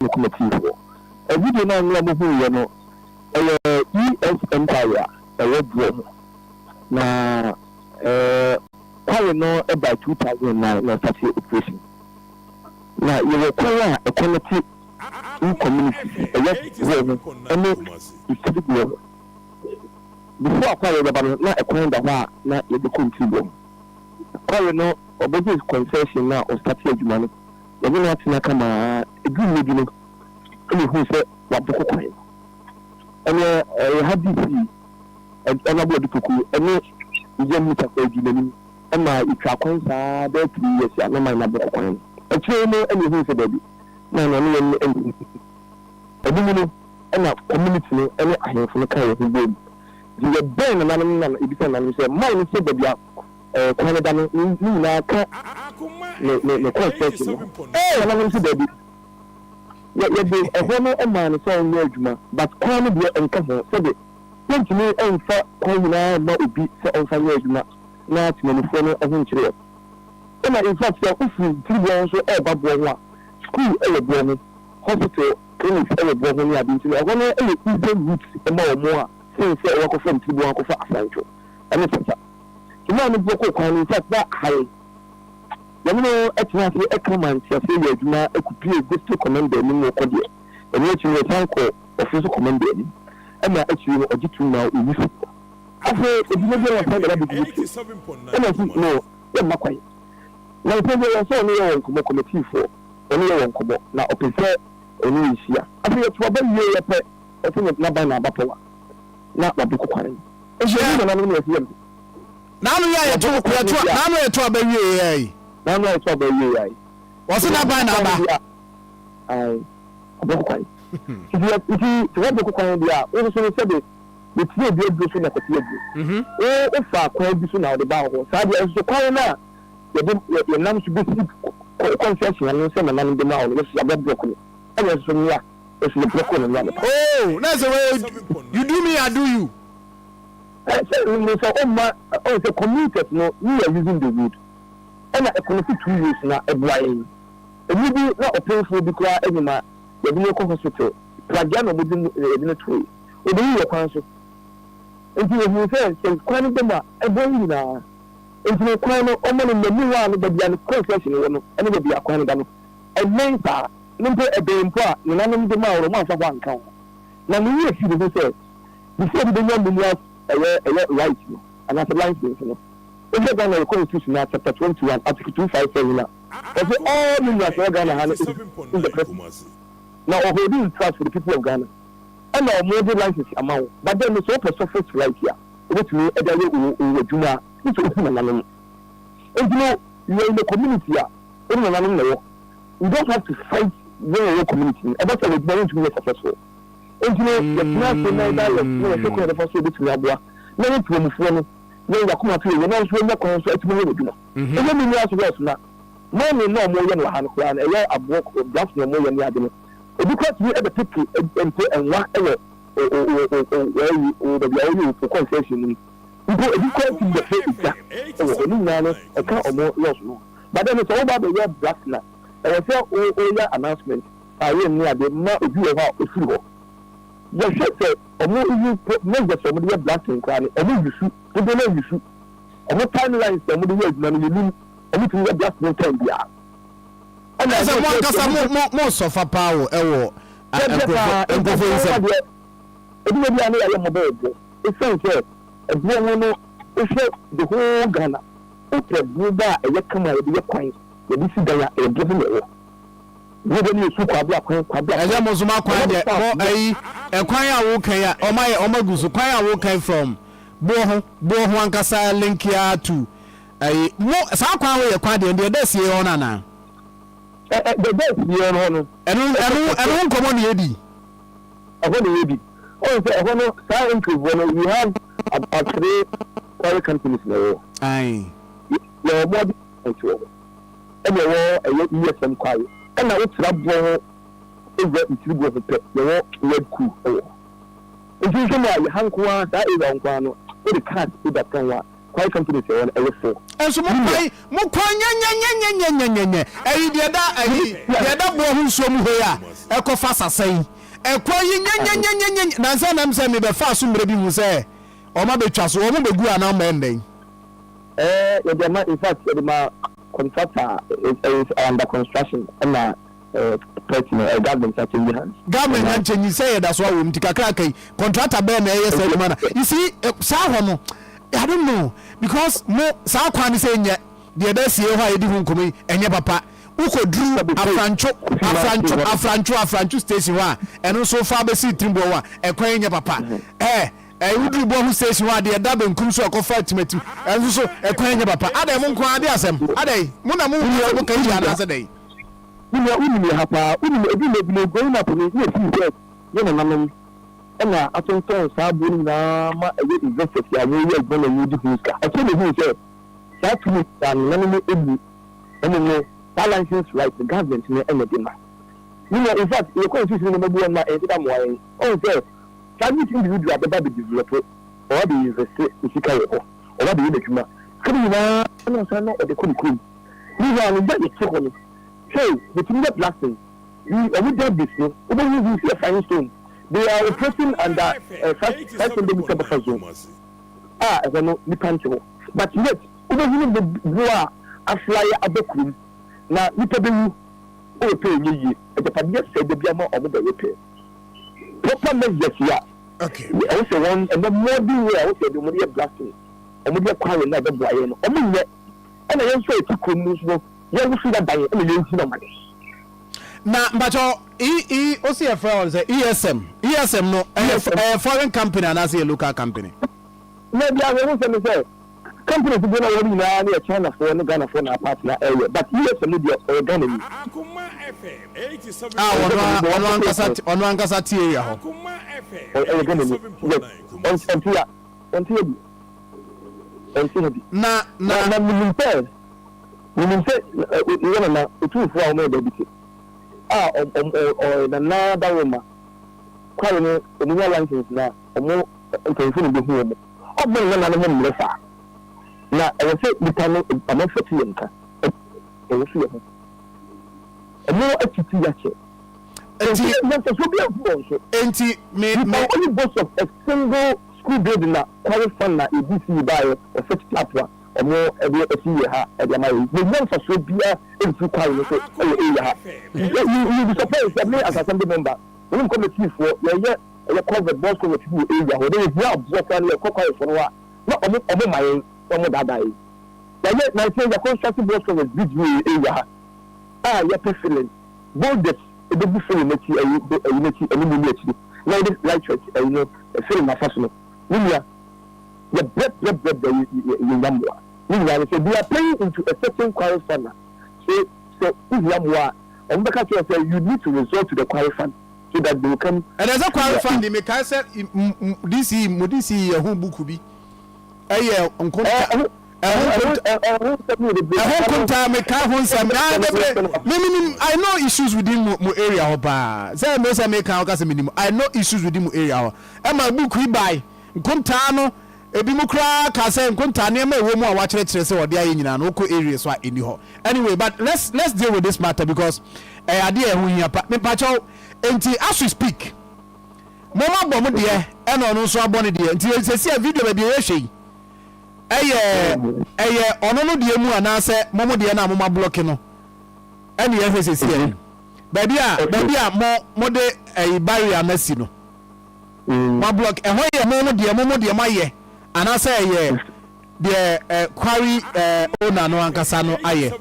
Ne kɔmɛtiifoɔ. Video no a nnora mohuiɛ no, ɛyɛ ESM Quarry a ɛwɔ boɔ ho. Na quarry no by 2009 na ɔstarteɛ operation. Na yɛwɔ kwan a ɛkɔnɛte two communities, ɛyɛ boɔ ho ne Ntiri boɔ ho. Before a quarry bɛba no, na ɛkwan da hɔ a na yɛde kɔ Ntiri boɔ ho. Quarry no, ɔbɛgye concession no a ɔstarteɛ adwuma no, Yɛne no atena kama ara. Ɛduru mmerɛ bi no, ɛna ɛhuu sɛ wabɔkɔ kwan no. Ɛneɛ ɛyɛ ha DC, Honourable Adu Poku, ɛne William Mutafo adi n'anim ma yɛtwaa kwan saa ara bɛyɛ 3 years a na man no abɔkɔ kwan no. Akyire yi no ɛna ɛhuu sɛ daabi, na ɔne yɛn nni. Ɛno mu no ɛna community no ne ahemfo no kaa yɛn ho boom. Nti yɛbɛn nananom no na yɛbisa nananom sɛ man no sɛ baabi a kwan no da no ne nyinaa ka ne ne ne concession no ho. Nananom se daabi, yɛ yɛde ɛhɔ no maa no sɛ ɔnyɛ adwuma but kwan no deɛ ɛnka ho, sɛde yɛntumi mfa kwan nyinaa mma obi sɛ ɔmfa nyɛ adwuma na temanmufoɔ no ho nkyere wɔn. Ɛna in fact sɛ wofiri Tiriboɔ ho nso ɛreba boɔ ho a, school wɔ boɔ ho, hospital, clinics wɔ boɔ ho ne ade nti no ɛhɔ no yɛ easier route ma wɔn a sen sɛ wɔakɔfa Tiriboɔ ho akɔfa Asantwo ne Sasa. Maa no bɔkɔɔ kwan no, in fact na aha yi, yɛne no tena ase ka ma nteaseɛ yɛ adwuma kɔpuee district commander anim wɔ Kɔdeɛ. Ɛno akyi no yɛsan kɔɔ ɔfese commander anim ɛna akyire no ɔgye tom maa ɔyi fii hɔ. Afei adwuma biara ɔsan de ba bɛgu fie ɛna ɔse no yɛmma kwan. Na nsɛm biara ɔsɛ ɔne yɛ wɔ nkɔmmɔ, committee foɔ ɔne yɛ wɔ nkɔmmɔ na ɔpɛ sɛ ɔne yɛn hyia. Afei yɛto aba wieeɛ pɛ ɔse n'aban na aba power na wabɛkɔ kwan no. Nti ɛne nananom na yɛse yɛmpɛ. N'ano yɛ a yɛto yɛto n'ano yɛ to aba wie yɛ yi. N'ano yɛ to aba wie yɛ yi. Wɔsi n'aban na aba. Ayi abɔkɔ kwan. Nti nti sɛ wɔbɔkɔ kwan deɛ a wososo no sɛde yɛtie obi aduro so na kɔte aduro. Mhm. Wo wofa kwan bi so na wɔde ba hɔ saa deɛ nso kwan no a yɛde yɛnam so bɛsi concession ano sɛ nananom de ma wo no yɛsoso abɛ blɔk no ɛna ɛsoso nnua ɛso yɛ blɔk no nnua no. Oh, na sɛ wei you do me I do you. Sɛ no sɛ ɔmma ɔn sɛ commuters no we are using the road ɛna ɛconnect two roads na ɛboa yɛn. Ɛmu bi na ɔpemfoɔ bi koraa anim a yɛde no rekɔ hospital pragea na wɔde no yɛde no toe ɔbɛwu wɔ kwan so. Nti yɛhuu sɛ sɛ kwan no da mu a ɛboa yɛn nyinaa. Nti no kwan no ɔma no mmamu hɔ a no baabi a ne concession wɔ no ɛne baabi a kwan no da no ɛmmɛn saa no mpo ɛbɛn mpo a nenanom de maa wɔn wɔamfa hɔ anka ho. Na ne werɛ fii ne ho sɛ before obi bɛnya mineral ɛyɛ ɛyɛ right no anaasɛ license no, wohwɛ Ghana yɛ constitution no a chapter 21 article 257 a, ɔse all minerals ɛwɔ Ghana ha no is in the president na ɔ hold in trust for the people of Ghana ɛna ɔmo de license ama wo, but then no sɛ wopɛ surface right a wobɛtumi ɛde ayɛ wo wo adwuma a ne sɛ wohu nananom. Nti no you are in a community a wo ne nananom na ɛwɔ, you don't have to fight wɔn a wɔwɔ community no, ɛba sɛ w'adwuma wontumi nyɛ successful. Enti no, yɛtena ase na yɛda yɛn na yɛhwɛ kwan a yɛbɛfa so a yɛbɛtumi aboa na yɛn temamufoɔ no, yɛn yɛn akoma to yɛn yie na nso yɛanya kwan nso atumi ayɛ wɔn adwuma. Ɛnyɛ me nua so Wales na mining na wɔyɛ no wɔ ha no koraa no, ɛyɛ aboɔ blast na wɔyɛ ne ade no. Obi koraa tumi bɛpeke mpo nwa wɔ wɔ baabi a wɔyɛ wɔ concession no mu. Mpo ebi koraa tumi bɛpɛ egya wɔ hɔ. Ne nyinaa no ɛka wɔn loss no ho. But then no sɛ woba abɛyɛ blast no a, ɛwɔ sɛ woyɛ announcement. A yɛnni ade ma obi wɔ hɔ a ofiri hɔ. Yɛhwɛ sɛ ɔmo use po measures a ɔmo de yɛ blasting koraa no ɔmo use dodoɔ no use ɔmo time lines a ɔmo de yɛ adwuma no yɛnim ɔmo tumi yɛ blasting no time biara. Ɛna sɛ mo ankasa mo mo mo sɔfa paa wɔ ɛwɔ nkurɔfo nkurɔfo nsam. Deɛ edwuma biara no yɛayɛ mmɔbɔ wɔ boɔ esiane sɛ ɛboɔ ho no wohwɛ the whole Ghana wopɛ boɔ ba a ɛyɛ kama a yɛde yɛ kwan yɛde si dan a ɛyɛ boɔ ho na ɛwɔ. Ɛsɛ mo nso mo akwan deɛ mo ayi ɛkwan a woka yi a ɔma yɛ ɔma gu so kwan a woka yi from boɔ ho boɔ ho ankasa link ya to ayi mo saa kwan wo yɛ kwan deɛ deɛ ɛda sie hɔ no anaa. Ɛ ɛ deɛ ɛda sie hɔ no. Ɛno ɛno ɛno ho nkɔmɔ na yɛdi. Ɛhɔ na yɛdi. Ɔn sɛ ɛhɔ no saa enclave hɔ no we have about three quarry companies na ɛwɔ. Ayi. Yɛwɔ more than wɔ hɔ. Ɛna ɛwɔ ɛyɛ ESM kwaeɛ ɛna wo tra boɔ ho wura ntiri boɔ ho pɛ yɛwɔ red cool ɛwɔ hɔ nti wohwɛ mu a yɛ ha nko ara saa area hɔ nko ara no wode cars da ka ho a. Quarry companies ɛwɔ no ɛyɛ four. Nso mo kwan mo kwan nyɛnyɛnyɛnyɛnyɛnyɛ ɛyi deɛ ɛda ɛyi deɛ ɛda boɔ ho nsuo mu hɔ yi a ɛkɔ fa sasa yi ɛkwan yi nyɛnyɛnyɛnyɛnyɛ nansa nam sɛ mebɛfa so mmerɛ bi hu sɛ wɔn abɛtwa so wɔn bɛgu anaa wɔn bɛyɛ ndɛn. Ɛɛ yɛde ama in fact yɛde ma contractor ɛyɛ under construction ɛna ɛɛ pɛt no ɛɛ government akyɛnji hands. Government akyɛnji sɛ yɛda so awɔ mu ti kakraka yi contractor bɛyɛ na ɛyɛ saa adwuma na you see saa hɔ no I don't know because mo saa kwan no sɛ nyɛ deɛ ɛda sie hɔ a yɛdi ho nkɔmɔ yi ɛnyɛ papa wokɔduru afrantwo afrantwo afrantwo afrantwo station hɔ a ɛno nso fa bɛsi tirimboɔ hɔ a ɛkwan nyɛ papa ɛɛ ɛɛ woduru bɔ ho station hɔ a deɛ ɛda benkum so ɛkɔfa atimatim ɛno nso so ɛkwan nyɛ papa adɛn mo nko ade asɛm adɛn mo na mo mo ka yi anaasɛ dɛn. Me nua wonim yɛ ha paa wonim ebi na ebi na growing up no na efii sɛ yɛ nananom na atontɔn saa aboɔ no nyinaa ma ɛyɛ investors a wɔyɛ adwuma na wɔdi ho sika. Akyire na ehuu sɛ saa tumi saa nananom nni na mmom no saa license right no government no na ɛde ma. Me nua in fact yɛkɔ institution no nneɛma bi wɔ hɔ nom a ɛnhyɛ da mmoa yɛn. Woahu sɛ private individual bɛba abɛ develop, ɔba abɛ invest ne sika wɔ hɔ, ɔba abɛyɛ n'adwuma, sika no nyinaa na ɔsan na ɔde kɔ ne kurom. Meanwhile no yɛ yɛte hɔ no hwɛ o yɛtumi yɛ blasting. We ɔmo debris no wobɛhu hu sɛ fine stone they are operating under eh, 500 meter buffer zone a ɛhɔ no nipa nte hɔ but yet wobɛhu no boa a aflae aba kurom na nipa bɛwu ɔwɔ pɛ ɛnyɛ yie agyapadeɛ sɛe da bi ama ɔmo bɛyɛ pɛ proper measures a ɛwɔ sɛ wɔn ɛnɛ modern way a ɛwɔ sɛ ɔmo de yɛ blasting ɔmo de yɛ quarry na ɛbɛboa yɛn no ɔmo nyɛ ɛna yɛn nso a yɛte kurom no nso no yɛn nso yɛadan ɛna yɛnhunu amane. Na mpakyɛw E E osi yɛ frɛ wɔn sɛ ESM ESM no ɛyɛ ɛyɛ foreign company anaasɛ yɛ local company. Na bi ahwɛ ho sɛm ne sɛ companies dodoɔ no a wɔn nyinaa no yɛ China foɔ ne Ghana foɔ na apaatena ɛyɛ but ESM no deɛ ɔyɛ Ghana ni. A ɔno ɔno ankasa ɔno ankasa te area hɔ. Ɔyɛ Ghana ni yes ɔnte ya ɔnte ya bi ɔnte ha bi. Na na. Na menim sɛ Menim sɛ yɛ nana otumfoɔ a wɔyɛ baabi te a ɔyɛ nana dawoma kware no wɔn nya license na wɔn mpanyinfoɔ na ebehu wɔn ɔbɛn ne nana no ho mmerɛ saa na ɛwɔ sɛ nipa no amanfoɔ te yɛn nka ɛwɔ so yɛ ho wɔn atiti yakyɛ Enti nyansafoɔ bi anfu wɔn so. Enti me You me. can only boast of a single school building na kware fund na ABC baayɛ ɔsɛ tap a Ɔmo ɛde ɛsi yɛ ha ɛde ama yɛ. Yɛnnya mfasoɔ biara mfiri quarry no so ɛwɔ area ha. You you be surprised sɛ me as assembly member, me ne me committee foɔ yɛyɛ ɛyɛ culvert, box culvert bi wɔ area hɔ na yɛhia aboɔ koraa no yɛkɔ quarry foɔ no hɔ a na ɔmo ɔmo ma yɛn na ɔmo daadaa yɛn. Yɛayɛ nansa yi yɛ construct box culvert bridge bi wɔ area ha a yɛpɛ filling, boulders ɛbɛgu filling no akyi ɛyi ɛyi no akyi ɛne mu ne akyire na yɛde light ɛyi no filling no afa so no. Me nua. Yɛ brɛ brɛ brɛ brɛ yɛ yɛ yɛnya mmoa. Ne nyinaa ne sɛ they are paying into a certain quarry fund a so sɛ wohia mmoa a wɔn bɛka kyerɛ wo sɛ you need to resort to the quarry fund so that they will come Ɛnɛ sɛ to quarry your fund aid. yi mekae sɛ DC mo DC yi yɛ ho buku bi ɛyɛ nkonta Ɛho ɛho ɛho nkonta ɛho nsɛm yɛ bebree ɛho papa no nkonta mekae ho nsɛm ɛho ah bebree nsɛm me menim I know issues within mo mo area hɔ paa sɛ me sɛ meka woka sɛ menim I know issues within mo area hɔ ɛma buku yi bae Nkontaa no, ebinom koraa kaa sɛ nkontaa nneɛma a ɛwɔ mu a wɔakyerɛkyerɛ sɛ wɔde ayɛ nyinaa no, wokɔ area so a ɛnni hɔ. Anyway, but let's let's deal with this matter because ɛyɛ adeɛ a ɛho hia pa. Mepakyɛw, enti as we speak, mo ma bɔ mo deɛ ɛna ɔno nso abɔ ne deɛ. Nti sɛsi a video baabi a yɛhwɛ yi, ɛyɛ ɛyɛ ɔno no deɛ mu anaasɛ mo mo deɛ no a mo ma blɔke no ɛna yɛhwɛ sɛsi a baabi a baabi a mo mo de ɛyi barrier no asi no. Mo blog ɛhɔ yɛ mo mo deɛ mo mo deɛ mo ayɛ anaasɛ ɛyɛ deɛ ɛ quarry ɛ owner no ankasa no ayɛ.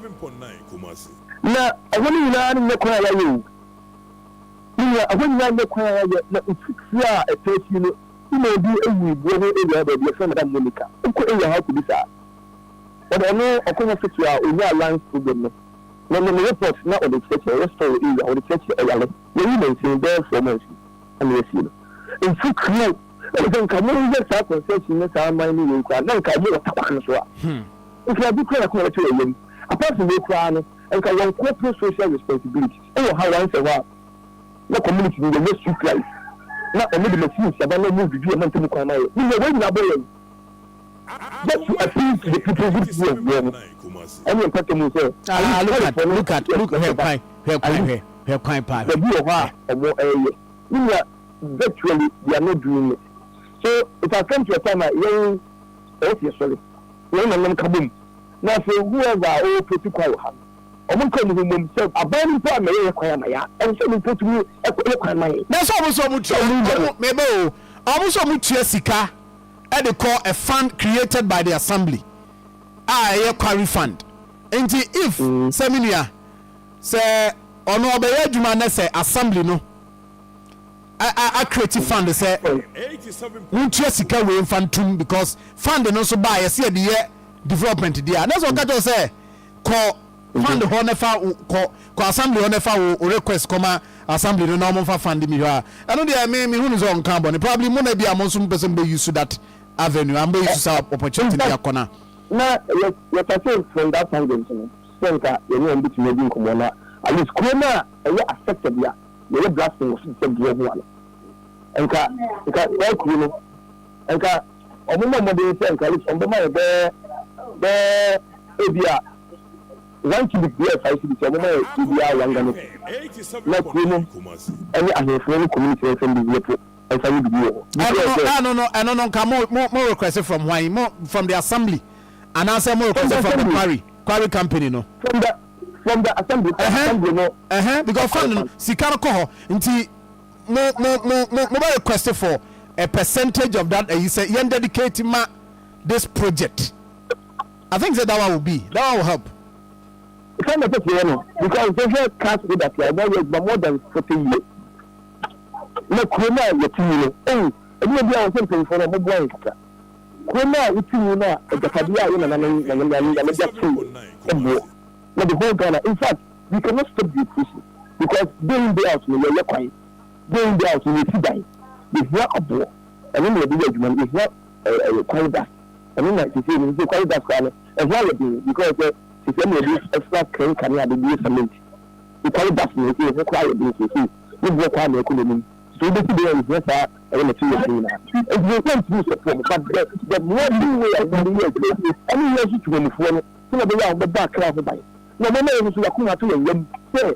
Na ɛhɔ no nyinaa no nyɛ kwan a yɛayɛ o. Me nua, ɛhɔ nyinaa nyɛ kwan a yɛayɛ. Na mfuturo a ɛtaa fie no, woman bi wui boɔ ho area hɔ baabi, yɛfrɛ no Madam Monica. Wokɔ area hɔ a wokɔbisa a, ɔde ɔno ɔkɔ hospital a ɔnyaa lungs problem no, ne ne report na ɔde kyerɛkyerɛ, ɔyɛ store wɔ area hɔ, ɔde kyerɛkyerɛ ɔyare. Wawu nansa yi, bɛyɛ 4 months ni. Ɛna yɛasie no. Mfuturo ɛna sɛ nka mo yɛ saa concession ne saa mining wei koraa na nka ɔmo wɔ takwa no so a nka ade koraa yɛkɔ yɛbɛto yɛ yam. Apart from wei koraa no nka wɔn corporate social responsibilities ɛwɔ ha once a while na community no yɛnyɛ street light na ɔmo de machines aba na ɔmo dwudwu yɛn mantam kwan ma yɛ. Ne nyɛ wei nyinaa bɔ yɛn. Just to appease the people who do ɛboɔ no ɛne mpata mu sɛ. Ah, look at, look at, look, hwɛ kwan, hwɛ kwan, hwɛ, hwɛ kwan paa. Baabi wɔ hɔ a ɔmo ɛyɛ. Ne nua, virtually they are not doing it. So it has come to a time a yɛn ɛwɔ sɛ yɛsɔre, yɛn nananom ka bom, na afei whoever a ɔwɔ operate kwan wɔ ha no, ɔmo nka ɔmo ho mmom sɛ aban no mpo ammɛyɛ yɛ kwan ama yɛn a, ɛsɛ sɛ ɔmo mpo tumi yɛ kwan ma yɛn. Na sɛ ɔmo sɛ ɔmo tua, ɔmo, meba o, ɔmo sɛ ɔmo tua sika de kɔ a fund created by the assembly a ɛyɛ quarry fund nti if sɛ me nua sɛ ɔno ɔbɛyɛ adwuma nɛ sɛ assembly no a create fund sɛ montua sika wei mfa ntum because fund no nso baa yɛsɛ yɛde yɛ development deɛ a na sɛ ɔka kyerɛ sɛ kɔ fund hɔ ne fa kɔ kɔ assembly hɔ ne fa wo request kɔma assembly no na ɔmo nfa fund mi hɔ a, ɛno deɛ me hu no sɛ ɔnka bɔne. Probably mo na bi a mo nso mo pɛ sɛ mo bɛ use that avenue a mo bɛ use saa opportunity bi akɔ na. Na yɛ yɛsase from that tangent no sɛ nka yɛne wɔn bɛtumi adi nkɔmmɔ na at least kuro no a ɛyɛ affected a yɛyɛ blasting wɔ so te sɛ boɔ ho ano, nka saa kuro no nka ɔmo mmɔ mmɔden sɛ nka at least ɔmo bɛma yɛ bɛɛ ebi a 1 cubic bi yɛ 5 cedis, ɔmo ma yɛ ebi a 1 Ghana cedi na kuro no ɛne ahemfo ne community no nsɛm develop ɛnfa ne bibi wɔ hɔ. Ɛno no nka mo request from hwan? Mo from the assembly anaasɛ mo request from the quarry company no? From the assembly. Assembly no. Because fund no, sika no kɔ hɔ, nti mo bɛ request for a percentage of that ɛyi sɛ yɛn dedicate ma this project. I think say that one will help. Sɛ na pɛsɛ yɛ no because sɛ cash product a ɔmo ayɛ adwuma more than 40 years na kuro no a yɛte mu no ɛyi ɛbi ebi a wɔsɛ mpanyinfoɔ no ɔmo boa yɛn kakra. Kuro no a wote mu no a, agyapadeɛ a yɛ nananom nana nyame de ato ɛboɔ na the whole Ghana, in fact, we cannot stop the operation because day in, day out no yɛyɛ kwan, day in, day out no yɛsi dan, yɛhia aboɔ, ɛno na yɛde yɛ adwuma no. Yɛhia ɛyɛ quarry dust, ɛno na sisi no sisi quarry dust koraa no ɛho ayɛ den because sɛ sisi ɛna yɛde ɛfra clinker ne ade de yɛ cement. The quarry dust no sisi ɛho koraa yɛ den, sisi ne boɔ koraa na ɛkɔ n'anim so wobɛsi de yɛ yɛhia saa ɛyɛ materials no nyinaa, nti yɛn ntumi sɔpɔ mo, but the modern way a wɔde yɛ adwuma ɛne yɛn nso temamufoɔ no sɛ wɔbɛyɛ a wɔbɛbɔ akra ho ban na ɔbɛma yɛn nso yɛakoma ato yɛn yam sɛ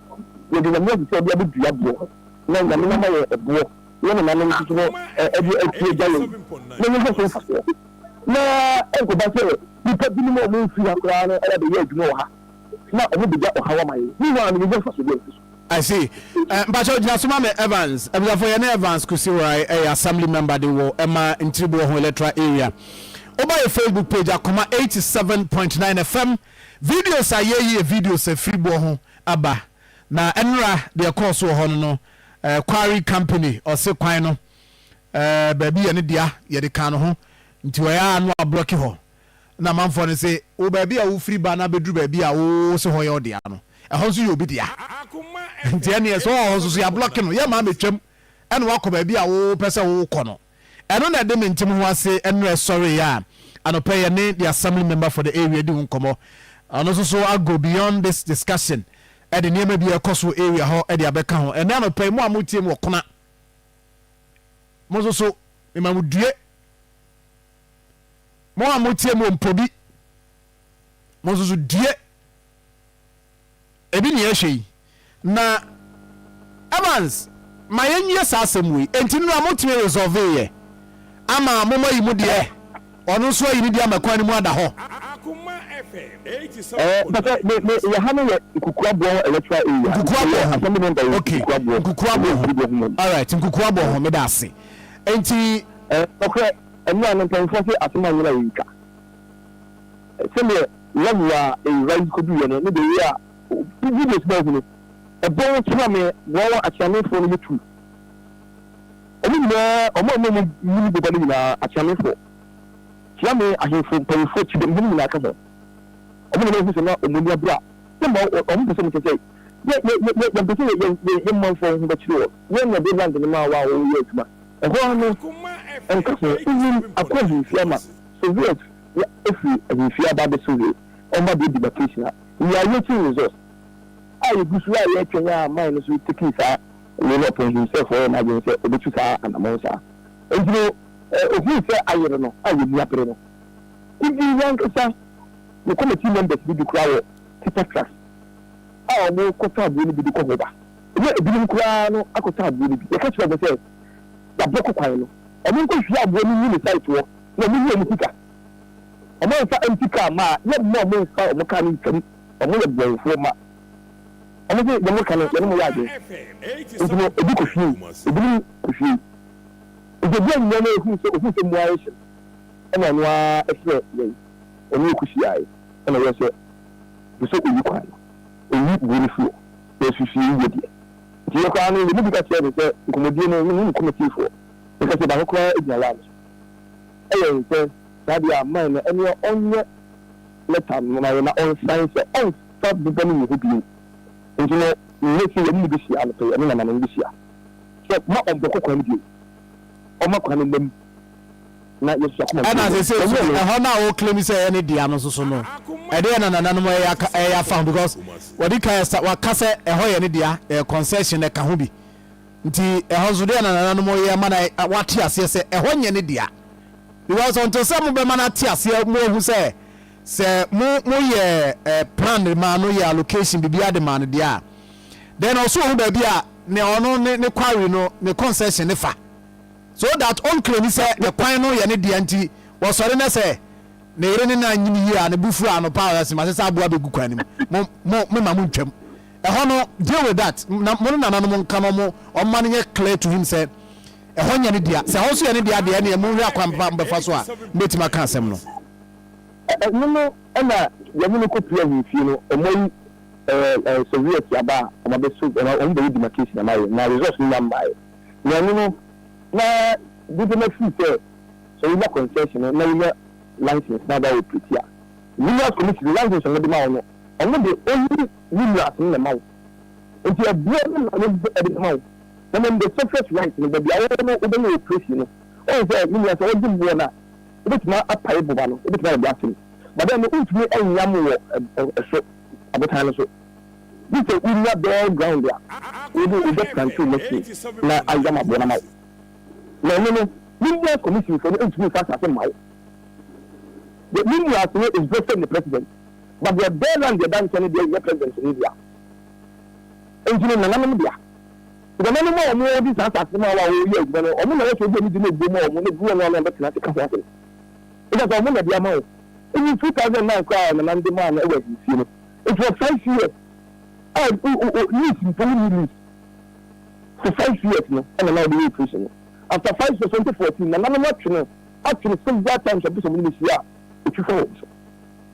yɛde Nyame ase sɛ ɔde abɛdua boɔ na Nyame nama yɛ ɛboɔ yɛn nananom nso so no ɛde atie gya yɛn na yɛn nso so mfasoɔ na ɛnkɔba sɛ nipa binom a ɔmo mfiri ha koraa no ɛyɛ bɛyɛ adwuma wɔ ha na ɔmo bɛgya ɔhaw ama yɛn. Meanwhile no, yɛgya mfasoɔ bi amfi so. I see. Mpakyɛw gyina so ma me, Evans. Abusuafo, yɛne Evans Kusiwai ɛyɛ assembly member de wɔ ɛma Ntiriboɔ ho electoral area. Woba yɛ Facebook page, Akoma 87.9 FM, videos a yɛyi yɛ videos afiri boɔ ho aba na ɛnora deɛ ɛkɔɔ so wɔ hɔ no, quarry company ɔse kwan no baabi yɛ ne dea, yɛde kan no ho nti wɔyɛ a no ablock hɔ na amanfoɔ no sɛ wo baabi a wofiri ba na bɛduru baabi a wo se hɔ yɛ ɔdea no, ɛhɔ nso yɛ obi dea, nti ɛneɛ sɛ ɔwɔ hɔ nso so yɛablock no yɛ maa mɛtwam ɛna wakɔ baabi a wopɛ sɛ wokɔ no. Ɛno na ɛde me ntem ho ase ɛnora ɛsɔre a anɔpɛ yɛ ne the assembly member for the area di ho nkɔmmɔ. Ɔno nso so ago beyond this discussion, ɛde nneɛma bi a ɛkɔ so area hɔ ɛde abɛka ho. Ɛnɛ anɔpɛ yi, mo a motie mu wɔ Kona, mo nso so mema mo due. Mo a motie mu wɔ Mpobi, mo nso so due. Ebi ne yɛhwɛ yi na Evans ma yɛnwie saa asɛm wei. Enti nnura motumi resolve yɛ ama moma yi mu deɛ ɔno nso ayi ne deɛ ama kwan no mu ada hɔ. Pɛsɛ me yɛ ha no yɛ Nkukuaboɔ electoral area. Nkukuaboɔ ho. Assembly member yɛ Nkukuaboɔ. Nkukuaboɔ ho, alright, Nkukuaboɔ ho, meda ase. Enti Nɔkorɛ ɛnua no mpanyinfoɔ sɛ asɛm a nyina yɛ ntwa sɛdeɛ level a ewura yi kodu yɛ no ne de yi a videos na ehunu ɛbɔn kyerɛ me wɔn akyiamefoɔ no yɛ tu ɔmo nyinaa, ɔmo a ɔmo mu boba no nyinaa, akyiamefoɔ kyerɛ me ahemfo mpanyinfoɔ kyidɔm hene nyinaa ka ho. Ɔmo nyinaa ehu sɛ na ɔmo ani abere a sɛ ma ɔmo pɛ sɛ ɔmo kyerɛ sɛ yɛ yɛ yɛ yɛ yɛmpɛ sɛ yɛ yɛ yɛ yɛ manfoɔ ho bɛkyerɛ wɔ yɛn na de land no ma wa a wɔyɛ adwuma ɛhɔ ara no nka ho. Even akɔ ahemfie ama surveyors efiri ahemfie aba abɛ survey, ɔmo abɛ demarcation a we are waiting results a yɛgu so a yɛretwɛn a man no so taking saa wei no upon himself, ɔyɛ n'adwene sɛ obetu saa anamɔn saa. Nti no ohun sɛ ayere no a yɛni abere no. Even yɛn ankasa yɛ committee members no bi koraa wɔ tipper trucks a wɔkɔtɔ aboɔ no bi de kɔ hɔ ba. Na ebinom koraa no akɔtɔ aboɔ no bi. Yɛka kyerɛ wɔn sɛ yɛabɔ kɔ kwan no, wɔnkɔhwie aboɔ no ngu ne site hɔ na wɔnyi wɔn sika. Wɔamfa empty car amma a, yɛmma wɔmfa wɔn car no ntwam. Wɔyɛ bɔnfoɔ ma. Wɔn se deɛ moka no yɛne mo yɛ adwene. Nti no ebi kɔhwiei, ebinom kɔhwiei. Nti ebi anwia no ohuu sɛ ohuu sɛ mu ayɛ hye no, ɛna ɔno ara frɛɛ yɛn, ɔne yɛn kɔhyiaeɛ, ɛna ɔyɛɛ sɛ ɔpɛ sɛ ɔyi kwan no, ɔyi buo no firi hɔ, na yɛsusuiɛ yie deɛ. Nti yɛn koraa no yɛn mu bi ka kyerɛɛ no sɛ nkɔmmɔdie no yɛne ne kɔmitiifoɔ, meka sɛ baako koraa gyina line so, ɛyɛ yɛn sɛ saa deɛ a man no ɛneɛ ɔnyɛ lɛta no ma yɛn na ɔnsan sɛ ɔmfa bobɔ no nni hɔ bio. Nti no nyɛ sɛ yɛne no bɛhyia anɔpa yi, ɔne nananom bɛhyia sɛ ma ɔmbɛkɔ kwan no bio, ɔmma kwan no nna mu na yɛso akoma Ɛna nto yɛn. sese nso Ɛnyɛ no. ɛhɔ no a wɔclaim sɛ ɛyɛ ne dea no nso so no, ɛdeɛ na nananom ɛyɛ aka ɛyɛ afa ho because wɔde kan ɛsa waka sɛ ɛhɔ yɛ ne dea, ɛyɛ concession ɛka ho bi. Nti ɛhɔ nso deɛ na nananom yɛ ama na wate aseɛ sɛ ɛhɔ nyɛ ne dea. Because until sɛ mobɛma no ate aseɛ mo ahu sɛ sɛ mo mo yɛ eh, plan de maa no yɛ allocation biribiara de maa no deɛ a, then ɔso ohu baabi a ne ɔno ne ne quarry no ne concession ne fa so that ɔnklemi sɛ ɛkwan no yɛ ne dea nti wɔsɔre na sɛ ne yere ne no anyini yie a ne bo fu a anɔpa a ɔsɛ masesa aboa bɛgu kwan no mu mo mo mema mo ntwam ɛhɔ no deal with that na mo ne nananom nka no ɔmo ɔmma no nyɛ clear to him sɛ Ɛhɔ nyɛ ne dea. Sɛ ɛhɔ nso yɛ ne dea deɛ, ɛnneɛ monhwɛ akwan pa a mobɛfa so a mobɛtumi aka asɛm no. Ɛno no na yɛne no kɔpue ahemfie no, wɔayi Soviet aba a wɔabɛso, wɔbɛyɛ demarcation ama yɛn, na results no nnya mmaeɛ. Na ɛno no, na dodoɔ no ara firi sɛ, sɛ wonya concession no na wonya license na wode aoperate a, Minerals Commission no license a wɔde ma wo no, wɔde only minerals no na ɛma wo. Nti ɛboɔ no na wɔde ma wo. Na mmom the surface right no, baabi a wowɔ no wobɛyɛ operation no, wohu sɛ me nua sɛ wogye boɔ no a, wobɛtumi apae boba no, wobɛtumi ayɛ blasting, but then no wontumi nyam wɔ ɛso, abotan no so, gye sɛ wonya bare ground a wode wobɛ plant wo machine na ayam aboɔ no ama wo. Na ɛno no, Minerals Commission foɔ no ntumi mfa asase mma wo. The minerals no is vested in the president, but the bare land deɛ ɛda nkyɛn no deɛ nyɛ president no dea. Enti no nananom dea. Nananom a wɔde saa asase no maa wɔn a wɔyɛ adwuma no, wɔn na wɔsɔ obi a ne di no obuo ma wɔn, na ebi wɔ hɔ a na wɔbɛtena ase ka ho asɛm. Esiane sɛ wɔn na ɛde ama wɔn. Even 2009 koraa a nananom de maa no wɔ ahemfie no, it was 5 years a lease mpo wonni lease for 5 years no ɛna na wɔde yɛ operation no. After 5 years, 2014, nananom atwe no atwe no several times a wɔpɛ sɛ wɔne no hyia a, otwi fa wɔn so.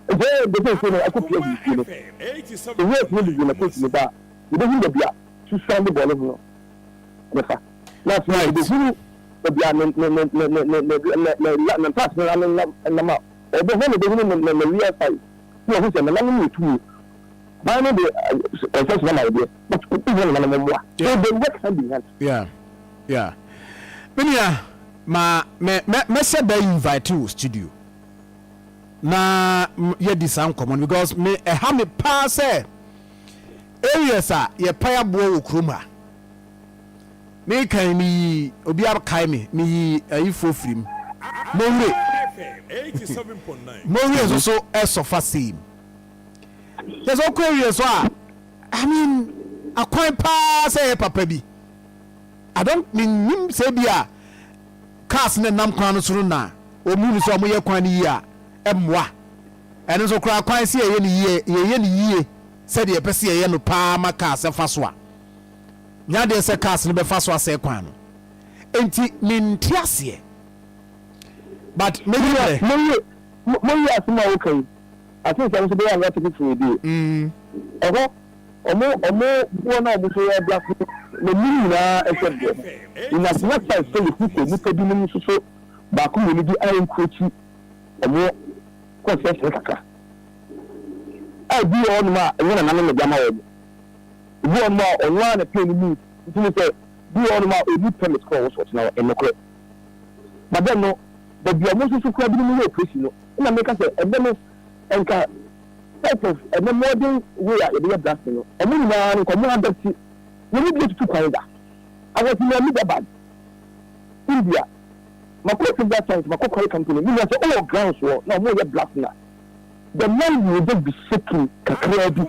Nti ɛyɛ dɛ sɛ nsuo no akɔpue ahemfie no. Owura tumi de demarcation no ba a, yɛbɛhunu baabi a susuan de bɔne ho no bɛfa. Na afei yɛbɛhunu baabi a ne ne ne ne ne ne ne ne ne ne mpaase no ano nam nam a ɔbɔ hɔ na yɛbɛhunu ne ne ne real size. Na yɛahu sɛ nananom yɛ tumi. Ban no de concession ama wo deɛ, but wohia nananom mmoa. So they work hand in hand. Yeah, yeah. Me nua, ma me mɛ mɛhyɛ da invite wo studio na yɛdi saa nkɔmmɔ no because me ɛha me paa sɛ Areas a yɛpae aboɔ wɔ kurom ha. Me kan me yi obi akae me me yi ayifoɔ firi mu. Mowure mowure nso so ɛsɔfa same. Kyɛ sɛ ɔkɔ areas so a I mean akwan paa sɛ ɛyɛ papa bi. I don't menim sɛ bi a cars ne nam kwan no so no na wɔn mu sɛ wɔn yɛ kwan no yie a ɛmmoa. Ɛno nso koraa kwan sɛ yɛyɛ no yie, yɛyɛ no yie sɛdeɛ yɛpɛ sɛ yɛyɛ no paa ma cars fa so a, nyɛ adeɛ sɛ cars no bɛfa so asɛe kwan no. Enti mente aseɛ. But mɛyi brɛ. Mowie mowie asɛm a woka yi, ase nsɛm nso bɛyɛ anwea te foforo bio. Ɛhɔ, ɔmo ɔmo boɔ no a ɔmo so yɛ de aso no n'anim nyinaa hwɛ boɔ no. In as much as sɛ yɛhu sɛ nnipa binom nso so baako mmienu bi a encroachi ɔmo concession kakra a ebi wɔ hɔnom a ɛnyɛ nananom na ɛde ama wɔn. Ebi wɔ hɔnom a ɔno ara na ɛpɛ ne need nti ne sɛ bi wɔ hɔnom a ɔnni permit koraa a ɔwɔ sɛ ɔtena hɔ, ɛnokorɛ. But then no, baabi a wɔn nso so koraa binom yɛ operation no, ɛna meka sɛ ɛnɛ no nka type of ɛnɛ modern way a yɛde yɛ blasting no, wɔn nyinaa no nka wɔn adapt. Yɛn mu bi atutu kwan da. I was in Ahmedabad, India. Makɔ several times, makɔ quarry company, me nua sɛ wowɔ grounds hɔ na ɔmo yɛ blasting a, the land will just be shaking kakraa bi,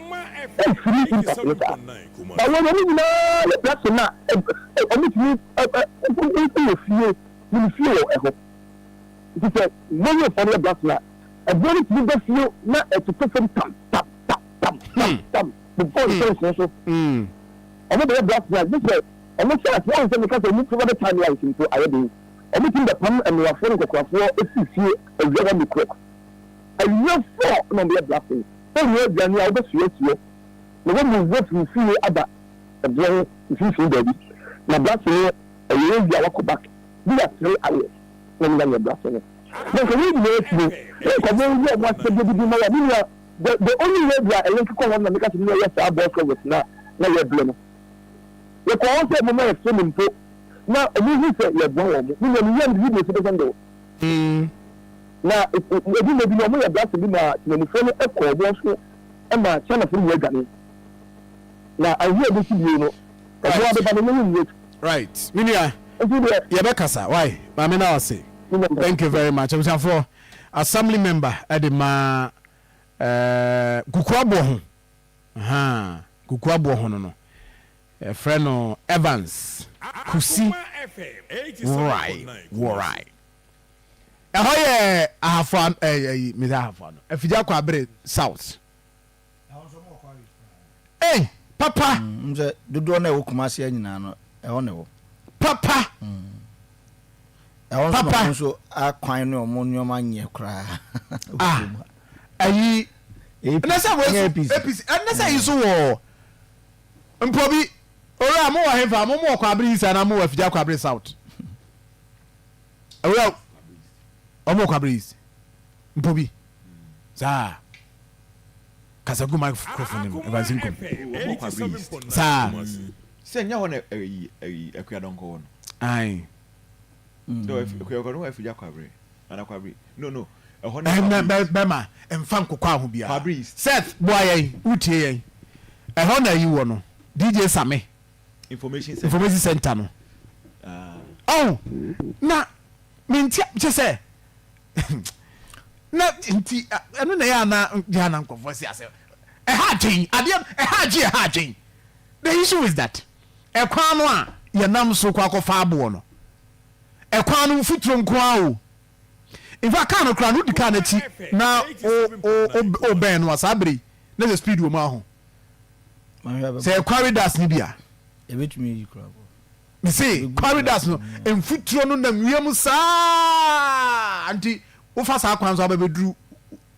ɛnfiri impact no saa. But wei deɛ ɔmo nyinaa yɛ blasting na ɔmo tumi wowɔ fie, menim fie wɔ ɛhɔ. Nti sɛ Moyefoɔ no yɛ blasting a, ɛboɔ no tumi ba fie na ɛtotɔ fam tam tam tam tam tam tam, bobɔ nkyɛnsee so. Ɔmo bɛyɛ blasting a, gye sɛ Ɔmo hyɛ aseɛ ahu sɛ meka sɛ ɔmo provide time lines mpo ayɛ den. Ɔmo tumi bɛpam mmerewafoɔ ne nkɔkorafoɔ firi fie awia one o'clock. Awia four na ɔmo yɛ blasting. Wonnoa aduane a wobɛsoɛ asuo na woamu wo firi fie aba ɛboɔ ho mfimfini baabi na blasting no ɛyɛ wie a woakɔ back bi a 3 hours na ɔmo nya nyɛ blasting no. Na nka wei nyinaa akyi no na nka ɔmo yɛ ɔmo asɛdeɛ bi bi ma wo a me nua the the only way a ɛlink kɔ hɔ no na meka sɛ me nua yɛ saa ball service no a na yɛbrɛ no. Yɛkɔɔ hɔ sɛ momma yɛfrɛ me mpo na wɔhu sɛ yɛboa wɔn. Me nua, mewia mede video nso bɛsɛnde wo. Na ɛdu mmerɛ bi no, wɔyɛɛ blase bi maa temanmufoɔ no kɔɔ wɔn so ma Chinafoɔ no nyinaa dwane. Na anhia bi nso bio no, wɔn ara bɛba no, na wɔnni akyi. Right. Me nua, Nti deɛ. yɛbɛkasa. Wai? Maame na wase. Me nua. Thank you very much. Abusuafoɔ, Assembly member de ma eh, Kukuaboɔ ho. Ahaa Kuku aboɔ ho no no yɛfrɛ no Evans Kusi Worai Worai. Ɛhɔ yɛ Ahafo ano ɛɛ ɛyi mede Ahafo ano Afigya Kwabere South. Ei papa. Mm, sɛ dodoɔ no a ɛwɔ Kumasi nyinaa no ɛhɔ na ɛwɔ. Papa. Mm. Ɛhɔ nso na ɔmo nso akwan ne ɔmo nneɛma nyɛ koraa. Ah, ayi. Ɛnɛ sɛ wei so APC ɛnɛ sɛ yi so wɔ mpɔbi owura mo wɔ hefa mo mo wɔ Kwabere East anaa mo wɔ Afigya Kwabere South owura ɔmo wɔ Kwabere East mpɔbi saa kasagu microphone no mu Evans Nkum saa. Sɛ nyɛ hɔ na ɛyi ɛyi Akuadɔnkɔ wɔ no. Ayi. Bɛma mfa nkokɔ ho biara. Seth boa yɛn wotie yɛn ɛhɔ na ayi wɔ no DJ Same information center no oh na menti kyɛ sɛ na nti ɛno na ɛyɛ ana yɛ ana nkurɔfoɔ si asɛ ɛha adwen adeɛ ɛha adwen ɛha adwen the issue is that ɛkwan no a yɛnam so kɔ akɔfa aboɔ no ɛkwan no mfuturo nko ara o. In fact, car no koraa no wodi car no akyi na o bɛn no a saa bere yi na sɛ speed wɔ mu aho. Sɛ quarry dust no bi a. Me se quarry dust no mfuturo no nam wiem saa nti wofa saa kwan so abɛbɛduru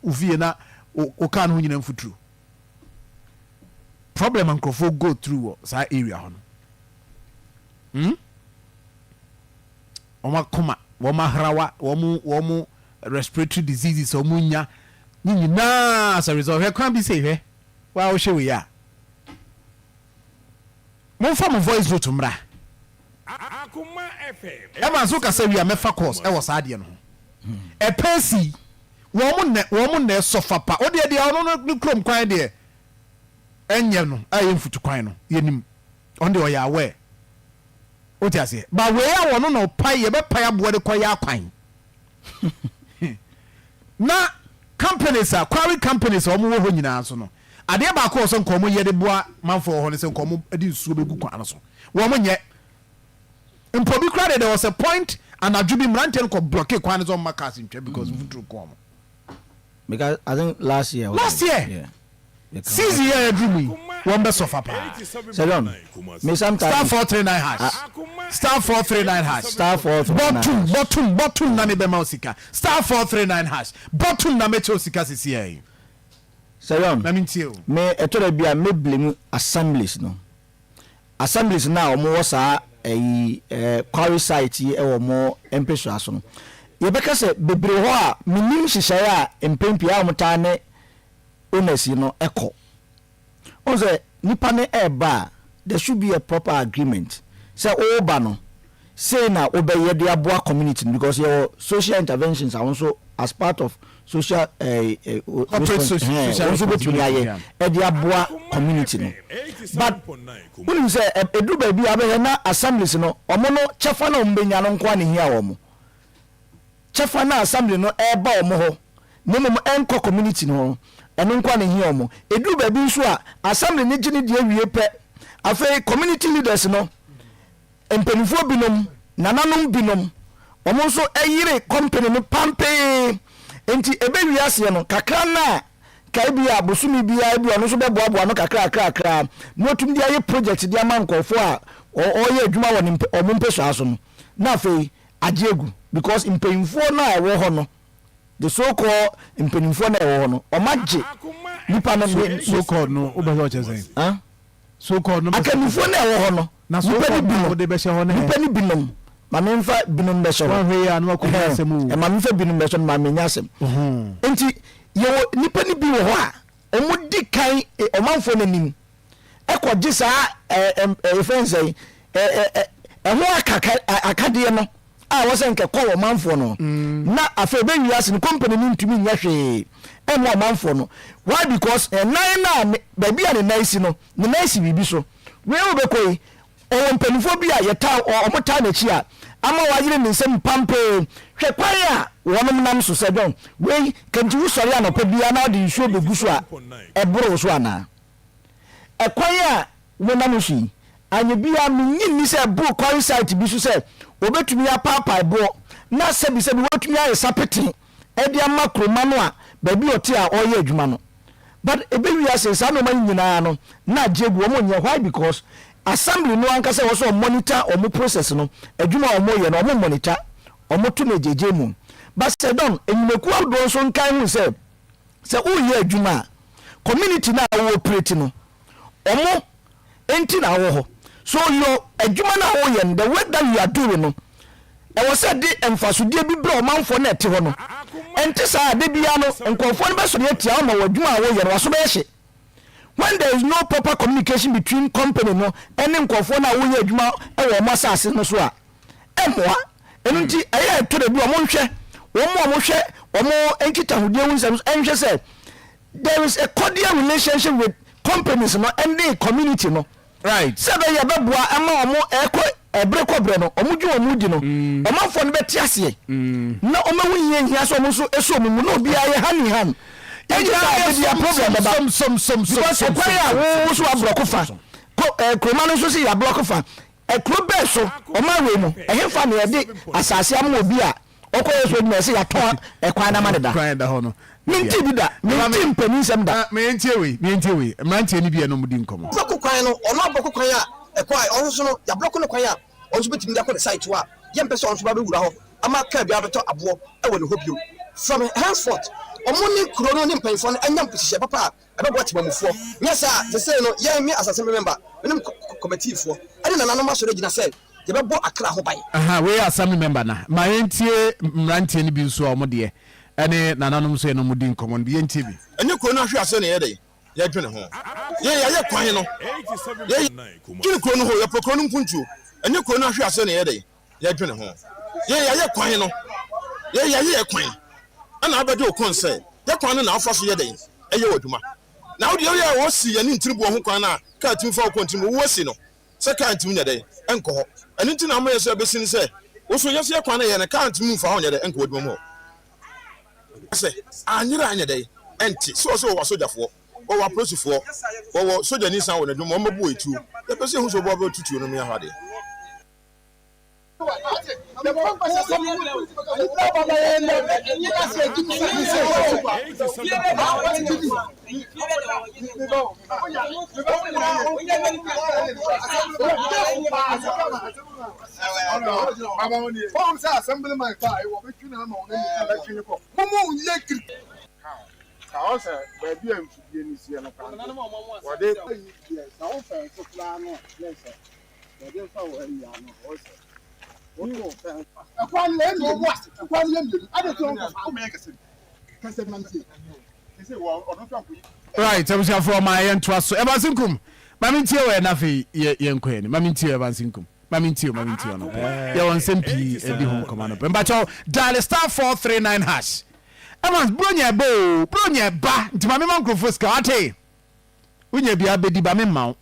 wo fie na wo car no ho nyina mfuturo. Problem a nkurɔfoɔ go through wɔ saa area hɔ no. Hmm? Wɔn akoma, wɔn ahrawa, wɔn wɔn respiratory diseases a wɔn nya ne nyinaa as a result. Hwɛ kwan bi sei hwɛ, waa wohwɛ wei a. Momfa mo voice note mmra. Evans wo kasa wie a mɛfa course ɛwɔ saa adeɛ no ho. Ɛpɛ si wɔn nnɛ wɔn nnɛ sɔfa pa. Wodeɛ deɛ ɔno no ne kurom kwan deɛ ɛnyɛ no a ɛyɛ mfutu kwan no yɛnim. Ɔno deɛ ɔyɛ aware. Wote aseɛ? Ba wei a wɔno na ɔpae, yɛbɛpae aboɔ de kɔyɛ akwan. Na companies a, quarry companies a wɔwɔ hɔ nyinaa nso no, adeɛ baako a ɔsɛ nka wɔn yɛ de boa manfoɔ wɔ hɔ no sɛ nka wɔn de nsuo bɛgu kwan no so. Wɔn nyɛ. Mpo bi koraa deɛ there was a point anadwo bi mmeranteɛ no kɔ blocke kwan no sɛ wɔn mma cars ntwa because mfuturo nko wɔn. Because I think last year. Last year. Yeah. Season yi a yɛduru mu yi, wɔn bɛ sɔfa paa. Sir John, me sometimes. *439 hash *439 hash. *439 hash. Bɔtum bɔtum bɔtum na mi bɛ ma o sika. *439 hash bɔtum na mɛ kyɛ o sika sisi yɛ yi. Sir John, Na mi ntie o. me ɛtɔ da bi a me blame assemblies no. Assemblies no a wɔn wɔ saa ɛyi ɛɛ quarry site yi ɛwɔ wɔn mpesua so no, yɛbɛka sɛ bebree hɔ a menim nhyehyɛeɛ a mpɛn pii a wɔn taa ne owners yi no kɔ. Wohu sɛ nipa no ɛreba a, there should be a proper agreement sɛ woreba no, sei na wobɛyɛ de aboa community no because yɛwɔ social interventions a wo nso as part of social eh, eh, Corporate respons- social eh, wo nso wobɛtumi ayɛ ɛde aboa community no. But wonim sɛ ɛduru baabi a wobɛhwɛ na assemblies no, wɔn no kyɛfa no a wɔbɛnya no nko ara na ɛhia wɔn. kyɛfa no a assembly no ɛreba wɔn hɔ na mmom ɛnkɔ community no hɔ no, ɛno nko ara na ɛhia wɔn. Ɛduru baabi nso a, assembly no gye ne deɛ wie pɛ, afei community leaders no, mpanimfoɔ binom, nananom binom, wɔn nso yere company no pampee. Nti ɛbɛwie aseɛ no, kakra no a ka ebi a bosome biara ebi ɔno nso bɛboaboa no kakrakrakra na watumi de ayɛ project de ama nkurɔfoɔ a ɔreyɛ adwuma wɔ ne wɔn mpɛsua so no, na afei agye agu because mpanyinfoɔ no a ɛwɔ hɔ no, the so called mpanyinfoɔ no a ɛwɔ hɔ no, wɔn agye nipa no. So called no, wobɛ sɛ ɔkyɛ sɛn? Huh? So called no. Akannifoɔ no a ɛwɔ hɔ no, Na so nipa no called no a binom, wode bɛhyɛ hɔ no ɛ? nipa no binom, ma memfa binom bɛhyɛ hɔ. Woanhwɛ yie a na woakɔnya Ɛhɛn, asɛm o. ma memfa binom bɛhyɛ no, ma menya asɛm. Ɔhɔn. Nti, yɛwɔ nipa no bi wɔ hɔ a, wɔdi kan eh, ɔmanfoɔ no anim ɛkɔgye saa ɛ, ɛ, ɛ, yɛfrɛ no sɛn, ɛ, ɛ, ɛ, ɛho akaka, akadeɛ no a ɛwɔ sɛ nka ɛkɔ ɔmanfoɔ no, na afei ɛbɛwie ase no, company no ntumi nyɛ hwee ɛmma ɔmanfoɔ no. Why? Because ɛnan no a ne, baabi a ne nan si no, ne nan si biribi so. Wei a wobɛkɔ yi, ɔwɔ mpanimfoɔ bi a yɛtaa, wɔtaa n'akyi a ama wayere ne nsam pampee. Hwɛ kwan a wɔnom nam so sɛ, John, wei, ka nti wosɔre anɔpa biara na wode nsuo bɛgu so a, ɛboro wo so anaa? Ɛkwan a wonam so yi, anyɛ biara mennye nni sɛ ɛboro quarry site bi so sɛ wɔbɛtumi apaapae boɔ na sɛbisɛbi wɔatumi ayɛ sapete de ama kuroma no a baabi a ɔte a ɔreyɛ adwuma no. But ɛbɛwie ase saa nnoɔma no nyinaa no na agye agu, wɔn nyɛ, why because assembly no ankasa ɛwɔ sɛ wɔn monitor wɔn process no, adwuma a wɔn yɛ no wɔn monitor, wɔn to no agyegye mu. But sɛ dɔn, nnwumakuo ahodoɔ nso nkae hu sɛ sɛ woreyɛ adwuma a, community no a wo operate no, wɔn nti na wowɔ hɔ. So your adwuma no a woyɛ no, the work that you are doing no, ɛwɔ sɛ ɛde mfasodeɛ bi brɛ ɔmanfoɔ no a ɛte hɔ no. Ɛnte saa a, da biara no, nkurɔfoɔ no bɛsɔre atia wo ma w'adwuma a woyɛ no, w'aso bɛyɛ hye. When there is no proper communication between company no ne nkurɔfoɔ no a woyɛ adwuma wɔ wɔn asase no so a, ɛmmoa. Ɛno nti, ɛyɛ a ɛtɔ da bi a wɔnhwɛ, wɔn a wɔhwɛ wɔn nkitahodie ho nsɛm so nhwɛ sɛ there is a cordial relationship with companies no ɛne community no. Right. Sɛ ɛbɛyɛ ɛbɛboa ɛma wɔn ɛkɔ ɛbere kɔ brɛ no wɔn dwe wɔn di no mm. ɔmanfoɔ no bɛte aseɛ mm. na wɔn ahu hia hia sɛ wɔn nso ɛso wɔn mu na obiara yɛ hand in hand. Ɛnyɛ sɛ ɛbɛdi a problem bɛba because ɛkwan a wo so aborɔko fa ko ɛɛ kuroma no nso si yɛ aborɔko fa. Kuro bɛn so, ɔman wei mu, ɛhefa na yɛde asase ama obi a ɔkɔyɛ so adwuma yɛsɛ yɛatɔn ɛkwan no ama no da? Kwan da hɔ no. Mente bi da, mente mpanin nsɛm da. Meɛntie wei, meɛntie wei, mmeranteɛ no bi a na wɔdi nkɔmmɔ. Blɔko kwan no, ɔno ablɔko kwan a ɛkɔ a ɔno nso no, yɛablɔko no kwan a ɔno nso bɛtumi de akɔ ne site hɔ a yɛmpɛ sɛ ɔno nso ba bɛwura hɔ ama kaa biara bɛtɔ aboɔ wɔ ne hɔ bio. From henceforth, wɔn ne kuro no ne mpanyinfoɔ no anya nhyehyɛɛ papa a Ɛbɛboa temamufoɔ. Nyɛ saa a, sesei no, yɛn, me as Assembly member, me ne me kɔmɛtiifoɔ, ne nananom asɔre agyina sɛ yɛbɛbɔ Accra ho ban. Aha, wei yɛ Assembly member na. Ma yɛntie mmeranteɛ no bi nso a wɔn deɛ ɛne nananom nso yɛne wɔn di nkɔmmɔ no bi. Yɛntie bi. Ɛnyɛ kuro no ahweaseɛ na yɛyɛ dɛn? Yɛdwene ho. Yɛn yɛayɛ kwan no. Yɛdwene kuro no ho. Yɛpɛ kuro no mpuntuo. Ɛnyɛ kuro no ahweaseɛ na yɛyɛ dɛn? Yɛdwene ho. Yɛn yɛayɛ kwan no. Yɛn yɛayɛ yɛ kwan. Ɛna abɛgye wo kɔn sɛ yɛ kwan no na wofa so yɛ dɛn? Ɛyɛ w'adwuma. Na wo deɛ woyɛ a wɔsi yɛne ntini boɔ ho kwan no a kaa tumi fa wo kɔ ntini mu, woasi no sɛ kaa ntumi nyɛ dɛn? Ɛnkɔ hɔ. Ɛno nti na ama yɛ sɛ ɛbɛsi ne sɛ wo so yɛso yɛ kwan no yɛ no kaa ntumi mfa hɔ nyɛ dɛn? Ɛnkɔ w'adwuma mu hɔ. Sɛ anyere anyɛ dɛn? Ɛnte sɛ ɔsɛ wɔwɔ asogyafoɔ, wɔwɔ apolisifoɔ, wɔwɔ sogyani san wɔ n'adwuma mu, wɔmmɛbu wɔ etuo. Yɛpɛ sɛ yɛhu sɛ obi abɛtu tuo no mmea hɔ adeɛ. Right, abusuafoɔ ma yɛntoa so. Evans Nkum, ma mentie wɔ ɛna afei yɛnkɔ yɛn Ma mentie Evans Nkum. Ma mentie ma mentie ɔno. Yɛwɔ nsɛm pii ɛdi ho nkɔmmɔ no. Mpakyɛw, dial star 439 hash. Evans, buronya ɛba o, buronya ɛba. Nti ma mema nkurɔfoɔ sika, wate? Wonya bi abɛdi ba memma wo.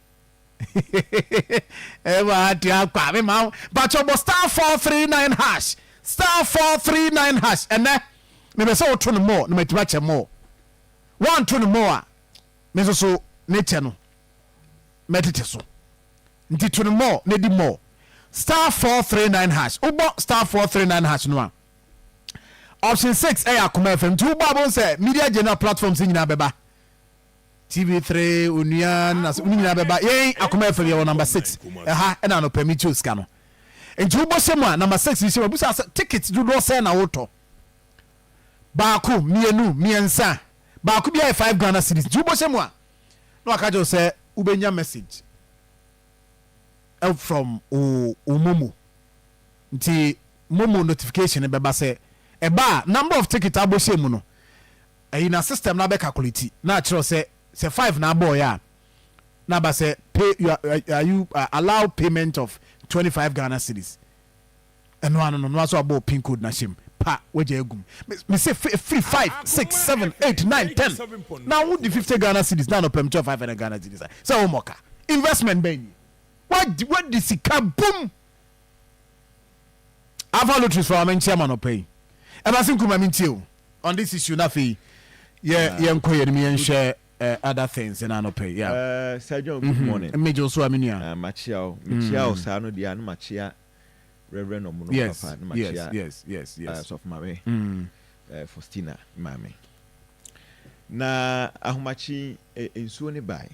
Ɛma ate akwa me ma wo. Bakyɛ bɔ star 439 hash. *439 hash ɛnɛ mepɛ sɛ woto no more na matumi akyɛ more. Woanto no more a, me nso so ne kyɛ no mɛtete so. Nti to no more na di more. *439 hash. Wobɔ *439 hash no a, option 6 ɛyɛ Akoma FM. Nti wobɔ a wobɛhu sɛ media general platforms nyinaa bɛba. TV3, Onua ne n'ase ne nyinaa bɛba. Yɛn Akoma FM yɛwɔ number 6. Ɛha ɛna anɔpa mi tuo sika no. Nti wobɔ hyɛ mu a number 6 yi hyɛ mu a, bisa sɛ ticket dodoɔ sɛn na wotɔ. Baako, mmienu, mmiɛnsa. Baako biara yɛ 5 Ghana cedis. Nti wobɔ hyɛ mu a, na waka kyerɛ wo sɛ wobɛnya message from wo wo momo. Nti momo notification no bɛba sɛ ɛba a number of ticket abɔ hyɛ mu no, ɛyi na system no abɛ calculate na akyerɛ wo sɛ sɛ 5 na abɔɔyɛ a, na aba sɛ pay you are, are you uh, allow payment of 25 Ghana cedis. Ɛno ano no, no aso abɔ pin code na hyɛ mu pa wagya agum. Me se free 5 6 7 8 9 10 na wo di 50 Ghana cedis na anɔpɛ mekyɛ 500 Ghana cedis a sɛ wo mɔka investment bɛn ni wadi wadi sika bum. Alpha Lotteries fa ma menkyia ma anɔpɛ yi ɛba se nkuruma mentie o on this issue na afei yɛ yɛnkɔ yɛn mu yɛnhwɛ uh, other things na anɔpɛ yi yeah. Uh, Sir John, good morning. Mmegye wo so a me nua. Uh, makyia wo. Mekyia wo saa no deɛ a na makyia Reverend Ɔmono papa na makyia yes. Uh, Sɔfo Maame uh, Faustina maame. Na ahomakye eh, nsuo ne bae.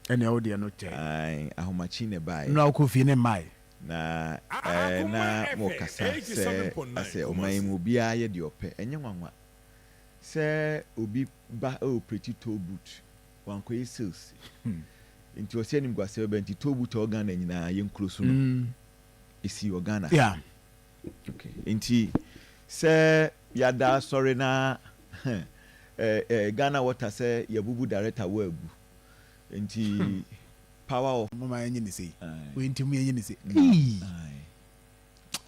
Ɛnea wo deɛ no kyɛ. Ae, ahomakye na ɛbae. Nnora wokɔ fie ne mmae. Na eh, na mokasa sɛ asɛ ɔman yi mu obiara yɛ deɛ ɔpɛ. Ɛnyɛ nwanwa sɛ obi ba operate toll booth, wankɔyɛ sales. Nti ɔsɛ animguaseɛ bɛba nti toll booth a ɛwɔ Ghana nyinaa yɛn close no. Ɛsii wɔ Ghana. Yeah. Okay. Nti sɛ yɛada asɔre na eh, eh, Ghana water sɛ yɛabubu director wɔ agu. Nti power of. Moma yɛnyɛ ne sei. Wei nti mo yɛnyɛ ne sei. Eii.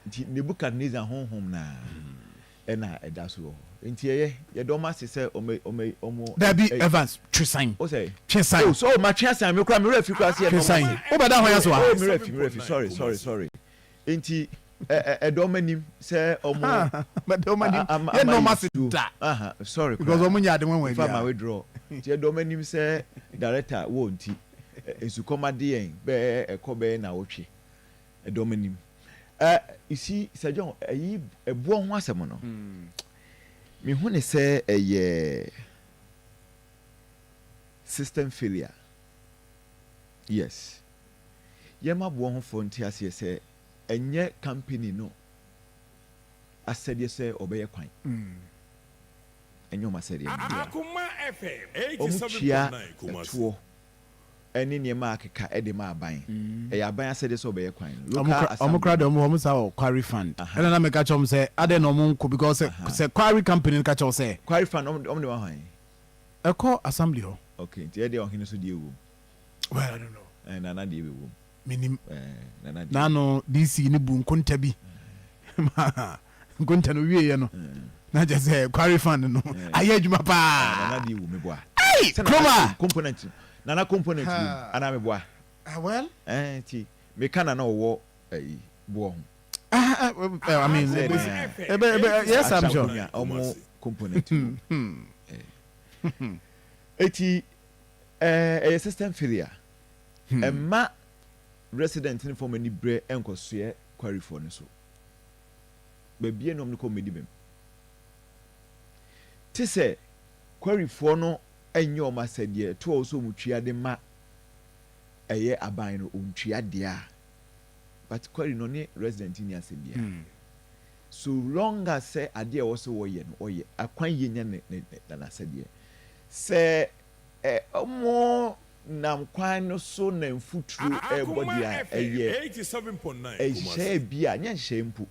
Nti Nebuchadnezzar honhom no ara ɛna ɛda so wɔ hɔ. Nti ɛyɛ, yɛda wɔn ase sɛ wɔn wɔn wɔn. Dabi Evans, twe san. O sɛ. Twe san. Oh so matwe asan, me koraa me werɛ fi koraa sɛ yɛda Twe wɔn san. ase. Wobɛda hwan ase wɔ ha? Oh me werɛ fi, me werɛ fi, sorry, sorry, sorry. Nti ɛ ɛ ɛda wɔn anim sɛ wɔn. Bɛda wɔn anim. Ama Yɛnna ama wɔn ase nsuo. da. Aha, sorry Because koraa. wɔn nyɛ ade nwanwa In fact, ma biara. withdraw. Nti ɛda wɔn anim sɛ director wɔ nti, nsukɔm ade yɛn bɛyɛ ɛkɔ bɛyɛ nnawɔtwe. Ɛdɔm anim. Eh, you see, Sir John, ɛyi ɛboɔ ho asɛm no, mehu ne sɛ ɛyɛ system failure. Yes. Yɛma boɔ ho foɔ nte aseɛ sɛ ɛnyɛ company no asɛdeɛ sɛ ɔbɛyɛ kwan. Ɛnyɛ wɔn asɛdeɛ no. Wɔn tua ɛtoɔ. ne nneɛma a akeka de ma aban. Ɛyɛ aban asɛdeɛ sɛ ɔbɛyɛ kwan no. Local assembly. Ɔmo koraa deɛ ɔmo saa wɔ quarry fund. Ɛna na meka kyerɛ ɔmo sɛ adɛn na ɔmo nko because sɛ sɛ quarry company no ka kyerɛ wo sɛ. Quarry fund ɔmo de ma hwan? Ɛkɔ assembly hɔ. Okay nti ɛdeɛ ɔhene nso deɛ wɔ mu. Well I don't know. Ɛɛ Nana deɛ bɛ wɔ mu. Menim. N'ano DC no bu nkonta bi ma nkonta no wieɛ no na kyɛ sɛ quarry fund no ayɛ adwuma paa. Nana deɛ wɔ meboa. Ei Kroma! Component Nana component wɔ mu anaa meboa? Ah well. Ɛɛ nti meka Nana ɔwɔ ɛyi boɔ ho. I mean, ebe, ebe, yes, I'm sure. Ɔmo component wɔ mu. Eti ɛyɛ system failure. Mma resident no mfa wɔn ani brɛ nkɔsoɛ quarryfoɔ no so. Baabiara nni hɔ a wɔde kɔ wɔn bɛdi bem. Te sɛ quarryfoɔ no nyɛ wɔn asɛdeɛ, ɛtoɔ a ɛwɔ sɛ wɔtua de ma ɛyɛ aban no, wɔntua deɛ a, but quarry no ɔne resident nni asɛm biara. So long as sɛ adeɛ a ɛwɔ sɛ wɔyɛ no wɔyɛ, akwan yie nyɛ ne ne ne n'asɛdeɛ. Sɛ ɛ wɔn Nam kwan no so na mfuturo rebɔ deɛ a, ɛyɛ nhyehyɛeɛ bi a, nyɛ nhyehyɛeɛ mpo,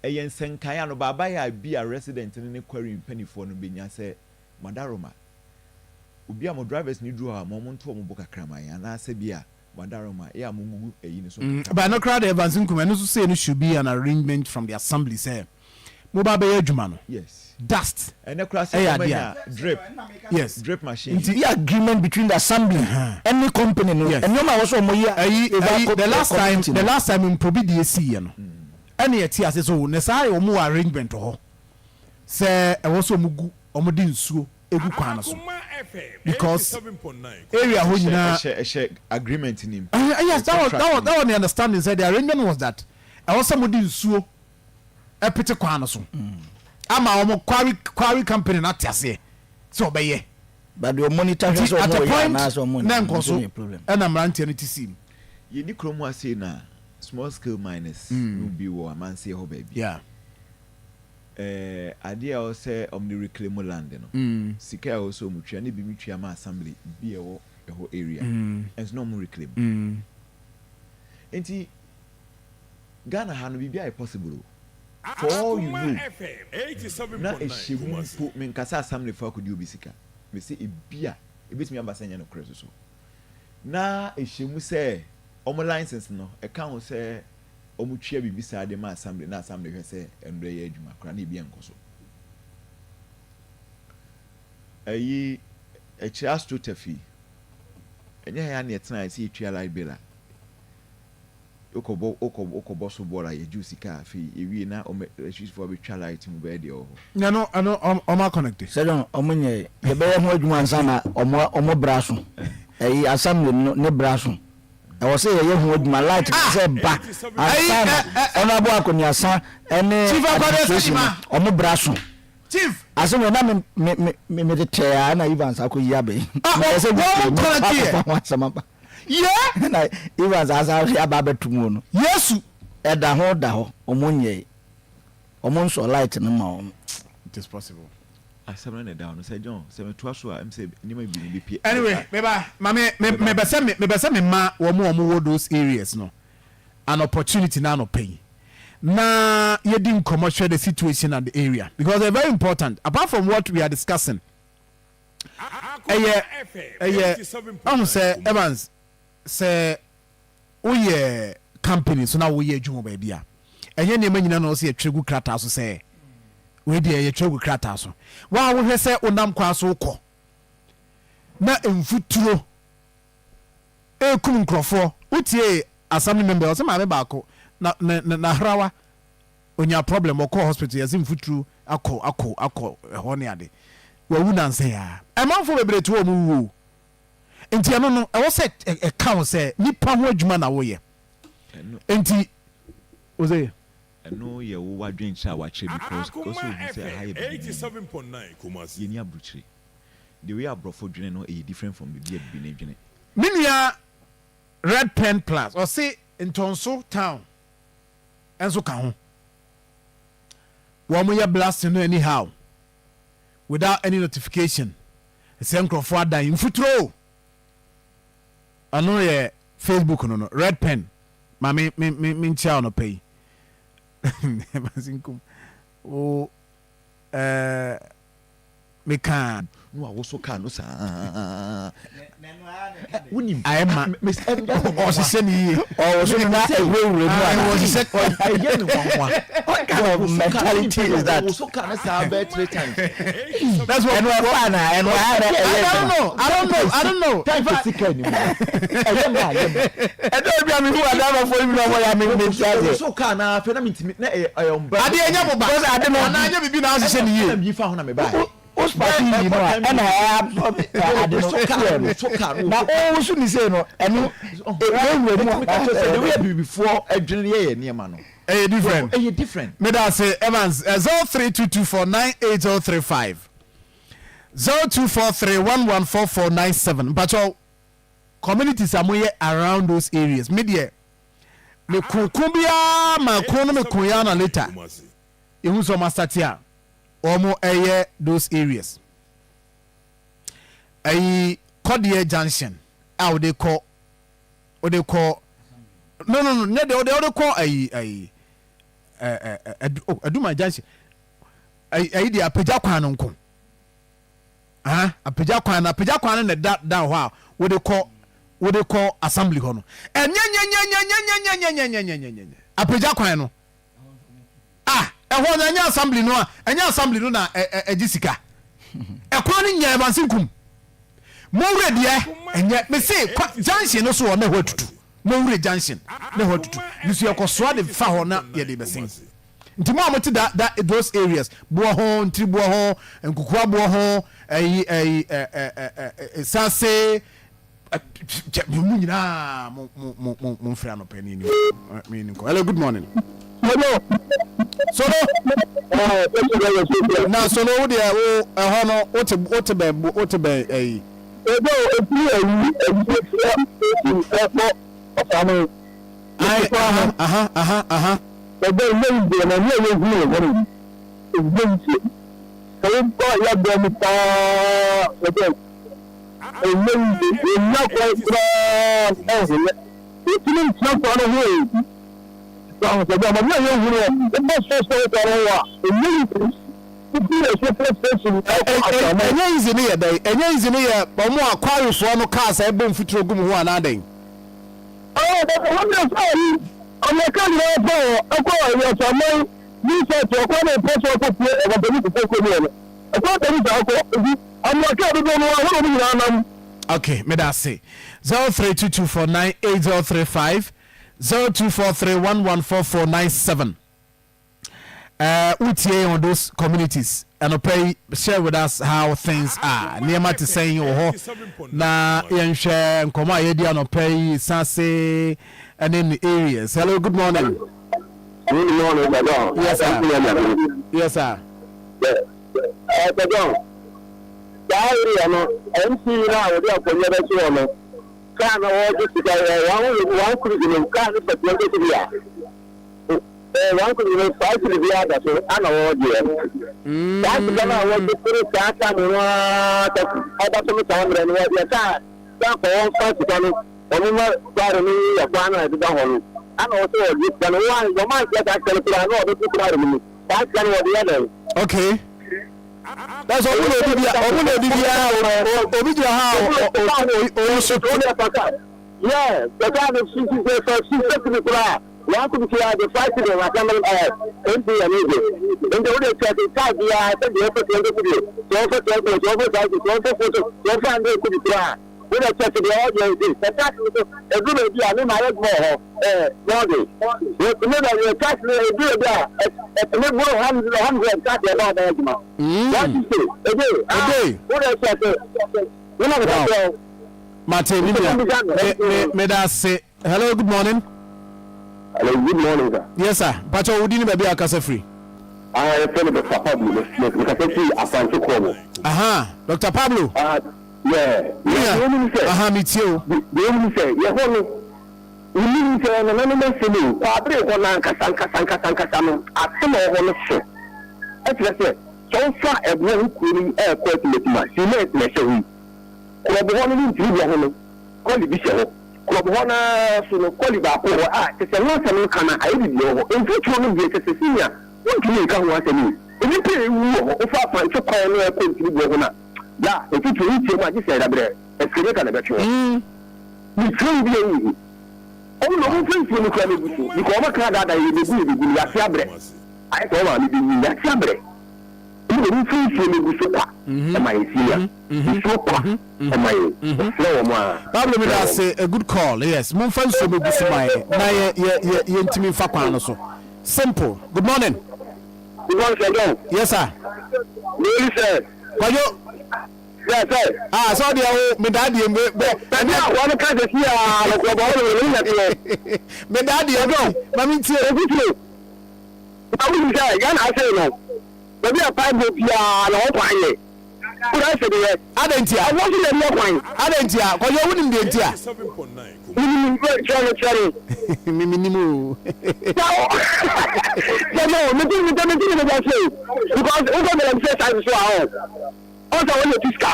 ɛyɛ nsɛnkaeɛ anobaabaeɛ a bi a resident no ne quarry mpaninfoɔ no bɛnya sɛ, Madaroma, obi a mo drivers no duru hɔ a, ma wɔnto wɔn bo kakra ma yɛn, anaasɛ bi a, Madaroma, yɛ a mongugu ayi no so kakra But ma ɛno yɛn. koraa deɛ Evans Nkum, ɛno nso sei no should be an arrangement from the assembly sɛ moba abɛyɛ adwuma no. Yes. Dust Ɛnɛ koraa sɛ ɛyɛ wɔn adeɛ anya a. drip, Yes. drip machine. Nti. Be agreement between the assembly ɛne company no Yes. nneɛma a ɛwɔ sɛ wɔn yɛ Ɛyi a ɛyi favour the last time community the no. last time mpo bi deɛ esiiɛ no. Ɛna yɛte ase sɛ o na saa yɛ wɔn wɔ arrangement wɔ hɔ sɛ ɛwɔ sɛ wɔn gu wɔn de nsuo egu kwan no so because area hɔ nyinaa. Ɛhyɛ ɛhyɛ agreement nim. Yes, that was the understanding sɛ the arrangement was that ɛwɔ sɛ wɔn de nsuo ɛpete kwan no so ama wɔn quarry quarry company no ate aseɛ sɛ ɔbɛyɛ. But deɛ monitor hwɛ Nti sɛ at wɔn a yɛ point anaasɛ wɔn na nyɛ nkɔ nso so yɛ problem. ɛna mmeranteɛ no ti sii mu. Yɛnni kurom ha sei na small scale miners no bi wɔ amanseɛ hɔ baabi. Yeah. Eh, adeɛ a ɛwɔ sɛ wɔn de reclaim land no, sika a ɛwɔ sɛ wɔn tua ne bi mu tua ma assembly bi a ɛwɔ ɛhɔ area, ɛnso na wɔn reclaim. Nti Ghana ha no biribi ayɛ possible o. For all you know, na ɛhyɛ mu mpo, menkasa assembly fo akɔdi obi sika, mese ebia ebetumi aba sɛ ɛnyɛ nokorɛ soso. Na ɛhyɛ mu sɛ wɔn license no ɛka ho sɛ wɔn tua biribi saa de ma assembly na assembly hwɛ sɛ ɛno ɛyɛ adwuma koraa na ebi ɛnkɔ so. Ɛyi ɛkyerɛ astroturf yi, ɛnyɛ ha ya na yɛtena sɛ yɛtua light bill a wokɔbɔ wokɔ wokɔbɔ so bɔɔl a yɛgye wo sika a afei yɛwie na wɔn electricity abɛtwa light mu bɛyɛ deɛ ɛwɔ hɔ. Na ɛno ɛno ɔmo aconnecte. Sɛ ɔmo nyɛ yɛbɛyɛ ho adwuma ansa na ɔmo ɔmo bra so ɛyi assembly no ne bra so ɛwɔ sɛ yɛyɛ ho adwuma light no sɛ ba ansa na ɔno abo akɔniasa ɛne Chief Akwadeɛ administration no Sadiba. ɔmo bra so Chief. asɛm yɛ na me me me me de tɛɛ a na Evans akɔ yi abɛn. Ah, Mɛ sɛ wɔn me connect yɛ. akɔfa ho asɛm aba. Yeah. Na Evans asa ahwɛ aba abɛto mu no. Yesu. Ɛda ho da hɔ ɔmo nyɛ ɔmo nsɔ light no ma ɔmo. It is possible. Asɛm no na ɛda hɔ no sɛ John sɛ metoa so a ɛm sɛ nneɛma bebree bɛpue. Anyway, meba ma me me mebɛ sɛ me mebɛ sɛ me ma wɔn a wɔn wɔ those areas no an opportunity na anɔpɛ yi na yɛdi nkɔmɔ hwɛ the situation at the area because they're very important apart from what we are discussing ɛyɛ ɛyɛ ɔho sɛ Evans sɛ woyɛ company so na woyɛ adwuma baabi a ɛnyɛ nneɛma nyina na ɔsɛ yɛtwerɛ gu krataa so sɛ wei deɛ yɛtwerɛ gu krataa so waa wohwɛ sɛ wonam kwan so wokɔ na mfuturo ɛkum nkurɔfoɔ wotie assembly member ɔsɛ maame baako na na na hrawa onya problem ɔkɔɔ hospital yɛse mfuturo akɔ akɔ akɔ ɛhɔ ne ade wawu nansa yi ara ɛmanfoɔ bebree te hɔ ɔmo wuo nti ɛno no ɛwɔ sɛ ɛka wo sɛ nipa ho adwuma na woyɛ nti ose. Ɛno yɛ wo w'adwenkyerɛ a w'akyerɛ because ɔsɛ ohu sɛ ɛha yɛ bibini yɛni abrukyire the way abrɔfo dwene no ɛyɛ different from baabi a bibini dwene. Me nua Red Pen Plus ɔse Ntɔnso town nso ka ho. Wɔn yɛ blasting no anyhow without any notification. Sɛ nkurɔfoɔ adan mfuturo. Ɔno yɛ Facebook no no red pen ma me me me me nkyia ɔno pɛ yi. Masinkum wo ɛɛ. Mekaa. Na wawoso kaa no saa. Wonim. Ayɛ ma. Ɔhyehyɛ ne yie. Ɔwoso no na ɛwurawura mu ana. Ɔhyehyɛ. Ɛyɛ ne nwanwa. What kind of mentality is that? Ɔwoso kaa no saa bɛyɛ three times. That's what. Ɛnu ɛfa ana ɛnu ayɛ na ɛyɛ. I don't know. I don't know. I don't know. Time to sika ni mu. Ɛyɛ ma ɛyɛ ma. Ɛdɔ ebi a mi hu adamafo yi bi na ɔmo yɛ mi mi ti ase. Ɔwoso kaa na afei na mi ntumi na ɛyɛ ɛyɛ ɔmba. Adeɛ nyɛ mo ba. Ade no. Anaa nyɛ bibi na ahyehyɛ ne yie. Ɛna mi yi fa ho na mi ba yɛ. O spark yi no a ɛna ɛ absorb ade no fuel no na o so ni sei no ɛno ewurawura mu a. Ɛtumi sɛ de woyɛ bibifoɔ adwene yɛ yɛ nneɛma no. Ɛyɛ different. Ɛyɛ different. Meda ase Evans 0322498035 0243114497 mpakyɛw communities a moyɛ around those areas me deɛ me ko ko biara ma ko no me ko ya na later ehu sɛ ɔmo asate a wɔn ɛyɛ those areas ɛyi kɔdeɛ junction a wɔde kɔ wɔde kɔ no no no nyɛ deɛ wɔde wɔde kɔ ɛyi ɛyi ɛɛ ɛɛ oh ɛduma junction ɛyi ɛyi deɛ apagya kwan no nko ah apagya kwan no apagya kwan no na ɛda da hɔ a wɔde kɔ wɔde kɔ assembly hɔ no ɛnyɛ nyɛ nyɛ nyɛ nyɛ nyɛ nyɛ nyɛ nyɛ nyɛ nyɛ nyɛ apagya kwan no. Ah ɛhɔ no ɛnyɛ assembly no a ɛnyɛ assembly no na ɛgye sika ɛkwan no nyɛ Evans Nkum mo werɛ deɛ ɛnyɛ me se kwa junction no so wɔ na ɛhɔ atutu. Mowure junction na ɛhɔ atutu. Nso yɛkɔsoa de fa hɔ na yɛde bɛsen. Nti mo a mote da da those areas, boɔ ho, ntiri boɔ ho, nkukua boɔ ho, ɛyi ɛyi ɛ ɛ ɛ ɛ sase, kyɛ mo nyinaa mo mo mo mo mo mfiri anɔpɛ ne ni me ni nkɔ. Hello, good morning. Solo. Solo. Na solo wo deɛ wo ɛhɔ no wote wote bɛn wote bɛn ɛyi. Ebe o efiri ayi ayi efiri esi ɛkɔ ɔsame. Ayi aha aha aha aha. Ebe nye ndeɛ na nea yɛ hunu wɔ hɔ no nye ntie. Sɛ wo ba ya bɔ mu paa ebe nye ntie yɛ nya kwan koraa ɛnhomɛ. Wotumi ntina kwan no ho o. Sɛ ahosɛ bɛ ama nea yɛ hunu wɔ wo ba so sɛ wo kwan no ho a nye ntie. Ɛnyɛ easy no yɛ dɛn? Ɛnyɛ easy no yɛ wɔn a quarryfoɔ no cars a ɛbɔ mfuturo gu mu ho anaa dɛn? Okay, meda ase. 0322498035 0243114497. Eh, wotie yɛn wɔ those communities anɔpa yi, share with us how things are. Nneɛma te sɛn wɔ hɔ na yɛnhwɛ nkɔmmɔ a yɛdi anɔpa yi Sase ɛne ne areas. Hello, good morning. Good morning, Sir John. Yes, sir. Yes, sir. Yeah. Sir John, saa area no, MC no a wɔde akonnwa bɛsi hɔ no, kaa na wɔgye sika, wɔn wɔn kuru no, kaa no fɛ 20 cedi a. Ɛɛ wɔn nso de saa sidi biara da so ana wɔregyeɛ. Saa sika no a wɔgye firi saa tam no ara ɛda so no saa mmerɛ no yɛkaa sɛ anka wɔmfa sika no wɔn ma kware no yɛ kwan no a ɛdeda hɔ no ana wɔsɛ wɔgye sika no wɔn wɔn ankyerɛ saa sika no koraa na wɔbɛto kware no mu saa sika no wɔde yɛ dɛn. Okay. That's ɔmo na obi bia ɔmo na obi bia obi gyina ha a oyi so. Yeah, bɛka no sisi sɛ sɛ sisi sisi koraa. Wɔn akom ti ara de five cedi wɔn asɛm no ɛɛ mp yɛ ne de nti wo de kyɛ se car biara sɛ deɛ ɔfɛ 20 cedi sɛ ɔfɛ 20 sɛ ɔfɛ 5 sɛ ɔfɛ 40 sɛ ɔfɛ 100 cedi koraa wo de kyɛ se deɛ ɔyɛ nti sɛ tax no so ɛduru baabi a me ma yɛ adwuma wɔ hɔ ɛɛ lɔɔde wɔtumi bɛ yɛ tax no ɛduru baabi a ɛtumi boro 100 tax ɛbɛ ɔbɛyɛ adwuma 150 ebe ah wo de kyɛ se wo na meka kyerɛ wo Mate me nua me me meda ase. Hello, good morning. Hello, good morning, sir. Yes, sir. Pacho, wo din ne baabi a kasa firi? Ah, yɛfrɛ me Dr. Pablo. Mekasa firi Asante Krobo. Aha, Dr. Pablo. Ah, yeah. Yeah. Deɛ wonim sɛ. Aha, metie o. Deɛ wonim sɛ, yɛhɔ no, wonim sɛ nananom asɛm o, kwaabere hɔ no ankasa ankasa ankasa ankasa no, asɛm a ɛwɔ hɔ no so. Ɛkyerɛ sɛ, sɛ wofa ɛboɔ ho kuro no mu ɛrekɔ Atimatima, cement na ɛhyɛ hɔ yi. Korɔbo hɔ no ne ntiriboɔ ho no, kɔle bi hyɛ hɔ. Korɔbo hɔ no ara so no, kɔle baako wɔ hɔ a kyerɛ sɛ ho asɛm nka no a, ayɛ biribi wɔ hɔ. Mfuturo no deɛ, kyerɛ sɛ senior, wontumi nka ho asɛm o. Nnipa a ɛwuwu wɔ hɔ, wofa Afantse kwan no a ɛkɔ Ntiriboɔ ho no a, bra, mfuturo wotia mu a, gye sɛ dabrɛ excavator na ɛbɛtwe hɔ. Mesrɛ wo bi a wonhu. Ɔmo na ɔmo mfa nsuo no koraa mɛgu so because ɔmo aka adaadaa yɛn, yɛbɛgu yɛbɛgu no, yɛate abrɛ. Ayɛ sɛ wo maame bɛwu, yɛate abrɛ. Ɔmo na ɔmo mfa nsuo mɛgu so kwa ma yɛn senior. Nsuo kwa ma yɛn yɛsrɛ wɔn a. Pablo meda ase a good call yes momfa nsuo mɛgu so ma yɛn na yɛ yɛ yɛ yɛntumi nfa kwan no so simple good morning. Good morning sir John. Yes sir. Mary sir. Kwadwo. Yes sir. Ah sɛ ɔdeɛ wo meda adeɛ mu bɛ. Baabi a wɔn ka sɛ si a no kɔ bɔ wɔn no ne nyadeɛ. Meda adeɛ mu ma mi ntie. Nkutuo. Na wonim sɛ Ghana ase no baabi a pipe bɔ biara na wɔn kwan yɛ. Wura sɛ deɛ. Adɛn ntia? Ɛwɔ so na ɛyɛ kwan. Adɛn ntia? Kwadwo wonim deɛ ntia? Menim kyerɛ me kyerɛ me. Me menim o. Sɛ no mete mete mete ne bɛgya se because wokɔ galamsey site so a ɔ ɔsɛ wɔn yɛ tu sika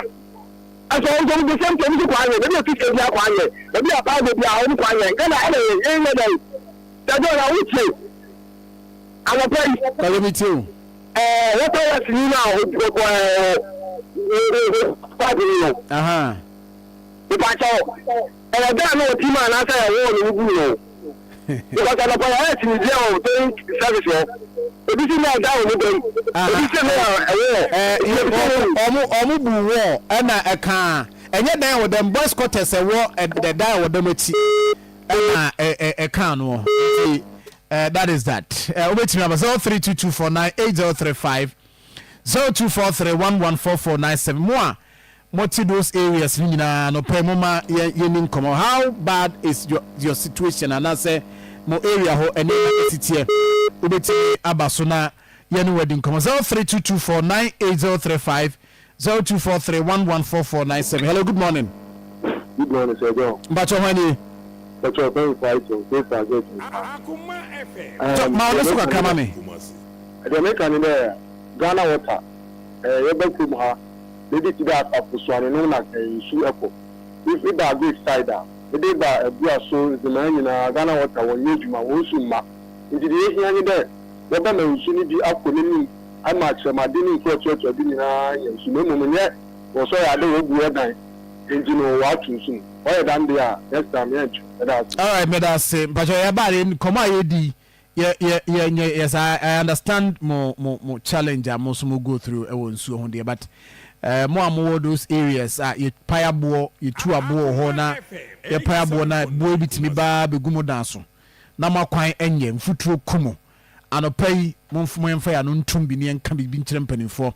ɛsɛ wɔn nso the same thing wɔn nso kwan yɛ baabi a tu sika bi akwan yɛ baabi a paabo bi a wɔn kwan yɛ Ghana ɛna yɛ yɛ yɛ dɛn sɛ dɔn na wotie. Anɔpa yi. Kwadwo me tie o. Ɛɛ water works ni na ɔkɔ ɛɛ pipe ni no. Nipa kyɛw ɛyɛ dan na ɔti mu anaasɛ ɛyɛ wɔɔ na ɔgu no. Because anɔpa yɛ ayɛ kyinideɛ wɔ paying service hɔ. Ebi si na ɛda wɔn dɛm. Ebi si na ɛwɔ. Ɛɛ ɔmo ɔmo bu wɔɔ ɛna ɛkaa ɛnyɛ dan wɔ dɛm boys quarters ɛwɔ ɛdan wɔ dɛm akyi. Ɛna ɛkaa noɔ nti that is that. Wobɛtumi aba 0322498035, 0243114497. Mo a mote those areas no nyinaa no pɛ, moma yɛni nkɔmmɔ. How bad is your situation, anaasɛ mo area hɔ ɛne ɛsiteɛ? Wobɛtumi aba so na yɛne wadi nkɔmmɔ. 0322498035, 0243114497. Hello, good morning. Good morning, Sir John. Mpakyɛ, hɔ nie? Mpakyɛ, ɔfɛn fighting, say for get me. Ma ɔno so kakra ma me. Deɛ meka ne dɛ Ghana Water yɛba kurom ha, baabi ti dɛ asafo soane no na nsu ɛkɔ. If eba Agric side a, ede ba Abua so Nzemaa nyinaa, Ghana Water wɔnyɛ adwuma, wɔn nsu mma. Nti deɛ ehia nye dɛ wɔbɛma nsu no bi akɔ n'anim ama akyerɛmade ne nkurotoatoa bi nyinaa anya nsu, na mmom nyɛ wɔsɔre ade wɔbu ɛdan nti no wɔato nsu mu. Wɔyɛ dan deɛ a, next time yɛntwe. Meda ase. Alright, meda ase. Mpakyɛ, yɛba de nkɔmɔ a yɛdi yɛ yɛ yɛ nyɛ. Yes, I understand mo challenge a mo nso mo go through ɛwɔ nsuo ho deɛ, but mo a mowɔ those areas a yɛpae aboɔ, yɛtu aboɔ wɔ hɔ na yɛpae aboɔ na boɔ bi tumi baa bɛgu mo dan so na mo akwan nyɛ mfuturo ku mo anɔpa yi, momfo mo yɛmfa yɛ ano ntom bi ne yɛnka biribi nkyerɛ mpanimfoɔ,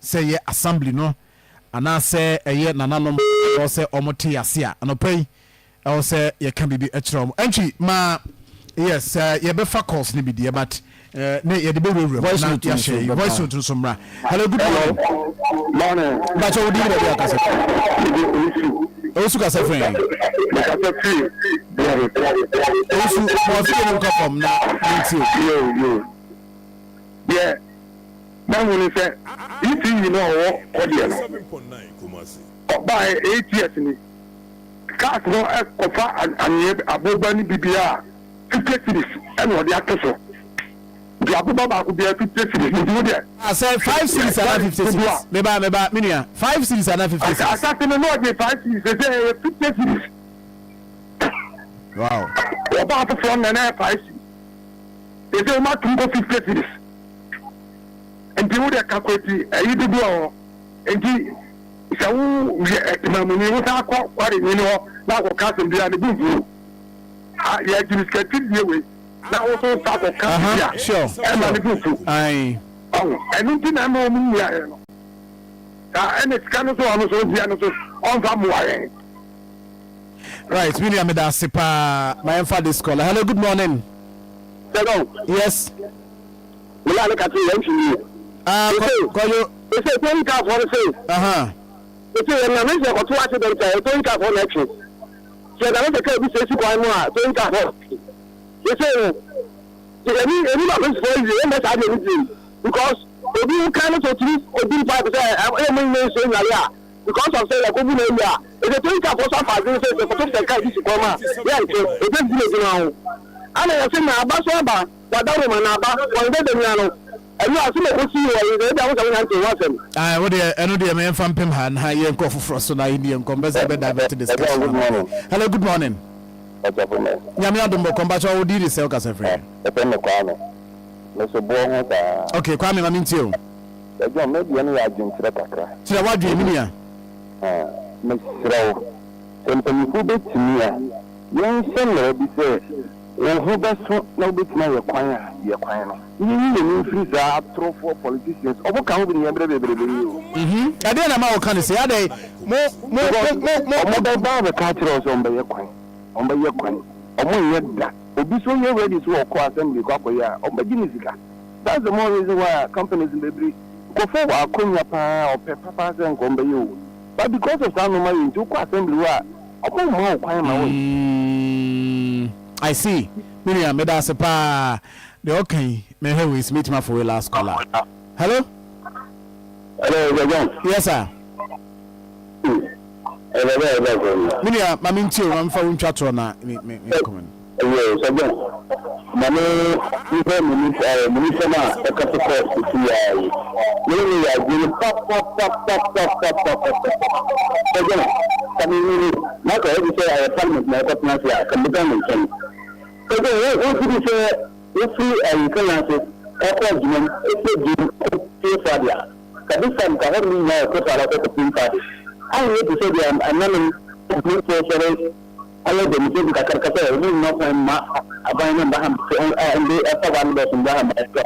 sɛ ɛyɛ assembly no anaasɛ ɛyɛ nananom ɛwɔ sɛ ɔmo te ase a, anɔpa yi ɛwɔ sɛ yɛka biribi kyerɛ ɔmo. Ɛntwi ma yes, yɛbɛfa calls no bi deɛ, but ne yɛde bɛwurawura mu na yɛahyɛ yi voice note nso mmra. Hello, good morning. Morning. Bakyɛ, wo din, baabi akasa? Owusu, kasa firi? Mekasa firi. Owusu, ma ɔfie no nkɔ fam na mentie. Yo yo. Deɛ mahu ne sɛ DCE no a ɔwɔ hɔ deɛ no, ɔbaeɛ 8 years ni. Cars no kɔfa anwea aboba no bi a, 50 cedis ɛna ɔde ato so. Nti aboba baako biara 50 cedis, nti wo deɛ. Sɛ 5 cedis ana 50 cedis? Meba, meba, me nua, 5 cedis ana 50 cedis? Asase no na ɔgye 5 cedis, sɛ ɛyɛ 50 cedis. Ɔbaa foforɔ no na ɛyɛ 5 cedis, sɛ wɔn atum kɔ 50 cedis. Nti wo deɛ calculate ɛyi dodoɔ hɔ. Nti sɛ wo yɛ ɛtɛmamuni, wo san kɔ kware nyini hɔ na akɔka asɛm bi a ne bu nfu yɛ gyina sika ti die wei na wo so sa akɔka bi a ɛma ne bu nfu ɔho. Ɛno nti na ɛma wɔn nyia yɛn no na ɛna sika no so ɔno so ogyia no so ɔnfa mmoa yɛn. Right, me nua, meda ase paa. Ma yɛmfa this caller. Hello, good morning. Hello. Yes. Mela ne kase yɛn fi yie. Ah, kɔyo. Ese towing car fɔ no se. Ese yɛn na mese kɔto accident a, towing car fɔ na ɛtwe. Sɛ na mese kaa bi sɛ esi kwan mu a, towing car fɔ. Ese no. Eni eni ma polisi fɔ wie ɛmɛ saa deɛ ne biem because obi wo kan no so tiri obi pipe sɛ ɛyɛ mo nyɛ nsuo nwale a, because of sɛ yɛkɔbu na awie a, ɛsɛ towing car fɔ so afa adwene sɛ kɔto sɛ kaa bi si kwan mu a, yɛntwe ebi gyina gyina ho ana yɛsɛ na aba so aba wadaworo ma na aba wɔn dɛ nua no ɛnu ase na ɛkɔsi wɔ yi sɛ ebi ahosuo ahonya nte ho asɛm. Ayi, wo deɛ, ɛno deɛ mɛ nfa mpem ha na yɛn nkɔ foforɔ so na yɛn yɛn nkɔ mbɛ sɛ ɛbɛ divert discussion. Hello, good morning. Nyame adom, bɔkɔ. Mpakyɛ, wo di de sɛ ɔkasa firi? Ɛfɛ me Kwame, meso boɔ ho saa. Okay, Kwame, ma mi ntie o. Ɛdwɔn, me deɛ no yɛ adwenkyerɛ kakra. Kyerɛ wadwen, mi nua. Mesrɛ wo, sɛ mpanyinfoɔ bɛtumi a, yɛnhyɛ mmara bi sɛ wo ho bɛso na wobɛtumi ayɛ kwan a, yɛ kwan no. Yɛnyi yɛn mfiri saa atorofoɔ politicians, ɔmo ka ho bi ne yɛn berɛ bebrebe yi o. Ɛdeɛ na ma wɔka no sɛ adɛn mo mo mo mo? Ɔmo bɛba abɛka akyerɛ wo sɛ ɔmo bɛyɛ kwan, ɔmo bɛyɛ kwan, ɔmo nyɛ da. Obi so yɛ ready so ɔkɔ assembly kɔ akɔyɛ a, ɔmo bɛgye ne sika. That's the more reason why a companies no bebree, nkurɔfoɔ wɔ akonya paa, ɔpɛ papa sɛ nka ɔmo bɛyɛ o, but because of saa nneɛma yɛ nti, wokɔ assembly hɔ a, ɔmo mma wo kwan ma wo. I see. Me nua, meda ase paa. Deɛ ɔka yi, mehwɛ wei si metumi afɔ wei last caller. Hello. Hello, John. Yes, sir. Me nua, ma me ntie o, ma mefa wo ntwa toɔ na me comment. Ɛyɛ sɛ John, ma me nhwɛ me nisɛm a ɛka so kɔ sisi yia yi. Me ne yɛ adwene papapapapapapapa. Sɛ John, ka me huni na ka ɛbi sɛ ayɛ parliament na ɛkɔtena ase a, ka mbɛka me nkyɛn. Sɛ John, wo wofiri sɛ wofiri ayikana ase ɛkɔ adwuma mu, efiri adwuma mu kɔ fie fa deɛ, ka this time ka hɔ nom nyinaa yɛ kɔ fa akɔ kɔpem fa de. Anyɛ te sɛ deɛ ɛnanom adwumafoɔ sɔre. Ayɛ demonstration kakraka sɛ ɔmo mma kwan mma aban no mba ha mbe ɛfa ba no bɔs mba ha mba ɛsɔ.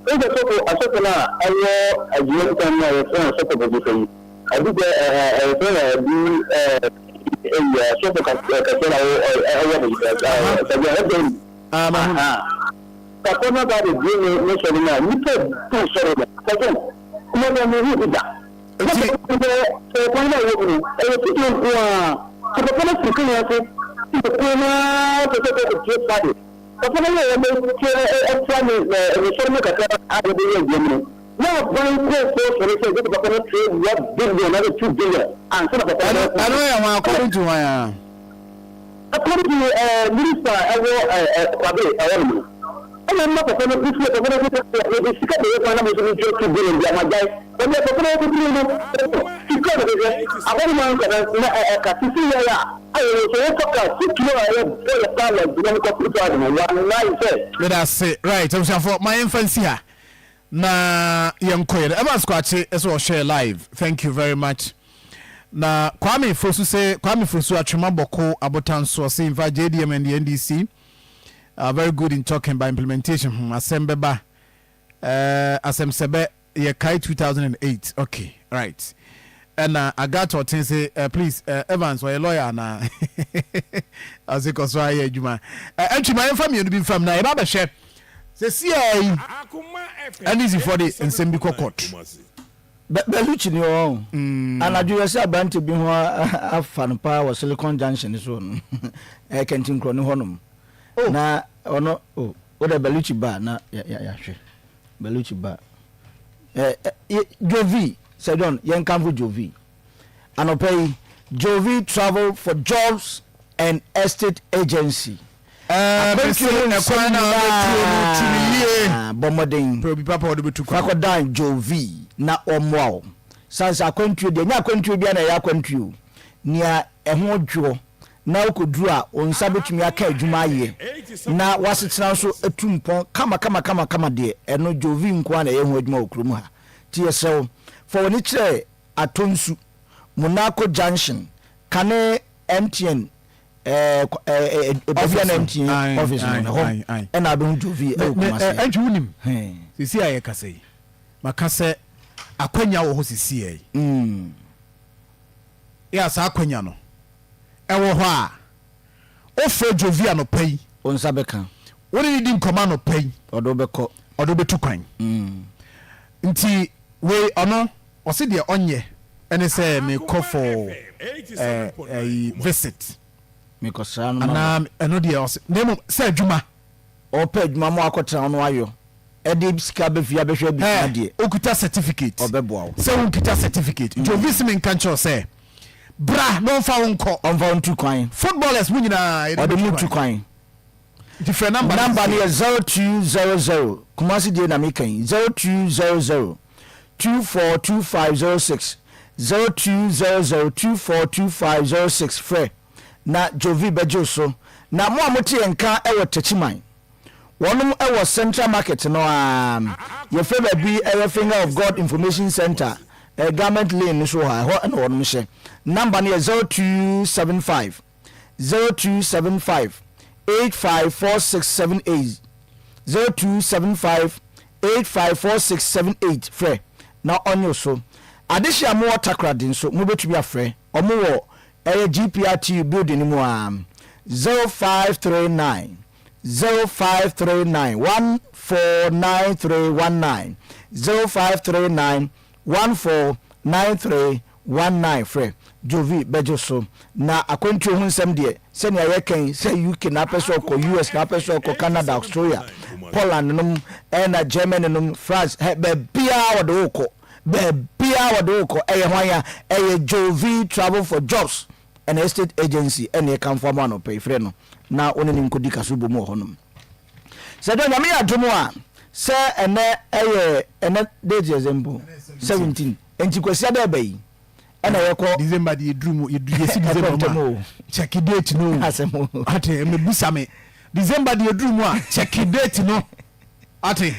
Wohu sɛ sɔfo asɔfo no a ɛwɔ adwuma mu kan no a yɛfrɛ no sɔfo bɔgyesɛ yi ɔde sɛ yɛfrɛ no adi ɛyi sɔfo kɛseɛ na ɛwɔ bɔgyesɛ sɛdeɛ ɛdɛn mu. Papa no ba abɛbue ne ne sɔre no a nnipa bu sɔre no sɛsɛ kuma sɛ mehu bi da. Nti sɛ kwan no a ɛwɔ mu no ɛyɛ fidie nko ara sɛ papa no firi kenya ase sɛ kwan no ara pɛ sɛ kɔkɔtie fade papa no yɛ wɔn ɛtra ne ne sɔre no kakra a wɔbɛyɛ adwuma mu no na aban nkurɔfoɔ sɔre sɛ gye papa no tua 1 billion ana 2 billion ansa na papa no ɛno yɛ hwan according to hwan a? According to eh, minister a ɛwɔ eh, eh, Kwabe ɛhɔ nom no, ɛna mma papa no nso papa no nso yɛde sika bɛyɛ kwan na mo nso montua 2 billion de ama gyae. Baabi a papa no akɔduru no, sika na bɛhwɛ abɔ no ma nka na na ɛka sisi yɛ a ayɛ wɔ sɛ wofa kaa si kilo a ɛyɛ bɔ yɛ paa na gyina no kɔ kutu ade no wallahi sɛ. Meda ase. Right, abusuafoɔ, ma yɛmfa nsi ha na yɛnkɔ yɛn. Evans Kwakye sɛ ɔhwɛɛ live. Thank you very much. Na Kwame Fosu sɛ Kwame Fosu Atwema Bɔko Abotanso ɔse in fact JDM and the NDC are very good in talking but implementation hmm asɛm bɛba eh, asɛm sɛbɛ yɛ kae 2008 okay right ɛna Agatha Ɔten se eh, please eh, Evans ɔyɛ lawyer anaa ɔse kɔ so ayɛ adwuma eh, ɛntwi ma yɛmfa mmienu bi mfam na yɛba bɛhwɛ sɛ siaa yi NDC foɔ de nsɛm bi kɔ court. Bellucci ni hɔ o. Anadwo yɛsɛ aberante bi ho afa no paa wɔ Silicon Junction so no. Ɛyɛ Kɛntinkorɔ ne hɔnom. Oh. Na ɔno oh, wo dɛ Bellucci ba na yɛahwɛ. Bellucci ba. Eh, eh, Jovi, Sir John, yɛnkamfo Jovi. Anɔpa yi, Jovi Travel for Jobs and Estate Agency. Akwantuo mu nsɛm nyinaa, bɔ mmɔden fa kɔdan Jovi na ɔmmoa wo. Sane sɛ akwantuo deɛ, ɛnyɛ akwantuo biara na ɛyɛ akwantuo. Nea ɛho dwoɔ na wokɔduru a, wo nsa bɛtumi aka adwuma ayɛ na w'asetena nso atu mpɔn kamakamakamakama deɛ, ɛno Jovi nko ara na ɛyɛ ho adwuma wɔ kurom ha. Nti yɛsrɛ wo, fa w'ani kyerɛ Atonsu, Monaco Junction, kane MTN baabi a na MTN office no ɛhɔ ɛna abɛhu Jovi ɛwɔ Kumasi. Ɛntwi wonim sisi a yɛkasa yi maka sɛ akwanya wɔ hɔ sisi yi mm. yɛ saa akwanya no ɛwɔ hɔ a wofrɛ Jovi anɔpa yi wo nsa bɛka wo ne ne di nkɔmɔ anɔpa yi ɔde wobɛkɔ ɔde wobɛtu kwan mm. nti wei ɔno Ɔse deɛ ɔnyɛ ɛne sɛ mekɔ for ɛyi visit. Mekɔsra no ma Anaa ɛno deɛ ɔse na mmom sɛ adwuma. Ɔpɛ adwuma ma wakɔtena hɔ na wayɔ ɛde sika aba fie abɛhwɛ abusua deɛ. Okuta certificate. Ɔbɛboa wo. Sɛ wonkita certificate nti obi se menka nkyerɛ wo sɛ bra na ɔmfa wo nkɔ. Ɔmfa wo ntu kwan. Footballers mo nyinaa yɛde mo tu kwan. Nti frɛ number no Number no yɛ 0200, Kumasi deɛ na meka yi, 0200 242506, 0200 242506 frɛ na Jovi bɛgye wo so. Na mo a mote yɛn nka wɔ Techiman, wɔnom wɔ Central Market no ara, yɛfrɛ baabi ɛyɛ Finger of God Information Centre, ɛyɛ Garment Lane no so hɔ a, ɛhɔ na wɔnom hyɛ. Number no yɛ 0275 0275 854678 0275 854678 frɛ na ɔnye wo so. Adehye a mowɔ Takoradi nso mobɛtumi afrɛ ɔmo wɔ ɛyɛ GPRTU building no mu ara 0539 0539 149319 0539 149319 frɛ Jovi bɛgye so. Na akwantuo ho nsɛm deɛ, sɛnea yɛka yi, sɛ UK na apɛ sɛ ɔkɔ, US na apɛ sɛ ɔkɔ, Canada, Australia, Poland nom, ɛna Germany nom, France, hɛ, baabiara wɔde wo kɔ. Baabiara wɔde wo kɔ. Ɛyɛ hwan a? Ɛyɛ Jovi Travel for Jobs and Estate Agency ɛna ɛkamfo ama anɔpa yi. Frɛ no na wo ne no nkɔdi kaso bom wɔ hɔnom. Sɛ dɛ Nyame yɛ adom a, sɛ ɛnɛ ɛyɛ ɛnɛ date yɛ sɛn mpo? 17. Nti Kwasiada ɛba yi ɛna yɛkɔ. December de yɛduru mu yɛdu yɛsi December mu a check date no o. Ate mebisa me December de yɛduru mu a check date no ate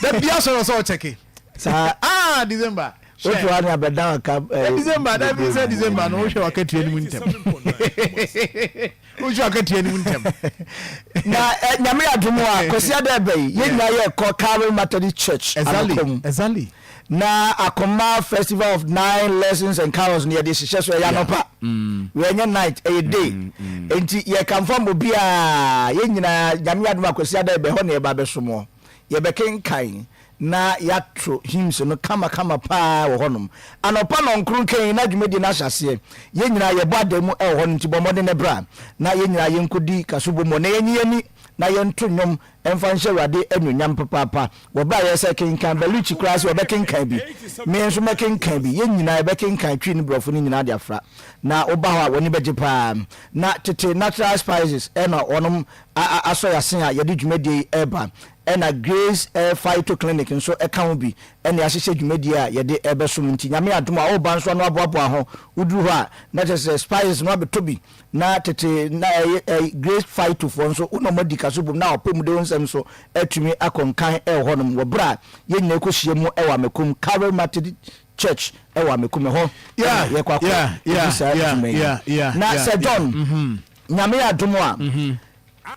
da bia sɔrɔ sɛ ɔkyɛke. Saa ah December. Wotu hɔ ne abɛdan aka. Eh, December da bi sɛ December no wohwɛ wakatua no mu ntɛm. Wohwɛ wakatua no mu ntɛm. Na eh, nyame adom a Kwasi ada ɛbɛ yi yɛn nyinaa yɛ kɔ Calvary Methodist Church Exactly. Exactly. Na Akoma Festival of Nine Lessons and Carols no yɛde hyehyɛ so ɛyɛ anɔpa. Mm. Wɛnyɛ night ɛyɛ day. Mm, mm. Enti yɛkamfo ama obiara yɛn nyinaa nyame adom a Kwasi ada ɛbɛ hɔ na yɛba abɛsom Yɛbɛkenkan na yɛato hymns no kamakama paa wɔ hɔnom. Anɔpa nnɔnkron kɛn na dwumadie no ahyɛ aseɛ. Yɛn nyinaa yɛbɔ adan mu wɔ hɔ no nti bɔ mmɔden na bra na yɛn nyinaa yɛnkɔdi kasobɔ mu na yɛnyi yɛn ani na yɛnto nnwom mfa nhyɛ Awurade anuonyam papaapa wɔ berɛ a yɛsɛ kenkan. Baluchi koraa sɛ ɔbɛkenkan bi. Me nso mɛkenkan bi. Yɛn nyinaa yɛbɛkenkan Twi ne Borɔfo no nyinaa de afra. Na woba hɔ a w'ani bɛgye paa. Na tete natural spices na wɔnom asɔ yɛn asen a yɛde dwumadie yi reba. Ɛna Grace Phyto Clinic nso ka ho bi na yɛahyehyɛ dwumadie a yɛde rebɛsom nti Nyame adom a woba nso ano aboaboa ho woduru hɔ a na kyerɛ sɛ spices no abɛtɔ bi na tete na Grace Phyto foɔ nso wo na wɔn adi kaso bom na wapɔmuden ho nsɛm nso atumi akɔ nkan wɔ hɔnom wɔ berɛ a yɛn nyinaa kɔhyia mu wɔ Amekom Calvary Methodist Church wɔ Amekom ɛhɔ na yɛkɔ akɔ ɛdi saa dwuma yi na Sir John Nyame adom a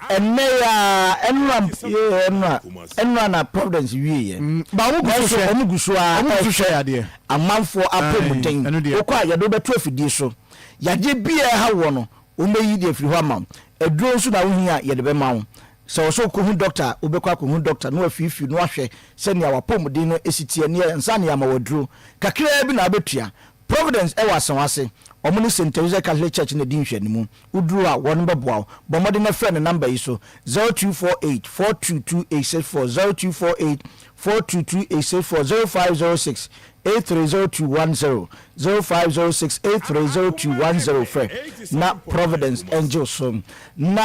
Ɛnnɛ yi ara, ɛnora, yee, ɛnora, ɛnora na Providence wieɛ. Mm, ba wɔn gu so Nanso hwɛ. wɔn gu so ara Wɔn gu so hwɛ ɛrehwɛ yadeɛ. amanfoɔ Ae, apɔmuden. ɛno deɛ. Wokɔ a, yɛde wo bɛto afidie so. Yadeɛ biara ɛha woɔ no, wɔbɛyi de afiri hɔ ama wo. Aduro nso na wohia a, yɛde bɛma wo. Sɛ ɛwɔ sɛ wokɔhu dɔkta a, wobɛkɔ akɔhu dɔkta na wafiifii na wahwɛ sɛnea w'apɔmuden no si teɛ ne ansa na yɛama wo aduro. Kakraa bi na wobɛtua. Providence wɔ Asawase. Wɔn ne St. Theresa Catholic Church na ɛdi nhwɛanimu. Woduru hɔ a, wɔn bɛboa wo. Bɔ mmɔden na frɛ no number yi so, 0248 422 864, 0248 422 864, 0506 830210, 0506 830210 Frɛ na Providence ngye wo so. Na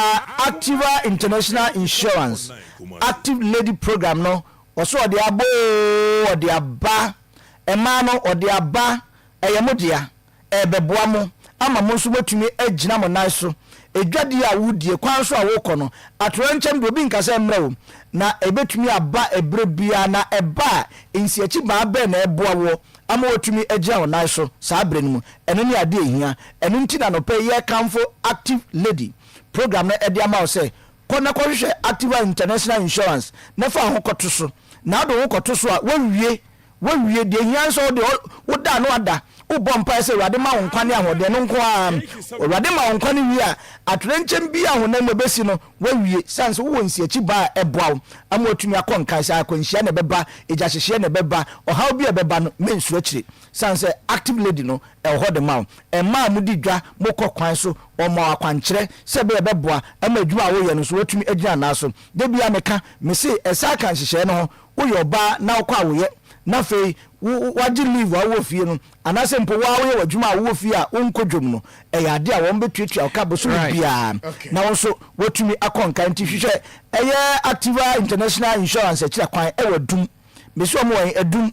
Activa International Insurance Active Lady Program no, ɔso ɔde aba oo, ɔde aba. Mmaa no, ɔde aba, ɛyɛ mo dea. Ɛrebɛboa mo ama mo nso moatumi agyina mo nan so. Adwadie a woredie, kwan so a worekɔ no, atoyerɛnkyɛm deɛ obi nka sɛ mmrɛ wo, na ɛbɛtumi aba ɛberɛ biara, na ɛba a, nsiakyibaa bɛn na ɛreboa woɔ ama woatumi agyina wo nan so saa berɛ no mu? Ɛno ne adeɛ a ɛhia. Ɛno nti na anɔpa yi yɛrekamfo Active Lady program no de ama wo sɛ, kɔ na kɔhwehwɛ Activa International Insurance na fa wo ho kɔto so. Na wode wo ho kɔto so a, woawie. Woawie. Deɛ ɛhia ne sɛ wode woda a na wada. Wobɔ mpaeɛ sɛ Awurade ma wo nkwa ne ahoɔden, ɛno nko ara. Awurade ma wo nkwa no wie a, atoyerɛnkyɛm biara a honam mu ɛbɛsi no, woawie. Sane sɛ wowɔ nsiakyi ba a ɛboa wo ama woatumi akɔ nkan. Sɛ akwanhyia na ɛbɛba, egyahyehyeɛ na ɛbɛba, ɔhaw bi a ɛbɛba no, mensuro akyire. Sane sɛ Active Lady no, ɛwɔ hɔ de ma wo. Mmaa a modi dwa, mokɔ kwan so, wɔma wo akwankyerɛ sɛ ɛbɛyɛ ɛbɛboa ama adwuma a woyɛ no nso woatumi agyina nan so. Da biara meka, mese ɛsan ka nhyehyɛeɛ no ho, woyɛ ɔbaa na wokɔ awoyɛ na afei wo woagye leave a wowɔ fie no anaasɛ mpo wo ara woyɛ w'adwuma a wowɔ fie a wonkɔ dwom no, ɛyɛ adeɛ a wɔbɛtuatua wo ka bosome Right. biara Okay. na wo nso woatumi akɔ nkan. Nti hwehwɛ ɛyɛ Activa International Insurance akyira kwan ɛwɔ Adum. Mesi wɔn wɔ he? Adum.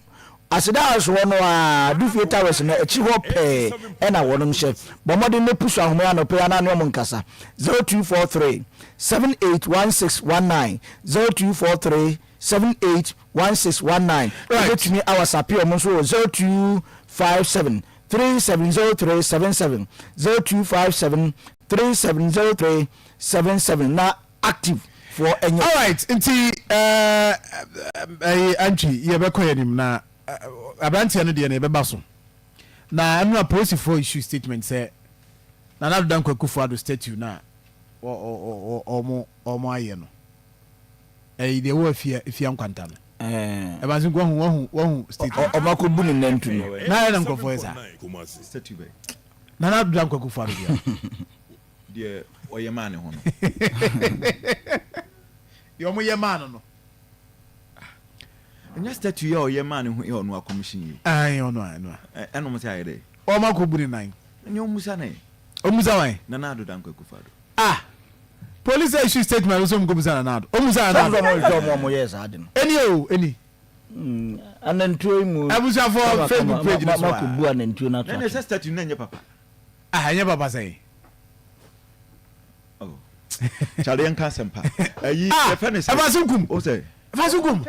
Aseda House hɔ no ara, Dufie Towers no akyi hɔ pɛɛ ɛna wɔnom hyɛ. Bɔ mmɔden na pusu ahoma yi anɔpa yi anaa ne wɔn nkasa. 0243 781619, 0243 781619. Right. Wobɛtumi awasape wɔn nso wɔ 0257 370377, 0257 370377 na active foɔ ɛnyɛ. Alright nti ɛɛ ɛyi Antwi yɛbɛkɔ yɛn anim na aberanteɛ no deɛ no yɛbɛba so na ɛno na polisifoɔ issue statement sɛ Nana Addo Dankwa Akufo-Addo statue no a wɔn wɔn ayɛ no ɛyi deɛ ɛwɔ afia efia nkwanta no ɛba nso wahu wahu wahu statement. Ɔmo akɔ bu ne nantu no. Na ayɛ na nkurɔfoɔ yɛ saa. Statue bɛn? Nana Addo Dankwa Akufo-Addo deɛ. Deɛ ɔyɛ maa ne ho no. Deɛ ɔmo yɛ maa no no. Ɛnyɛ statue yi a ɔyɛ maa ne ho yi a ɔno akɔmihyin yi. Ayi ɔno a ɛno a. Ɛna ɔmo sɛ ayɛ dɛ. Ɔmo akɔ bu ne nan. Ɛnni ɔmo musa ne. Ɔmo musa wan. Nana Addo Dankwa Akufo-Addo. Ah! Police issue statement nso ɔmo kɔ musa Nana Addo. Ɔmo musa Nana Addo. Sɛ ɔmo hwehwɛ ɔmo a ɔmo yɛɛ saa ade no. Ɛni o ɛni. Anantuo yi mu. Abusuafoɔ Facebook page no so a. Makɔ bu anantuo no ato atwene. Ɛna ɛsɛ statue no ɛnyɛ papa. Ah ɛnyɛ papa sɛn. Oh. Charlie yɛn ka asɛmpa. Ɛyi ah, yɛfɛ ne sɛ. Ɛfa so kum. O sɛ. Ɛfa so kum.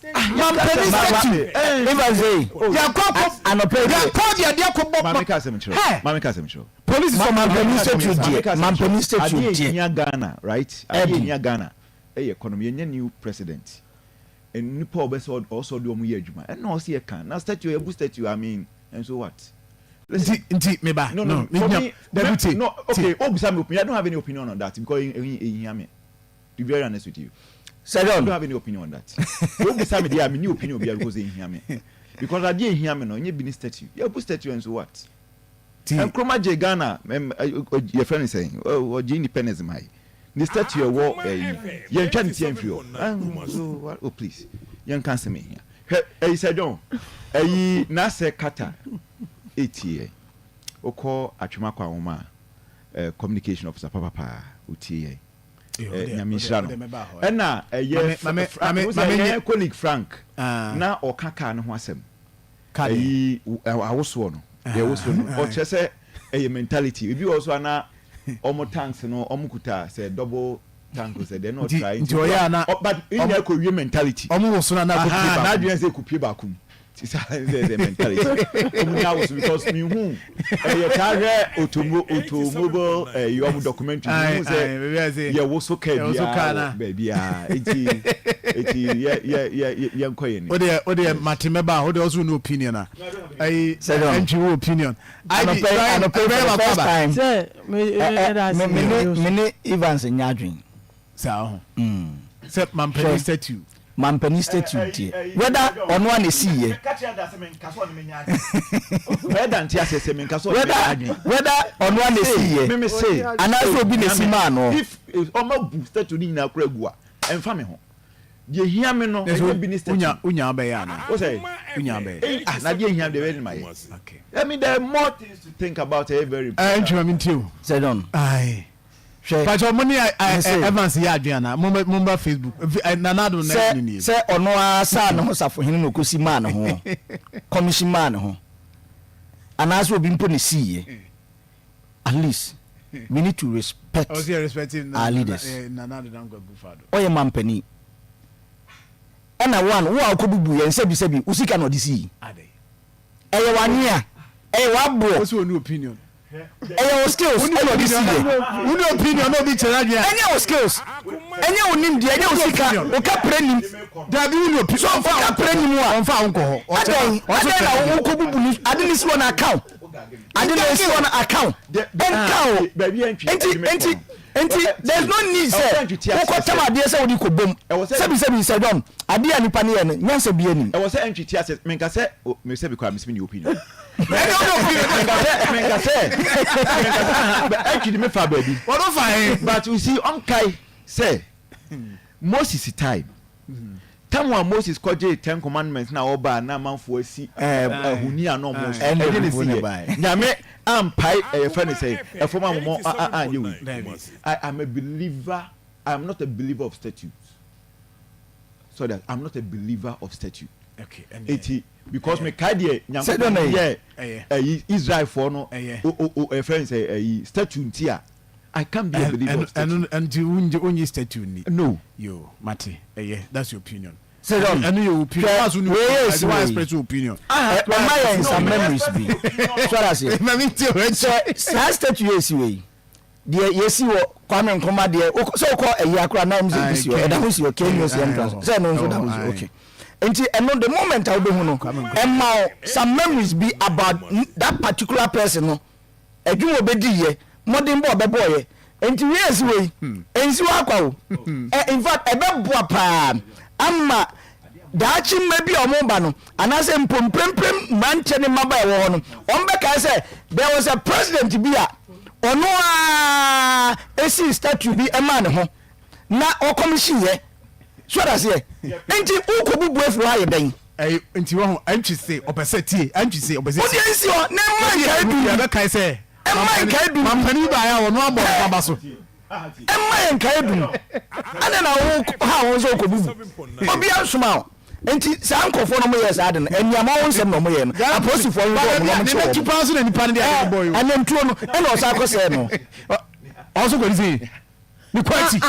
Mampanin statue. Evans ei. Yɛakɔ akɔ Anɔpa yi deɛ. yɛakɔ de adeɛ akɔ bɔ. Maame ka asɛm kyerɛ wo. Maame ka asɛm kyerɛ wo. Polisi sɔ Mampanin statue deɛ. Mampanin statue Adeɛ deɛ. ehia Ghana right? Adeɛ Ɛden. ehia Ghana ɛyɛ economy. Yɛnyɛ new president. Nnipa a ɔbɛsɛ ɔsɛ ɔde wɔn yɛ adwuma. Ɛna ɔsɛ yɛ ka. Na statue yɛbu statue I mean and so what? Nti nti meba. No no. No For menya me, dabi tie. no okay. Tie. Obisa me opinion. I don't have any opinion on that because ehia me. To be very honest with you. Sir I John. don't have any opinion on that. Sɛ wobisa me deɛ a, menni opinion biara because ɛnhia me. Because adeɛ a ɛhia me no, ɛnyɛ bi ne statue. Yɛbu statue and so what? Ti. Nkrumah gyee Ghana, ɛm, ɛ, ɔ, yɛfrɛ no sɛn, ɔ, ɔgye independence mae. Ne statue a ɛwɔ ɛyi, yɛntwa ne ti amfiri hɔ. Ɛn, so what, oh please, yɛnka asɛm a ɛhia. Hwɛ, ɛyi Sir John, ɛyi Nasser Carter ɛtie yɛn. Wokɔ Atwema Kwanwoma a, eh, communication officer papapaa, ɔtie yɛn. Eh, nyame nhyira no ɛna ɛyɛ yɛ colleague Frank ah. na ɔka kaa no ho asɛm ɛyi awosoɔ no deɛ ɛwosoɔ no ɔkyerɛ sɛ ɛyɛ mentality ebi wɔ so ana ɔmo tanks no ɔmo kuta sɛ double tank sɛ deɛ na ɔtra nti ɔyɛ ana but nnya kɔ wie mentality ɔmo woso na na kɔ pie baako n'adwene sɛ kɔ pie baako mu Ti saa sɛ sɛ mentality ɔmo nya awoso because mi hu ɛyɛ taa hwɛ otomo automobile ɛyi ɔmo documentary mi hu sɛ yɛ woso kaa biara wɔ baabiara eti eti yɛ yɛ yɛ yɛ nkɔ yɛ ni. O deɛ o deɛ mate mɛba o deɛ ɔso ni opinion a ɛyi ɛntwi wo opinion. Anɔpɛ anɔpɛ for the first time. Sɛ me me me ne Evans nya adwene. Saa ho. Sɛ mampanin statue. Mampanin statue deɛ whether ɔno a na esi yɛ. Whether whether ɔno a na esi yɛ anaasɛ obi na esi maa no. If ɔma bu statue ni nyinaa kura gu a ɛnfa mi ho deɛ hia mi no ɛnyɛ bi ni statue. Unya unya abɛyɛ ana. O sɛ unya abɛyɛ. Ah na deɛ hia mi deɛ bɛyɛ ni ma yɛ. I mean there are more things to think about ɛyɛ very important. Ɛɛ ntwema mi nti o. Sɛ John. Ayi. Hwɛ. Pakyɛ mo ne Mese. Evans yɛ adwene anaa? Mo mo mmra Facebook. Nana Addo na Sɛ ne nie. sɛ ɔno ara saa ne ho safohene na ɔkɔsi maa ne ho, kɔmihyin maa ne ho, anaasɛ obi mpo na ɛsiiɛ. At least we need to respect Ɔsɛ yɛ respect our leaders. Nana Addo Dankwa Akufo-Addo. Ɔyɛ mampanin. Ɛna one, wo a wokɔbubu yɛn sɛbisɛbi, wo sika na ɔde sii. Adɛn? Ɛyɛ w'anwea, ɛyɛ w'aboɔ. Ɔsɛ ɔni opinion. Ɛyɛ wo skills ɛna ɔde si yɛ. Woni opinion na obi kyerɛ adwene a. Ɛnyɛ wo skills, ɛnyɛ wo nimdeɛ, ɛnyɛ wo sika, wo kaprɛ nim. Dabi woni opinion. So wo kaprɛ nim a. Ɔnfa wo nkɔ hɔ. Adɛn adɛn na wo kɔ bubu ni ade ne si hɔ na aka wo. Ade na esi hɔ na aka wo. Ɛnka wo. Nti nti nti there is no need sɛ wokɔ tam adeɛ sɛ wode kɔ bom. Sɛbi sɛbi sɛ John adeɛ a nipa no yɛ no nyansa bi anim. Ɛwɔ sɛ ɛntwe ti ase menka sɛ me sɛbi koraa me sɛ me ni opinion. Ɛnyɛ wode opinion. Menka sɛ menka sɛ menka sɛ aha ɛntwe de me fa baabi. Wɔn fa he. But you see ɔnkae sɛ Moses time tam a Moses kɔgyee ten commandments na ɔbaa na amanfoɔ asi ahoni a na ɔmo so ɛde ne si yɛ Nyame ampae ɛyɛ fɛ ne sɛ ɛfam amomɔ anyɛ wei. I am a believer I am not a believer of statutes. So that I'm not a believer of statute. Okay. Eti because me kae deɛ Nyankopɔn yɛ ɛyi Israelfoɔ no o o ɛfrɛ n sɛ ɛyi statue nti a I can't be a believer of statue. Ɛno nti wonye wonye statue ni. No. Yo mate ɛyɛ that's your opinion. Sɛ John ɛno yɛ opinion. Hwɛ wei yɛ esi wei. wei. Express your opinion. Ɛma yɛn some memories bi. So ase. Mami ti o. Sɛ saa statue yɛ esi wei. Deɛ yɛsi wɔ Kwame Nkrumah deɛ sɛ wokɔ ayi akora na sɛ bi si hɔ ɛda ho si hɔ KNUST entrance sɛ ɛno nso da ho si hɔ okay nti ɛno the moment a wobɛhu no ɛma wo some memories bi about that particular person no adwuma obɛdiiɛ mmɔden bɔ ɔbɛbɔɔyɛ nti wei ɛsi wei ɛnsi hɔ akwa o in fact ɛbɛboa paa ama Daakye mma bi a wɔreba no, anaasɛ mpo mprempren mmeranteɛ ne mmabaa a ɛwɔ hɔ no, wɔbɛkae sɛ there was a president bi a ɔno ara sii statue bi maa ne ho na ɔkɔmihyiiɛ. So ɔda aseɛ? Nti wokɔbubu afiri hɔ ayɛ dɛn? Ɛyi nti wɔn ho ɛntwi se ɔpɛ sɛ tie ɛntwi se ɔpɛ sɛ. Wodeɛ nsi hɔ na ɛma nkae dum bi. Yɛbɛkae sɛ. Ɛma nkae dum bi. Mampanin bi baeɛ a ɔno abɔ ne ba so. Mma yɛn nkae dum. Adɛn na wo ha wɔn sɛ wokɔbubu? Obiara nsoma wo. Nti saa nkurɔfoɔ no wɔyɛɛ saa ade no, aniammɔho nsɛm na wɔyɛɛ no. Apolisifoɔ hwehwɛ wɔn na wɔkye wɔn. Ɛɛ, anantwie no, ɛna ɔsan kɔsɛɛ no. Ɔso kɔdi sɛ. Ne kɔ akyi.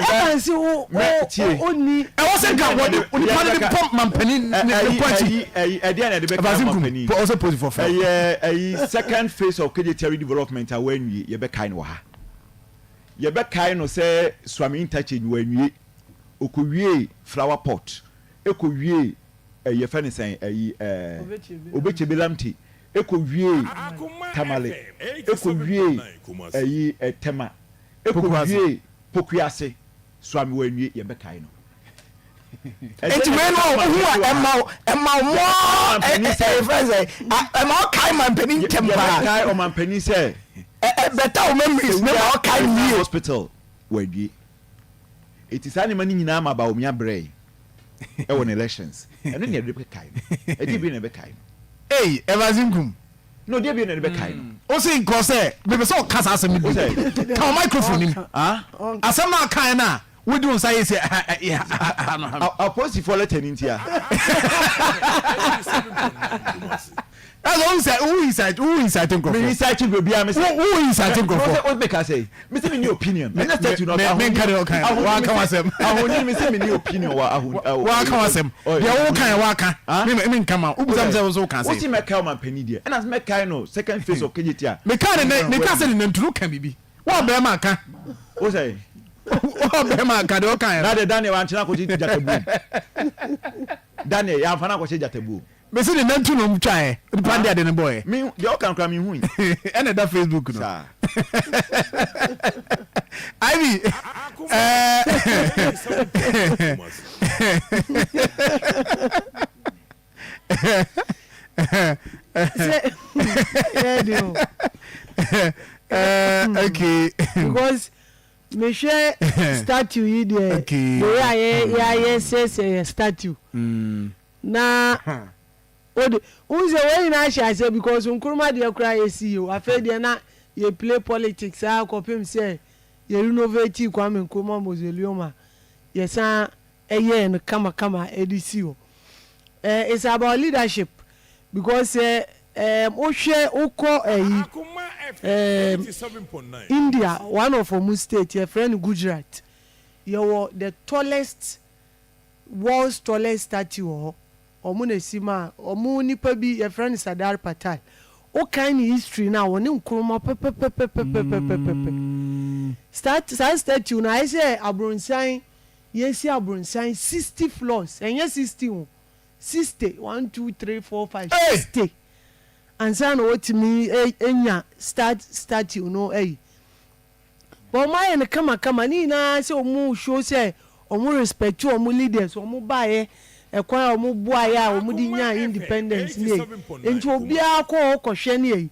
Ɛbansi wo wo ni. Ɛwɔ sɛ nka wɔde nipa no de pɔ mampanin ne kɔ akyi. Ɛdeɛ na ɛde bɛka mampanin. Ɔsɛ polisifoɔ fɛ. Ɛyɛ ɛyi second phase of Kejetia redevelopment a wɔanwie yɛbɛkae no wɔ ha. Yɛbɛkae no sɛ Suame interchange wɔanwie. Ɔkɔwiee flower pot ɛkɔwiee ɛyi yɛfrɛ no sɛn ɛyi ɛɛ Obetsebi Lamptey Ekowiee Tamale, ekowiee ɛyi ɛ Tema, ekowiee Pokuase, Suame wanwie, yɛbɛkae no. Enti wei no wohu a ɛma wo ɛma wo more ɛ ɛ yɛfrɛ no sɛ ɛma wo kae mampanin ntɛm paa. Yɛbɛkae ɔmampanin sɛ. Ɛ ɛ bɛta wo memories na ɛma wo kae no yie. Hospital wanwie. Eti saa nneɛma no nyinaa ma Bawumia brɛe ɛwɔ ne elections. Ɛno na yɛde bɛkae no. Ɛdeɛ bio na yɛbɛkae no. Ei Evans Nkum. No deɛ bio na yɛde bɛkae no. Wo se nkɔ sɛ mepɛ sɛ ɔka saa asɛm no bio. Ka wɔ microphone no mu. Asɛm no a ɔkaeɛ no a wode wo nsa yɛ sɛ ha no ha no. Apolisifoɔ letter no ntia. Ɛsɛ wo sɛ wo incite wo incite nkurɔfoɔ. Me incite obiara me sɛ. Wo incite nkurɔfoɔ. Wo meka sɛ me sɛ me ni opinion. Ɛnyɛ statue no ɔka. Me nka deɛ ɔka yɛ waka wasɛm. Ahoni me sɛ me ni opinion wɔ ahoni. Waka wasɛm. Deɛ wo ka yɛ waka. Me me nka ma. Wo bisa me sɛ wo so ka sɛ. Wo si mɛka ɔmampanin deɛ ɛna mɛkae no second phase of KJT a. Me ka ne ne me ka sɛ ne nantunu ka bibi. Wo bɛrima ka. Wo sɛ. Wo bɛrima ka deɛ ɔka yɛ. Na deɛ Daniel wankyerɛ akɔkye gyatabuo. Daniel yɛ anfa no akɔhyɛ gyatabuo. Mese ne nantu na ɔmo twaɛ nipa de ade no bɔɛ. Me deɛ ɔka no koraa me hui. Ɛna ɛda Facebook no. Saa. Ivy Sɛ yɛ de o. Okay. Because mehwɛ statue yi deɛ the way a yɛ yɛ sɛsɛ yɛ statue. Na ode wohu sɛ wei nyinaa hyɛ aseɛ because Nkrumah deɛ koraa yɛsi yie o afei deɛ na yɛ play politics ara kɔpem sɛ yɛ renovate Kwame Nkrumah mausoleum a yɛsan yɛɛ no kama kama de si hɔ. Eh, it's about leadership because sɛ eh, wohwɛ wokɔ ayi eh, India one of ɔmo state yɛfrɛ no Gujarat yɛwɔ the tallest World's tallest statue wɔ hɔ. Wɔn na esi maa wɔn nipa bi yɛfrɛ no Sardar Patel. Wo kan ne history no a wɔne Nkrumah pɛpɛpɛpɛpɛpɛpɛ. Stat saa statue no ayɛ sɛ abronsan yɛsi abronsan 60 floors ɛnyɛ 60 o 60 1 2 3 4 5 60 ansa na wɔtumi anya stat statue no ayi. But ɔmo ayɛ no kama kama ne nyinaa sɛ ɔmo show sɛ ɔmo respect ɔmo leaders ɔmo baeɛ ɛkwan a ɔmo boaeɛ a ɔmo de nyaa independence ne ei nti obiara kɔ hɔ kɔ hwɛ ne ei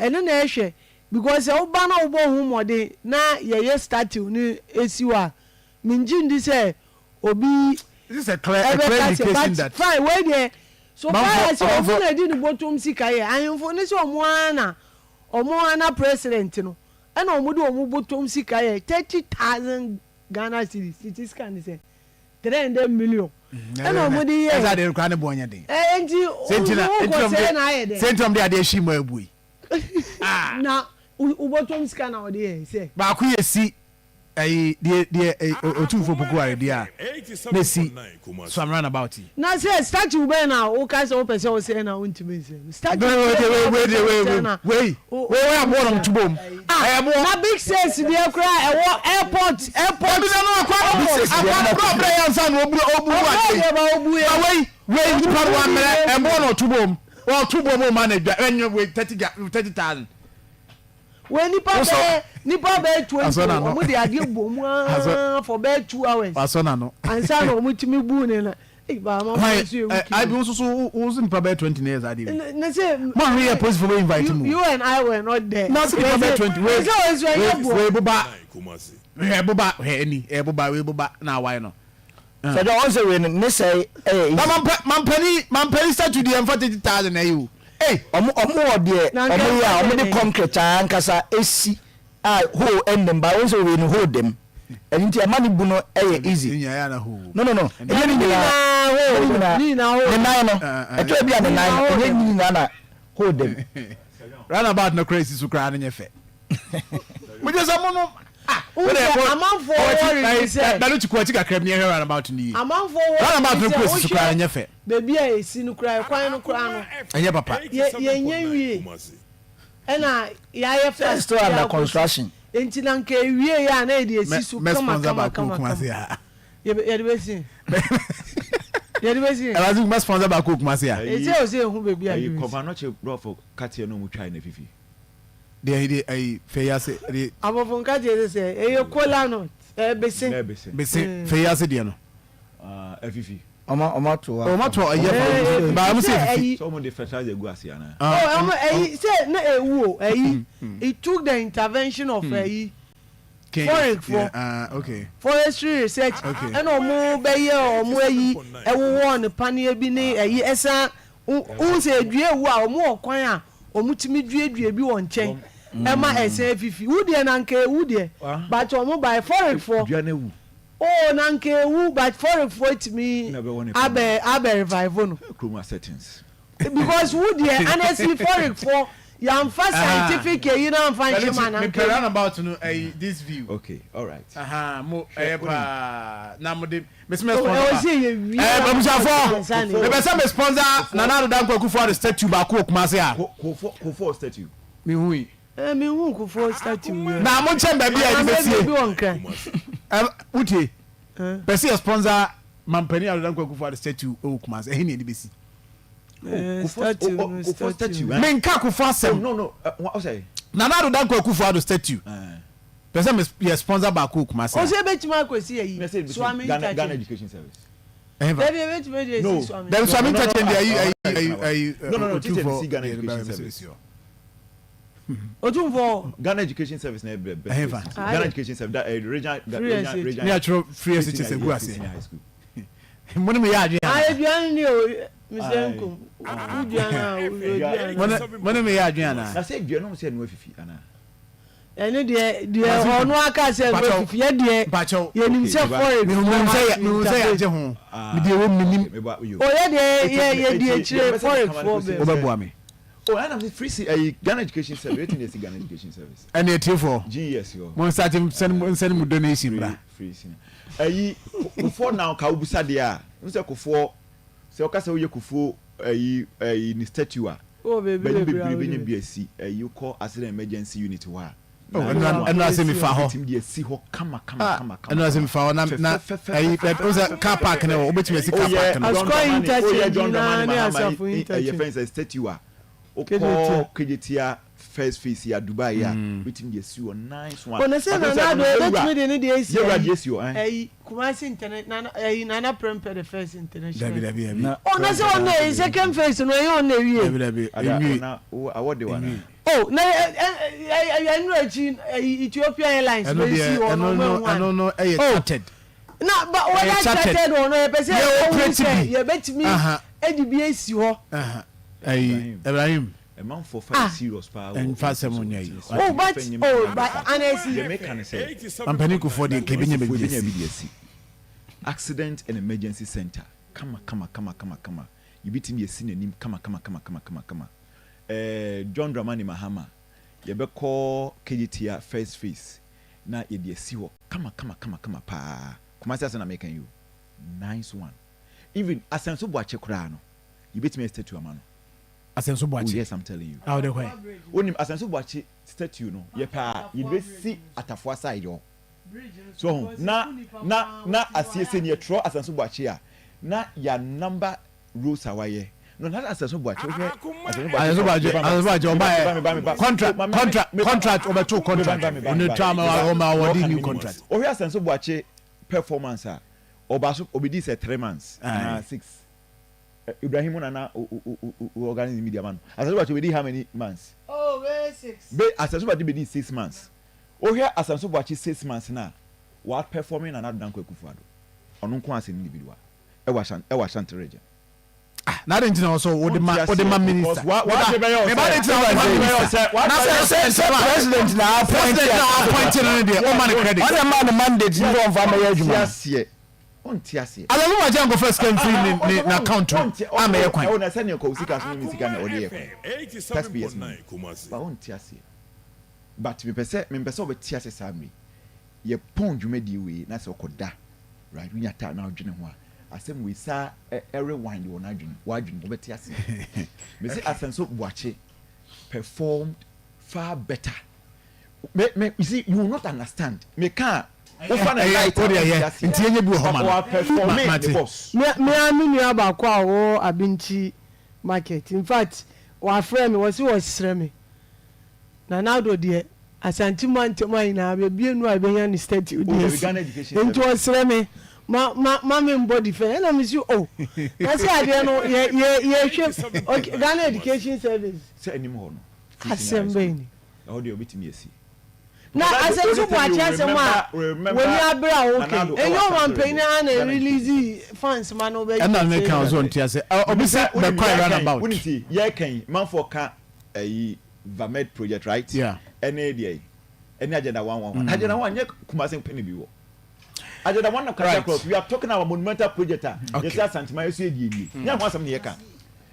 ɛno na ɛhwɛ because sɛ woba na wobɔ ho mmɔden na yɛyɛ statue no si hɔ a mengye ndi sɛ obi This is a clear, a clear ɛbɛka sɛ indication but that fine wei deɛ so far Manfo, as ɔmo amanfo. na ɛde ne bɔtɔm sika yɛ ahemfo ne sɛ ɔmo ara na ɔmo ara na president no Ɛna ɔmo de ɔmo bɔtɔm sika yɛ 30,000 Ghana cedis, tete sika ne sɛn? 300 million ɛna ɔmo de yɛɛ. Ɛsɛ adeɛ no koraa ne boɔ nyɛ den. Ɛɛ nti wokɔ sɛɛ na ayɛ dɛn? Sɛ nti na ɔmo de adeɛ hyi mu abu yi. Na wo bɔtɔm sika na ɔde yɛɛ sɛ? Baako yɛ si ɛyi deɛ deɛ Otumfoɔ Poku Ware deɛ a na esi Suam roundabout yi. Na sɛ statue bɛn na woka sɛ wopɛ sɛ wosɛe na wontumi nsɛe no? Statue bɛn na wopɛ sɛ wosɛe na Wei wei wei aboɔ na wɔto bom. Ah, Ɛyɛ boɔ. na big sales deɛ koraa ɛwɔ airport airport. Ebi na no akɔ no akɔ no kura ɔbrɛ yɛ ansa na obu obu Ɔbrɛ ade. deɛ ba obu yɛ. Na wei wei nipa no wammerɛ ɛboɔ na ɔto bom. Ɔto bom o ma na dwa ɛnyɛ wei 30 ga 30,000. Wei nipa bɛyɛ nipa bɛyɛ 20 wɔn de adeɛ bɔ mu aa for bɛyɛ 2 hours. Wasɔ n'ano. Ansa na wɔn tumi bu ne na. Ei ba ama Hwan mo nso yɛ ɛ wicked I o. bi wo nso so wo wo nso nipa bɛyɛ 20 na ɛyɛ saa adeɛ wei. Ne sɛ Mo ahwɛ yɛ polisifoɔ bɛ invite you mo. you and I were not there. Na ɔsi nipa bɛyɛ 20 wei Sɛ wɔn nso ɛnyɛ wei boɔ. wei boba hwɛ boba hwɛ ɛni ɛyɛ boba wei boba na awae no. Sɛ dɛ ɔn sɛ wei no ne sɛe ɛyɛ easy. Na mampɛ mampɛni mampɛni statue deɛ nfa 30,000 na ɛyɛ o. Ei. Ɔmo ɔmo wɔ deɛ Na nka ɔmo yɛ a ɛmfa ɔmo sɛ de dɛn? concrete ankasa esi a hole ɛnnim but wohu sɛ wei no hole dɛm ɛno nti ɛma ne bu no ɛyɛ easy. Nya ya na hole. No no no ɛnyɛ ne nyinaa Ne ɛnyɛ ne nyinaa nyinaa ne nyinaa hole ne nan no ɛtɔ bi a ne Ne nan nyinaa no hole ɛnyɛ dɛm. ne nyinaa na hole dɛm. Roundabout no koraa esi so koraa no nyɛ fɛ. Mo gye sɛ mo no. Ah, Wohu sɛ amanfoɔ worry ne sɛ. Bɛno ti kɔ akyi kakra bi ne yɛhwɛ roundabout no yie. Amanfoɔ worry ne sɛ Roundabout no kura si so koraa ɛnyɛ fɛ. Baabi a ɛsi no koraa ɛkwan no koraa no. Ɛnyɛ papa. Yɛ yɛnyɛ nwie ɛna yɛayɛ fast. Still under construction. Nti na nka ewie yɛ a na yɛde esi so Mɛ kama sponsor kama baako kama wɔ Kumasi kama. ha. Yɛde bɛsi. Yɛde bɛsi. Ɛwurade mɛ sponsor baako wɔ Kumasi ha. Eti a ɔsɛ ehu baabi a Ɛyi yɛde bɛsi. kɔfa nɔkye brɔfo kateɛ no ɔmo twae na fifi. Deɛ deɛ ɛyi fɛ yi ase deɛ. Abɔfo nkateɛ sɛ sɛ ɛyɛ kola nut ɛyɛ bese. Nɛ bese. Bese fɛ yi ase deɛ no. Ah ɛfifi. Ɔmo ɔmo ato hɔ. Ɔmo ato hɔ ɛyɛ fa ba ɔmo sɛ efifi. Sɛ ɔmo de fertilizer gu ase anaa. Oh ɔmo ɛyi sɛ na ewu o ɛyi it took the intervention of ɛyi foreign foɔ forestry research ɛna ɔmo bɛyɛ ɔmo ɛyi ɛwowɔ ne paneɛ bi ne ɛyi ɛsan wohu sɛ edua ewu a ɔmo wɔ kwan a ɔmo tumi duadua bi wɔ nkyɛn ɛma ɛsan efifi wo deɛ na nka ewu deɛ but ɔmo bae foreign foɔ. Oh na nka ewu but foreign foɔ etumi abɛ abɛ revive no. Kurom settings. Because wo deɛ honestly foreign foɔ yanfa scientific eyi na anfa nhyɛ mu a na nka ewu. Mepɛ roundabout no ɛyi this view. Okay alright. Ahaa mo ɛyɛ paa na mo de mesi mɛ sponsor ba. Ɛwɔ sɛ yɛ wie. Ɛɛ abusuafoɔ mepɛ sɛ me sponsor Nana Addo Dankwa Akufo-Addo statue baako wɔ Kumasi a. Kofoɔ statue. Mehui. Eh, me hu Kufuor statue yɛ. Na mo nkyɛn baabi a yɛde bɛsie. Bi wɔ Nkran. Ɛ wotie. Pɛ sɛ yɛ sponsor Mampanin Addo Dankwa Akufo-Addo statue wɔ Kumasi. Ɛhe na yɛde bɛsi? Eh, statue no statue. Menka Kufuor asɛm. No no, ɔsɛ. Nana Addo Dankwa Akufo-Addo statue. Pɛ sɛ yɛ sponsor baako wɔ Kumasi. Ɔsɛ ebetumi akɔsi ayi. Suame Ghana Education Service. Dabi ebetumi de esi Suame. Dabi Suame Interchange ayi ayi ayi ayi. No no no, teacher si Ghana Education Service. Otumfoɔ. Ghana Education Service na ɛbrɛ best Ɛhefa? Ghana Education Service da eh, regional Free regional SH. regional Ne atwerɛ free SHS agu ase. Mo ne me yɛ adwene Ah, anaa? aduane ni o, Mr. Nkum. Wo dua no a, wo dua Mo no. ne mo ne me yɛ adwene anaa? Na sɛ dua no sɛ ɛno afifi anaa? Ɛno deɛ, deɛ ɔno aka sɛ ɛno Mpakyɛw, afifi, yɛ deɛ, mpakyɛw. yɛnim sɛ Okay, foreign Mehu mehu sɛ yɛ mehu sɛ yɛagye ho. Me deɛ ɛwɔ mu menim. O, yɛ deɛ, yɛ yɛdi akyire foreign foɔ bɛ. Wobɛboa me. Oh, ɛna mi free si ɛyi Ghana Education Service wetin dey si Ghana Education Service. Ɛna etiefoɔ. GES hɔ. Mo nsa ti nsɛn nsɛn mu donation bra. Free si ɛyi Kufuor na ka obusa deɛ a n sɛ Kufuor sɛ ɔka sɛ oyɛ Kufuor ɛyi ɛyi ne statue a. Oh, baby, Bɛni baby, bebree bɛnya bi asi ɛyi kɔ accident emergency unit hɔ a. Oh, ɛno ase mi fa hɔ. Tim deɛ si hɔ kama kama kama kama. Ɛno ase mi fa hɔ na na ɛyi ɛ sɛ car park ne wɔ wobɛtumi asi car park no. Asukɔ interchange nyinaa ne asafo interchange. Ɛyɛ fɛn sɛ statue a wokɔ Kejetia first phase ya Dubai a wobɛtumi de asi hɔ nice one. Ɔno sɛ Nana Addo yɛbɛtumi de ne deɛ asi yɛwura deɛ asi hɔ ɛyi Kumasi internet Nana ɛyi Nana Prempeh the first international. Dabi dabi dabi. Ɔno sɛ ɔno ɛyi second phase no ɛyɛ ɔno ɛwie. Dabi dabi enwie. Awɔ de wa na. Oh na ɛnu akyi ɛyi Ethiopian Airlines Ɛno bɛ deɛ si hɔ ɛno no no ɔmo ɛno ɛhu no ɛyɛ Oh. chartered. na ba Ɛyɛ wɔyɛ chartered. chartered wɔ no yɛpɛ sɛ Yɛ yɛhu operate sɛ bi. yɛbɛtumi Aha. ɛde bi esi hɔ. Aha. Ɛyi Ibrahim. Ɛmanfoɔ fa yɛ serious paa wɔ Ɛnfa asɛm nyɛ yi. Oh but oh but honestly. Deɛ meka ne sɛ. Mampanin Kufuor deɛ nka ebenya baabi Ebenya asi. bi de asi. Accident and emergency center kama kama kama kama kama yɛbɛtumi de asi n'anim kama kama kama kama kama kama. Eh, John Dramani Mahama yɛbɛkɔ Kejetia first phase na yɛde asi hɔ kama kama kama kama paa. Kumasi asɛm na meka yi o. Nice one. Even Asɛnso Boakye koraa no yɛbɛtumi ayɛ statue ama no. Asɛnso Boakye? Oh yes, I'm telling you. A wode kɔɛ? Wonim Asɛnso Boakye statue no yɛpɛ a yɛbɛsi Atafoa side hɔ. So ho na na na asiesie no yɛtrɔ Asɛnso Boakye a na yɛ number roads a wayɛ no na Asɛnso Boakye wohwɛ Asɛnso Boakye Asɛnso Boakye ɔbaɛ contract contract contract ɔbɛto contract ɔno twa ama ɔma ɔde new contract. Wohwɛ Asɛnso Boakye performance a ɔbaa so ɔbɛdii sɛ 3 months anaa 6. Ibrahim na na o o o o organize media ma no. Asase Boakye obedi how many months? Oh, bɛyɛ 6. Be Asase Boakye bedi 6 months. Wohwɛ Asase Boakye 6 months na wa performing Nana Addo Dankwa Akufo-Addo. Ɔno nko as an individual. Ɛwɔ Ashanti ɛwɔ Ashanti region. Ah, na adi nti na ɔsɔ wode ma wode ma minister. Wa wa de bɛyɛ ɔsɛ. Meba de nti na wode ma minister. Na sɛ sɛ president na appoint President na appoint no deɛ ɔma no credit. Ɔna ma no mandate ni sɛ ɔmfa mɛyɛ adwuma. Aseɛ. Ɔnte aseɛ. Asase Boakye ankɔfa sika mfiri ne ne n'account mu ammɛyɛ kwan. Ɛwɔ na sɛnea kɔ sika so ne sika na ɔde yɛ kwan. Taxpayers money. Ba ɔnte aseɛ. But mepɛ sɛ mempɛ sɛ wobɛte ase saa mmere yi. Yɛpɔn dwumadie wei na sɛ wokɔda right wonya time na wodwene ho a, asɛm wei saa ɛ rewind wɔ n'adwene w'adwene mu wobɛte aseɛ. Mese Asenso Boakye performed far better. Me me you see you will not understand. Meka a wofa no light a wode wonte ɛyɛ aseɛ. nti yɛnyɛ bi wɔ hɔ ma But no. ɔaperforme Mate. ne boss. Me me ara me nua baako a ɔwɔ Abinkyi market infact wafrɛ me ɔse ɔsrɛ me Nana Addo deɛ Asante mantam ha nyinaa baabi enu a yɛbɛnya ne statue Oh deɛ dabi si Ghana Education nti Service. ɔsrɛ me ma ma ma me mbɔ defense ɛna me si oh na sɛ adeɛ no yɛ yɛ yɛhwɛ okay Ghana Education Service Sɛ anim hɔ no free senior asɛm high school bɛn ni. ɛhɔ deɛ obetumi asi. Na Because that's asɛm the so only thing boakye you asɛm a remember remember w'ani abere a Nana woka yi Addo ɛwɔ ɛnyɛ Asante ɔmanpanyin region ara na Ghana Education Service. release funds ma no bɛyɛ Ɛna sei meka na. ɔsɛ ɔnte ase. Ɛ, Obi Wonim sɛ sɛ wonim bɛkwae yɛreka yi runabout. wonim ti yɛreka yi manfoɔ ka ɛyi Vamed project right Yeah. ɛne deɛ yi ɛne agenda 111 agenda 1 nyɛ Kumasi nko na bi wɔ agenda 1 na kasa Right. cross we are talking about monumental project a Okay. yɛsɛ Asanteman yɛsɛ yɛ die nie nyɛ ho asɛm na yɛka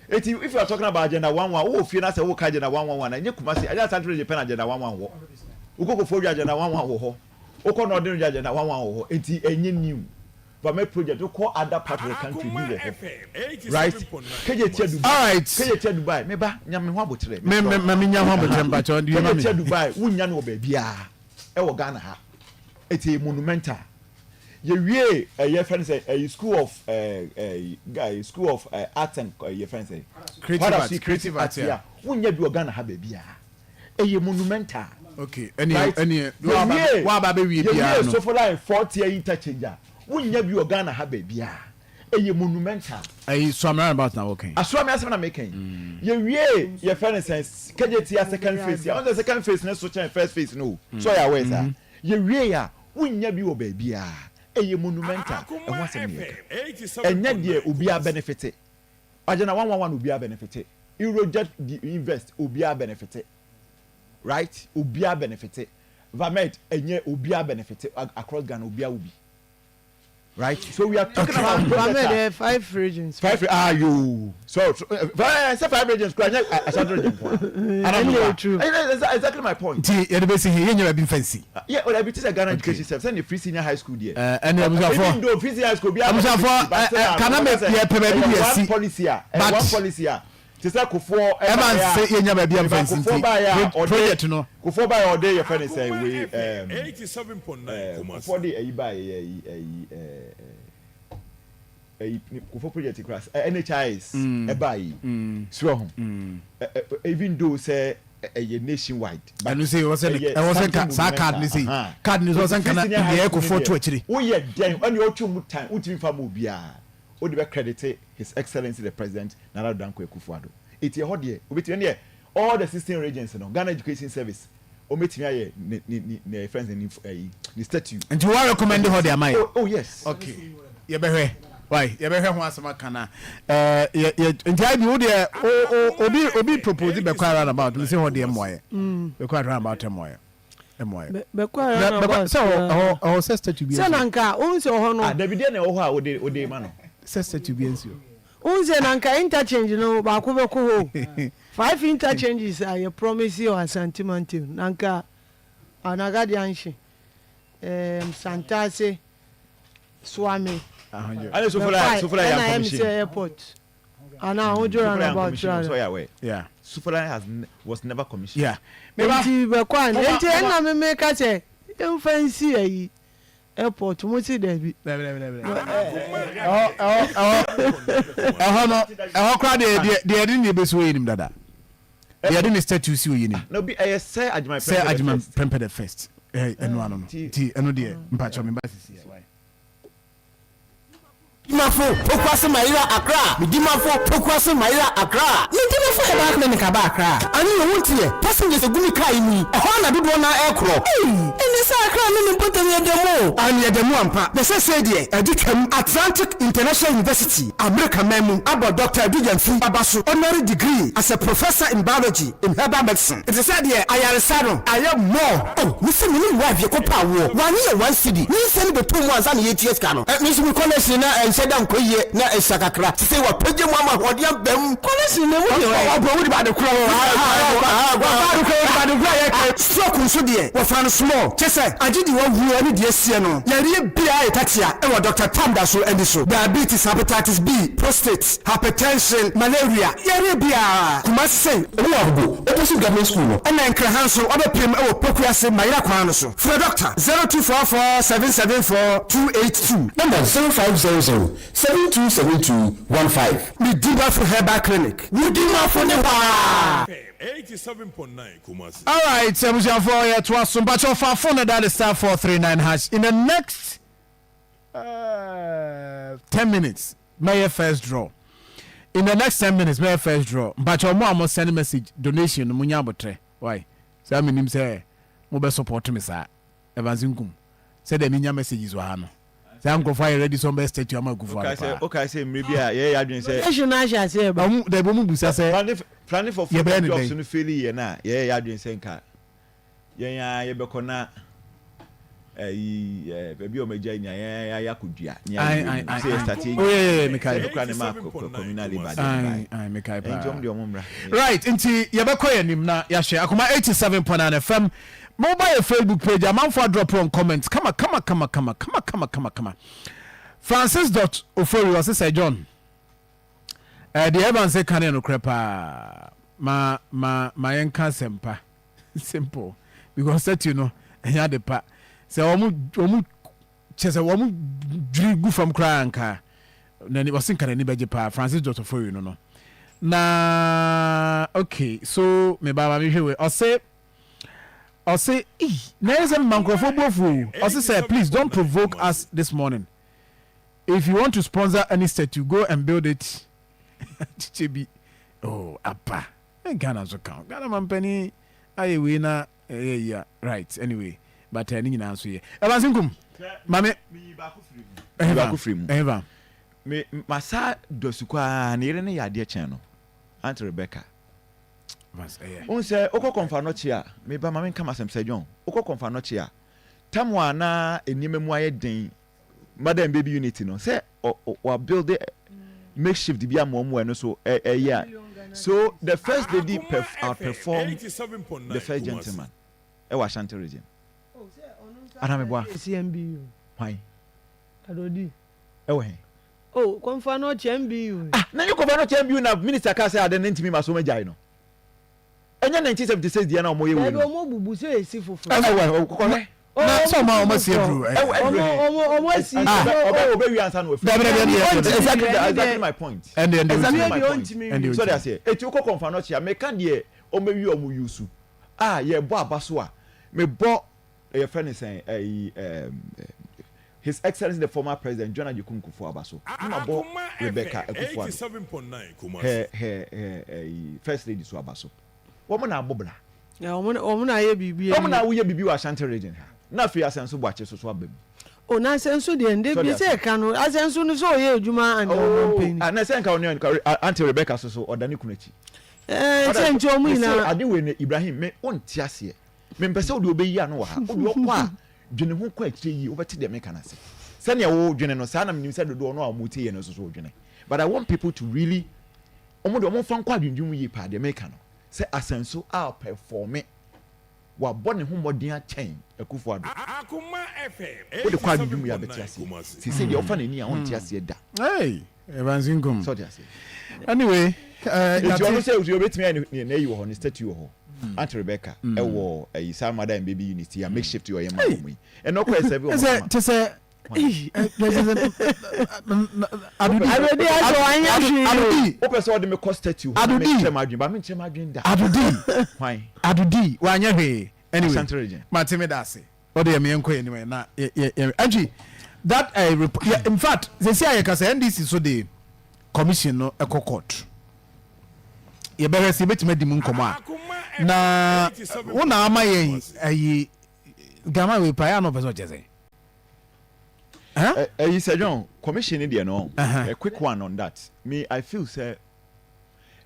eti if you are talking about agenda 11 wowɔ fie na sɛ woka agenda 111 a ɛnyɛ Kumasi ɛnyɛ Asante region pɛ na agenda 11 wɔ wokɔ Koforidua agenda 11 wɔ hɔ wokɔ Northern region agenda 11 wɔ hɔ eti ɛnyɛ new Vame project wokɔ other part of the country bi wɔ hɔ right Kejetia Dubai Alright. Kejetia Dubai me ba nya me ho aboterɛ Me me ma me nya ho aboterɛ mpakyɛw deɛ ma me. Kejetia Dubai wonya no wɔ baabiara ɛwɔ Ghana ha ɛti monumental yɛwie ɛyɛ fɛn sɛ ɛyɛ school of ɛɛ ɛɛ school of ɛɛ art and ɛyɛ fɛn sɛ Creative arts creative arts yeah. wonya bi wɔ Ghana ha baabiara ɛyɛ monumental. Okay ɛneɛ Right ɛneɛ waba yɛwie waba abɛwie biara yɛwie no. Sofoline fourth-tier interchange a wonnya bi wɔ Ghana ha baabiara. Ɛyɛ monumental. Ɛyi Suame roundabout na woka yi. Asoame asɛm na meka yi. Yɛwie yɛfrɛ no sɛn Kejetia second phase a wohu sɛ second phase no so kyɛn first phase no o. So ɔyɛ aware saa? Yɛwie a wonnya bi wɔ baabiara. Ɛyɛ monumental. Ɛho asɛm na yɛka. Ɛnyɛ deɛ obiara benefite. Agenda 111 obiara benefite. Eurojet invest obiara benefite. Right obiara benefite Vamed ɛnyɛ obiara benefite across Ghana obiara wɔ bi right so we are talking about project Vamed ɛyɛ five regions. Five ah yoo so so eh sɛ five regions kura nyɛ Ashanti region nko a. Ɛnna yɛ true. Exactly my point. Nti yɛde bɛ si he yɛnyɛ baabi nfa nsi. Yɛ o dabi ti sɛ Ghana education service sɛ ne free senior high school deɛ. Ɛnna abusuafoɔ Even though free senior high school obiara abusuafoɔ but still ɛ kana mɛ yɛ pɛ baabi de ɛyɛ asi one policy a ɛyɛ but one policy a. Te sɛ Kufuor Ɛma baeɛ a, nsɛ yɛnya baabi a meba mfa nsi Kufuor nti baeɛ a pro ɔde project no. Kufuor baeɛ a ɔde yɛfrɛ no sɛn wei ɛɛm ɛɛ Kufuor de ayi baeɛ yɛ ayi ayi ɛɛ ɛyi Kufuor project kura sɛ NHIS ɛbaeɛ yi so ɛho ɛ ɛ even though sɛ ɛyɛ nationwide but Ɛno sɛ ɛwɔ sɛ ɛyɛ ɛwɔ sɛ something nka saa card ne sei monumental card ne so ɛwɔ sɛ nka free na senior high deɛ school Kufuor ne to deɛ akyire. woyɛ dɛn ɛne ɔtwe mu tan wotumi fa ma obiara. Wode bɛ credite His Excellency the President Nana Addo Dankwa Akufo Addo. Eti ɛhɔ deɛ obetumi ɛneɛ all the 16 regions no Ghana Education Service wɔn betumi ayɛ ne ne ne ne yɛfrɛ no sɛ ne ɛyi ne statue. Nti wa recommend hɔ de ama yɛ? Oh oh yes. Okay yɛbɛhwɛ wai yɛbɛhwɛ ho asɛm aka na ɛɛ yɛ yɛ nti ayi bi wo deɛ o o obi obi propose bɛkɔ round about mi se hɔ deɛ mmoa yɛ bɛkɔ round about mmoa yɛ. Bɛkɔ ara na ɔba sɛ ɛhɔ ɛhɔ sɛ statue bi sɛ na nka wohu sɛ ɔhɔ no. Ah dabi deɛ na ɛwɔ hɔ a wode wode ma no. Sɛ statue bi nsi hɔ. Wohu sɛ na nka interchange no baako bɛkɔ hɔ o five interchanges a yɛ promise wɔ Asante mantam na nka Anagadi Anhye um, Santase Suame Bɛkwae ɛna ɛyɛ me sɛ airport. Ana ahodwo Sufala round about commission ra. so ya we. Yeah. Sufala has was never commissioned. Yeah. Meba. Nti bɛkɔ a Moma nti moma. ɛna me me ka sɛ yɛmfa nsi ayi airport mo si dabi. Dabi dabi dabi. Ɛhɔ ɛhɔ ɛhɔ ɛhɔ no ɛhɔ koraa deɛ deɛ deɛ yɛde ne ebesi hɔ yɛ nim dada. Deɛ yɛde ne statue si hɔ yɛ nim. Na obi ɛyɛ sɛ Agyeman Sɛ Prempeh the Agyeman first. Prempeh the first. Ɛɛ ɛno ano no. Nti ɛno deɛ mpakyɛw me ba sisi ɛ. Dimafo, Pokuase Mayera Accra Me Dimafo, Pokuase Mayera Accra Me Dimafo Herbal Clinic aba Accra Ane yɛ wo nteɛ Passengers egu me car yi mu yi Ɛhɔ ara na dodoɔ no ara ɛrekorɔ Ei! Ɛnɛ sɛ Accra ne ne mpɔtam yɛ dɛ mu o Aane yɛ dɛ mu ampa Na seesei deɛ ɛde twam Atlantic International University, Amerika man mu abɔ Doctor Adu Gyamfi aba so Honorary Degree as a Professor in Biology in Herbal Medicine. Te sɛ deɛ ayaresa no ayɛ more. Oh me se me ne me wife yɛkɔ pɛ awoɔ wanye yɛ one cedi nyinsɛn no bɛtɔ mu ansa na yɛtua sika no. Me nso me connection na. Ɛnhyɛ da nkɔ yie na ɛsua kakra. Sesei wapagya mu ama ahoɔden aba mu. Kɔlɛsin na emu deɛ ɔyɛ. Ɔbɔ wode ba adekorɔ ho. Ɔba adekorɔ wode ba adekorɔ a yɛka. Stroke nso deɛ wɔfa no small kyesɛ agye deɛ wawuo ne deɛ asie no. Yareɛ biara yɛ tatia wɔ Doctor Tam da so ani so. Diabetes, Hepatitis B, Prostate, Hypertension, Malaria, yareɛ biara. Kumasi sei. Ɔwɔ Agogo, opposite government school no. Ɛna Nkraha nso wabɛpem wɔ Pokuase Mayera kwan no so. Frɛ Doctor 0244 774 282. Ɛna 0500 7272 15. Me Dimafo Herbal Clinic. Wo Dimafo ne hɔ aa. Alright abusuafoɔ yɛtoa so mpakyɛw fa phone no dial star 439 hash in the next uh, 10 minutes mɛyɛ first draw in the next 10 minutes mɛyɛ first draw mpakyɛw mo a mo send message donation no mo nya abotrɛ why saa menim sɛ mo bɛ support me saa Evans Nkum sɛdeɛ menya messages wɔ ha no saa nkurɔfoɔ ayɛ ready sɛ wɔbɛyɛ statue ama Akufo Addo paa. Wokae sɛ mmerɛ bi a yɛyɛ yɛn adwene sɛ. Donation no ahyɛ aseɛ reba. Wɔn dabi wɔn bisa sɛ Planning for yɛbɛyɛ full no jobs dɛn. no faili yɛn a, yɛyɛ yɛn adwene sɛ nka yɛn ara yɛbɛkɔ na ayi ɛɛ baabi a wɔn agyae nyinaa yɛn ara yɛakɔdua ne Ae ayɛ ae mu ae sɛ yɛ ae start oh yeah yeah yeah mekae sɛ no kora ne maa communal labour deɛ no ae bae ae mekae nti paa wɔn deɛ wɔn mmra. Right nti yɛbɛkɔ yɛn anim na yɛahwɛ Akoma 87.9 FM Mo ba yɛ Facebook page amanfo adrop wɔn comment kama kama kama kama kama kama kama kama Francis dot Ofori ɔse Sir John eh, deɛ Evans ka no yɛ nokorɛ paa ma ma ma yɛnka asɛmpa simple because statue no ɛnyɛ ade pa sɛ wɔn wɔn kyɛ sɛ wɔn dwiri gu fam koraa nka n'ani ɔse nka n'ani bɛgye paa Francis dot Ofori no no na okay so me ba ma mehwɛ wei ɔse Ɔse eii na ɛyɛ sɛ mema nkurɔfoɔ bo afu o. Ɔse sɛ please don't provoke us this morning if you want to sponsor any statue go and build it kyekyɛ bi oh apa eh, Ghana nso ka ho Ghana mampanin ayɛ wei na ɛyɛ yi a right anyway but eh, ne nyinaa nso yɛ Evans Nkum mame baako firi mu ɛhefa me masa dɔsukɔ a ne yere ne yɛ adeɛ kyɛn no Aunt Rebecca Wohu sɛ wokɔ Kɔmfanɔkye a, me ba ma menka m'asɛm Sir John, wokɔ Kɔmfanɔkye a, tam a na nneɛma mu ayɛ den, mother and baby unit no, sɛ wa build makeshift bi ama wɔn ɛno so ɛyɛ a, so the first lady perf outperform the first gentleman ɛwɔ Ashanti region. Anaa meboa? Hwan? Ɛwɔ he? Oh, kɔnfa no ɔkyɛ MBU. Ah, na nye kɔnfa no ɔkyɛ MBU na minister kaa sɛ ade no ntumi ma so wɔn agyae no. Ɛnyɛ 1976 deɛ na wɔn yɛ wei no. Dabi wɔn bubu sɛ esi foforɔ. Ɛwɔ kɔhwɛ. Na sɛ ɔmo a ɔmo asi aduru. Ɛwɔ aduru he. Ɔmo asi. Ɔbɛ ɔbɛ wi ansa na wafiri. Dabi dabi ɛnde ɛnde. Exactly exactly my point. Ɛnde ɛnde Exactly my point. Ɛnde so de aseɛ. Eti wokɔ kɔnfa no ɔkyɛ a meka deɛ wɔn awi wɔn yusu a yɛbɔ aba so a mebɔ yɛfrɛ no sɛn ɛyi ɛɛm His Excellency the former President John Agyekum Kufuor aba so na ma bɔ Rebecca Akufo Addo her her her ɛyi First Lady so aba so wɔn na abɔ bra. Wɔn wɔn na ayɛ biribi. Wɔn na woyɛ biribi wɔ Ashanti region ha na afei Asɛnso Boakye so so aba mu. O na Asɛnso deɛ nde bi sɛ ɛka no Asɛnso no sɛ ɔyɛ adwuma and ɔmampanin. Oh na sɛ nka ɔne Auntie Rebecca so so ɔda ne kunu akyi. Ɛɛ sɛ nti wɔn nyinaa. Ade wei no Ibrahim me wonte aseɛ. Mempɛ sɛ wode obeyi ano wɔ ha. Wode ɔkɔ a, dwene ho kɔ akyire yie, wobɛte deɛ meka no ase. Sɛdeɛ wodwene no, saa na menim sɛ dodoɔ no a wɔtie yɛn no nso so wodwene. But I want people to really, wɔn deɛ wɔmfa nkɔ adwendwene mu yie paa deɛ meka no, sɛ Asanso a pɛfɔme, wabɔ ne ho mmɔden akyɛn Akufo Addo. Wode kɔ adwendwene mu yie a bɛte aseɛ. Seesei deɛ wofa n'ani a wonte aseɛ da. Hey! Evans Nkum. Sɛ ɔte aseɛ. Anyway, eh, Nti ɔno sɛ obetumi ayɛ ne n'ayi wɔ hɔ, ne statue wɔ hɔ. Aunt Rebecca ɛwɔ ɛyi saa mother and baby unit yi a makeshift yi ɔyɛ ma wɔn yi. Ɛna ɔkɔ ɛsɛ bi wɔn kama. Kyɛ sɛ Adodi Adodi asɛ wanyɛ hwee. Adodi. Wopɛ sɛ ɔde me kɔ statue hɔ na menkyerɛ m'adwene ba menkyerɛ m'adwene da. Adodi. Hwan? Adodi wanyɛ hwee. Anyway, Ashanti region. Mate me da ase. Ɔde yɛ meɛnkɔ yɛ anim na yɛ yɛ yɛ ɛntwi that uh, report yeah, in fact sɛsi a yɛka sɛ NDC so de commission no ɛkɔ court yɛbɛhwɛ sɛ yɛbɛtumi adi mu nkɔmmɔ a na wo na ama yɛn ayi gama wei pa yɛ ana ɔpɛ sɛ ɔkyɛ sɛ ɛyi sɛ John commission ne deɛ no a quick one on that me I feel sɛ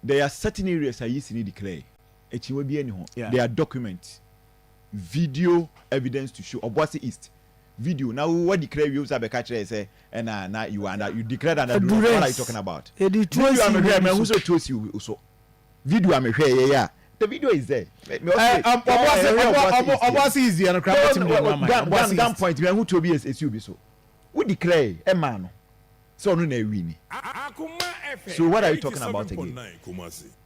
there are certain areas a yisi ne declare akyiwa bi ani ho there are documents video evidence to show Obuasi East. Video na wo wa declare wie wo sa bɛka kyerɛ sɛ ɛna na you are under you declared under duress what are you talking about? Yɛde tuo Video a si mehwɛ obi mahu so. sɛ tuo si wo so. Video a mehwɛ yɛ yɛ a the video is there. Me me Eh, ɔse um, wɔn a ɔboase ɛhwɛ ɔbo ɔboase ɔbo is here. ɔboase is here no koraa No mɛtumi de no no ama yɛ gun gun ɔboase gun east. point mahu tuo bi esi obi so. Wo declare ɛmaa no sɛ ɔno na ɛwini. So what are you talking about again?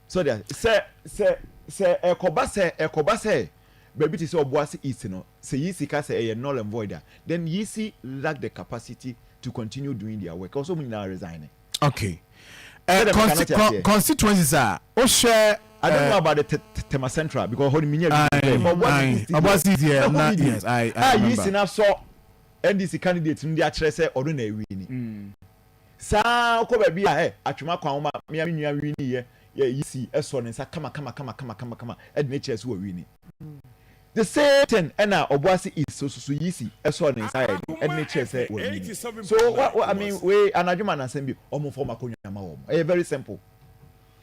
So deɛ sɛ sɛ sɛ ɛkɔba sɛ ɛkɔba sɛ baabi te sɛ Obuasi East no sɛ Yisi ka sɛ ɛyɛ null and void a then Yisi lack the capacity to continue doing their work ɛwɔ sɛ wɔn nyinaa resign. Okay. Uh, Sɛ deɛ meka no consti te aseɛ. constituencies a wohwɛ I don't uh, know about the te te Tema Central because hɔ no menya video aye, bɛɛ but Obuasi aye. East deɛ Obuasi East deɛ mɛhu na video yes I, I a remember. Yisi no asɔ NDC candidate no de akyerɛ sɛ ɔno na ɛwini. Saa ara wokɔ baabi a ɛ atwema kwan woma me a me nua wini yɛ yɛ yisi sɔ ne nsa kama kama kama kama kama kama ɛde ne kyerɛ so wɔ wini. The same thing ɛna Ɔboase East so so yisi sɔ ne nsa yɛ den ɛde ne kyerɛ sɛ wɔ wini. So wa wa I mean wei anadwo ma nasɛm bi ɔmo fɔm akonnwa ma wɔn ɛyɛ very simple.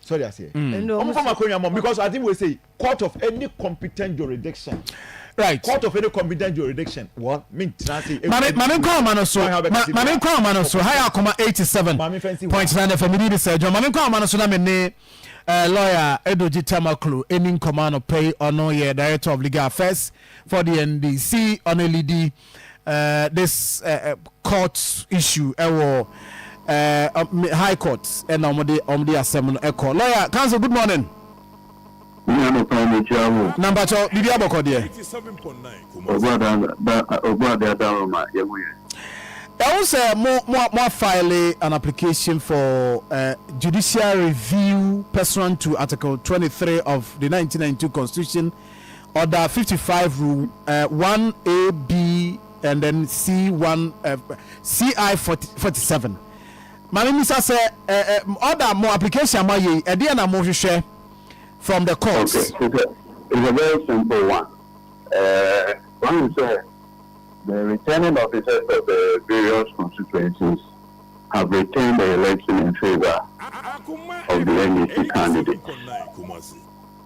Sɔre aseɛ. Ɔmo fɔm akonnwa ma wɔn because ade wei sei court of any competent jurisdiction. Right. Court of any competent jurisdiction. Well, me ntena ase. Mame mame nkɔ ahoma no so. Ma mame nkɔ ahoma no so. Ha yɛ akoma 87.9 FM. Mede sɛ adwuma. Mame nkɔ ahoma no so na me ne uh, lawyer Edoji Tamaklo ɛni nkɔmɔ anɔpɛ yi. Ɔno yɛ director of legal affairs for the NDC. Ɔno leadi uh, this uh, court issue ɛwɔ uh, high court ɛna ɔmo de ɔmo de asɛm no ɛkɔ. Lawyer counsel, good morning. Me anɔpa yi mekyia wo. Na mpakyɛw biribi abɔkɔ deɛ. Ɔbɔade adaworoma yɛ ho yɛ. Yɛahu sɛ mo mo mo afile an application for uh, judicial review pursuant to Article 23 of the 1992 Constitution, Order 55 Rule uh, 1 A B and then C1 uh, CI 40, 47. Maame misa sɛ uh, uh, order mo application mo ayɛ yi ɛdeɛ na mo hwehwɛ from the courts. Okay, it's a, it's a very simple one. Uh, one is the returning officers of the various constituencies have returned the election in favor of the NDC candidates.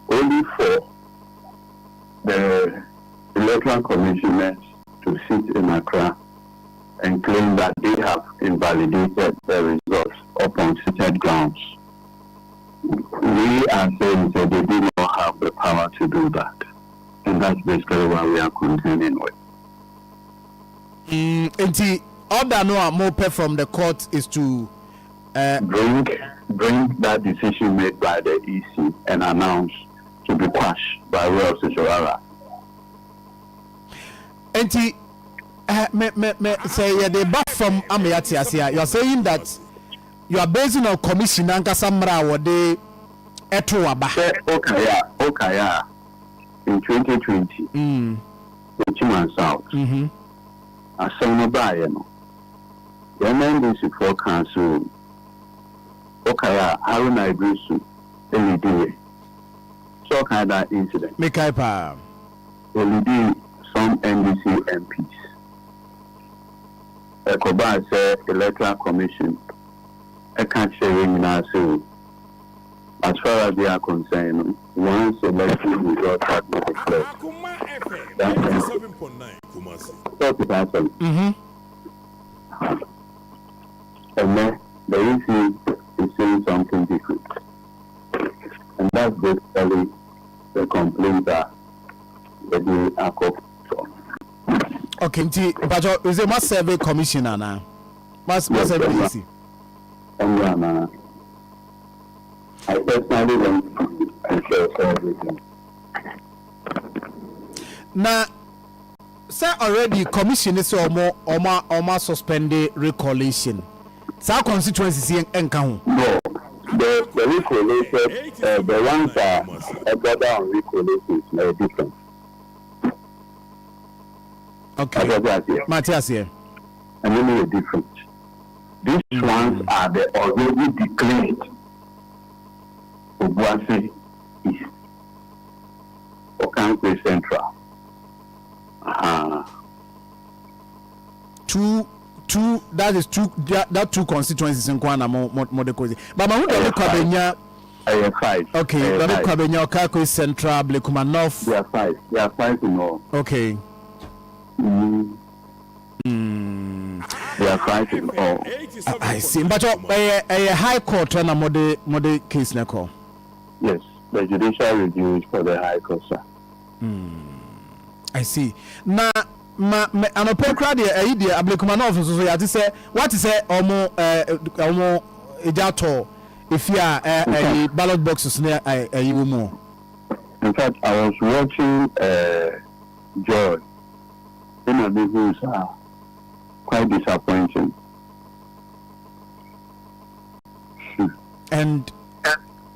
Only for the electoral commissioners to sit in Accra and claim that they have invalidated the results upon stated grounds. We are saying that they do not have the power to do that. And that's basically what we are contending with. Nti order no a mopɛ from the court is to uh, bring bring that decision made by the EC and announce to be quashed by way of certiorari. Nti eh, me me me sɛ yɛde ba fam ama yɛate ase a you are saying that you are basing on commission ankasa mmara a wɔde ɛto aba. Sɛ wokae a wokae a in 2020 Mm. Techiman South Mm-hmm. asɛm no baeɛ no yɛn NDC foɔ kaa sɛ o wokae a Haruna Iddrisu leadiiɛ sɛ wokae that incident Mekae paa. Ɔleadii some NDC MPs ɛkɔbaa sɛ Electoral Commission ɛka kyerɛɛ yɛn nyinaa sɛ o as far as they are concerned no once election results have been declared that ends it. Sɛ wote saa asɛm no? Ɛnnɛ the EC is saying something different and that's basically the complaint a yɛde akɔ court. Okay, nti mpatsɔ is it ma survey commission anaa? Ma ma Yes, survey ɛma EC. ɛnyɛ anaa? I personally went to ensure sɛ everything. Na sɛ already commission ne sɛ ɔmo ɔmo ɔmo asuspend recollation saa constituencies yi nka ho. No, the the recollated uh, the ones a ɛborder on recollations no ɛyɛ different. Okay, Ate aseɛ? mate aseɛ. Ɛno no yɛ different. These ones are the already declared Obuasi East, Okankwe Central. Ahaa. Two two that is two that, that two constituencies nko ara na mo mo mo de kɔ but mahu dɔmi Ɛyɛ five. kwabenya Ɛyɛ five. okay Ɛyɛ dɔmi five. kwabenya Okakwe Central Blekuma North They are five. They are five in all. okay Mm. are fighting all. I see. Mpakyɛ ɛyɛ ɛyɛ high court na mode mode case no kɔ? Yes, the judicial review is for the high court sir. I see. Na ma me anɔpɛ koraa deɛ ɛyi deɛ Ablekuma North nso so yɛate sɛ wate sɛ ɔmo ɛɛ ɔmo egya atɔ efie a ɛ ɛyi ballot boxes ne ɛ ɛyi wɔ mu. In fact, I was watching uh, Joy ɛna me hu saa quite disappointing. Hmm. And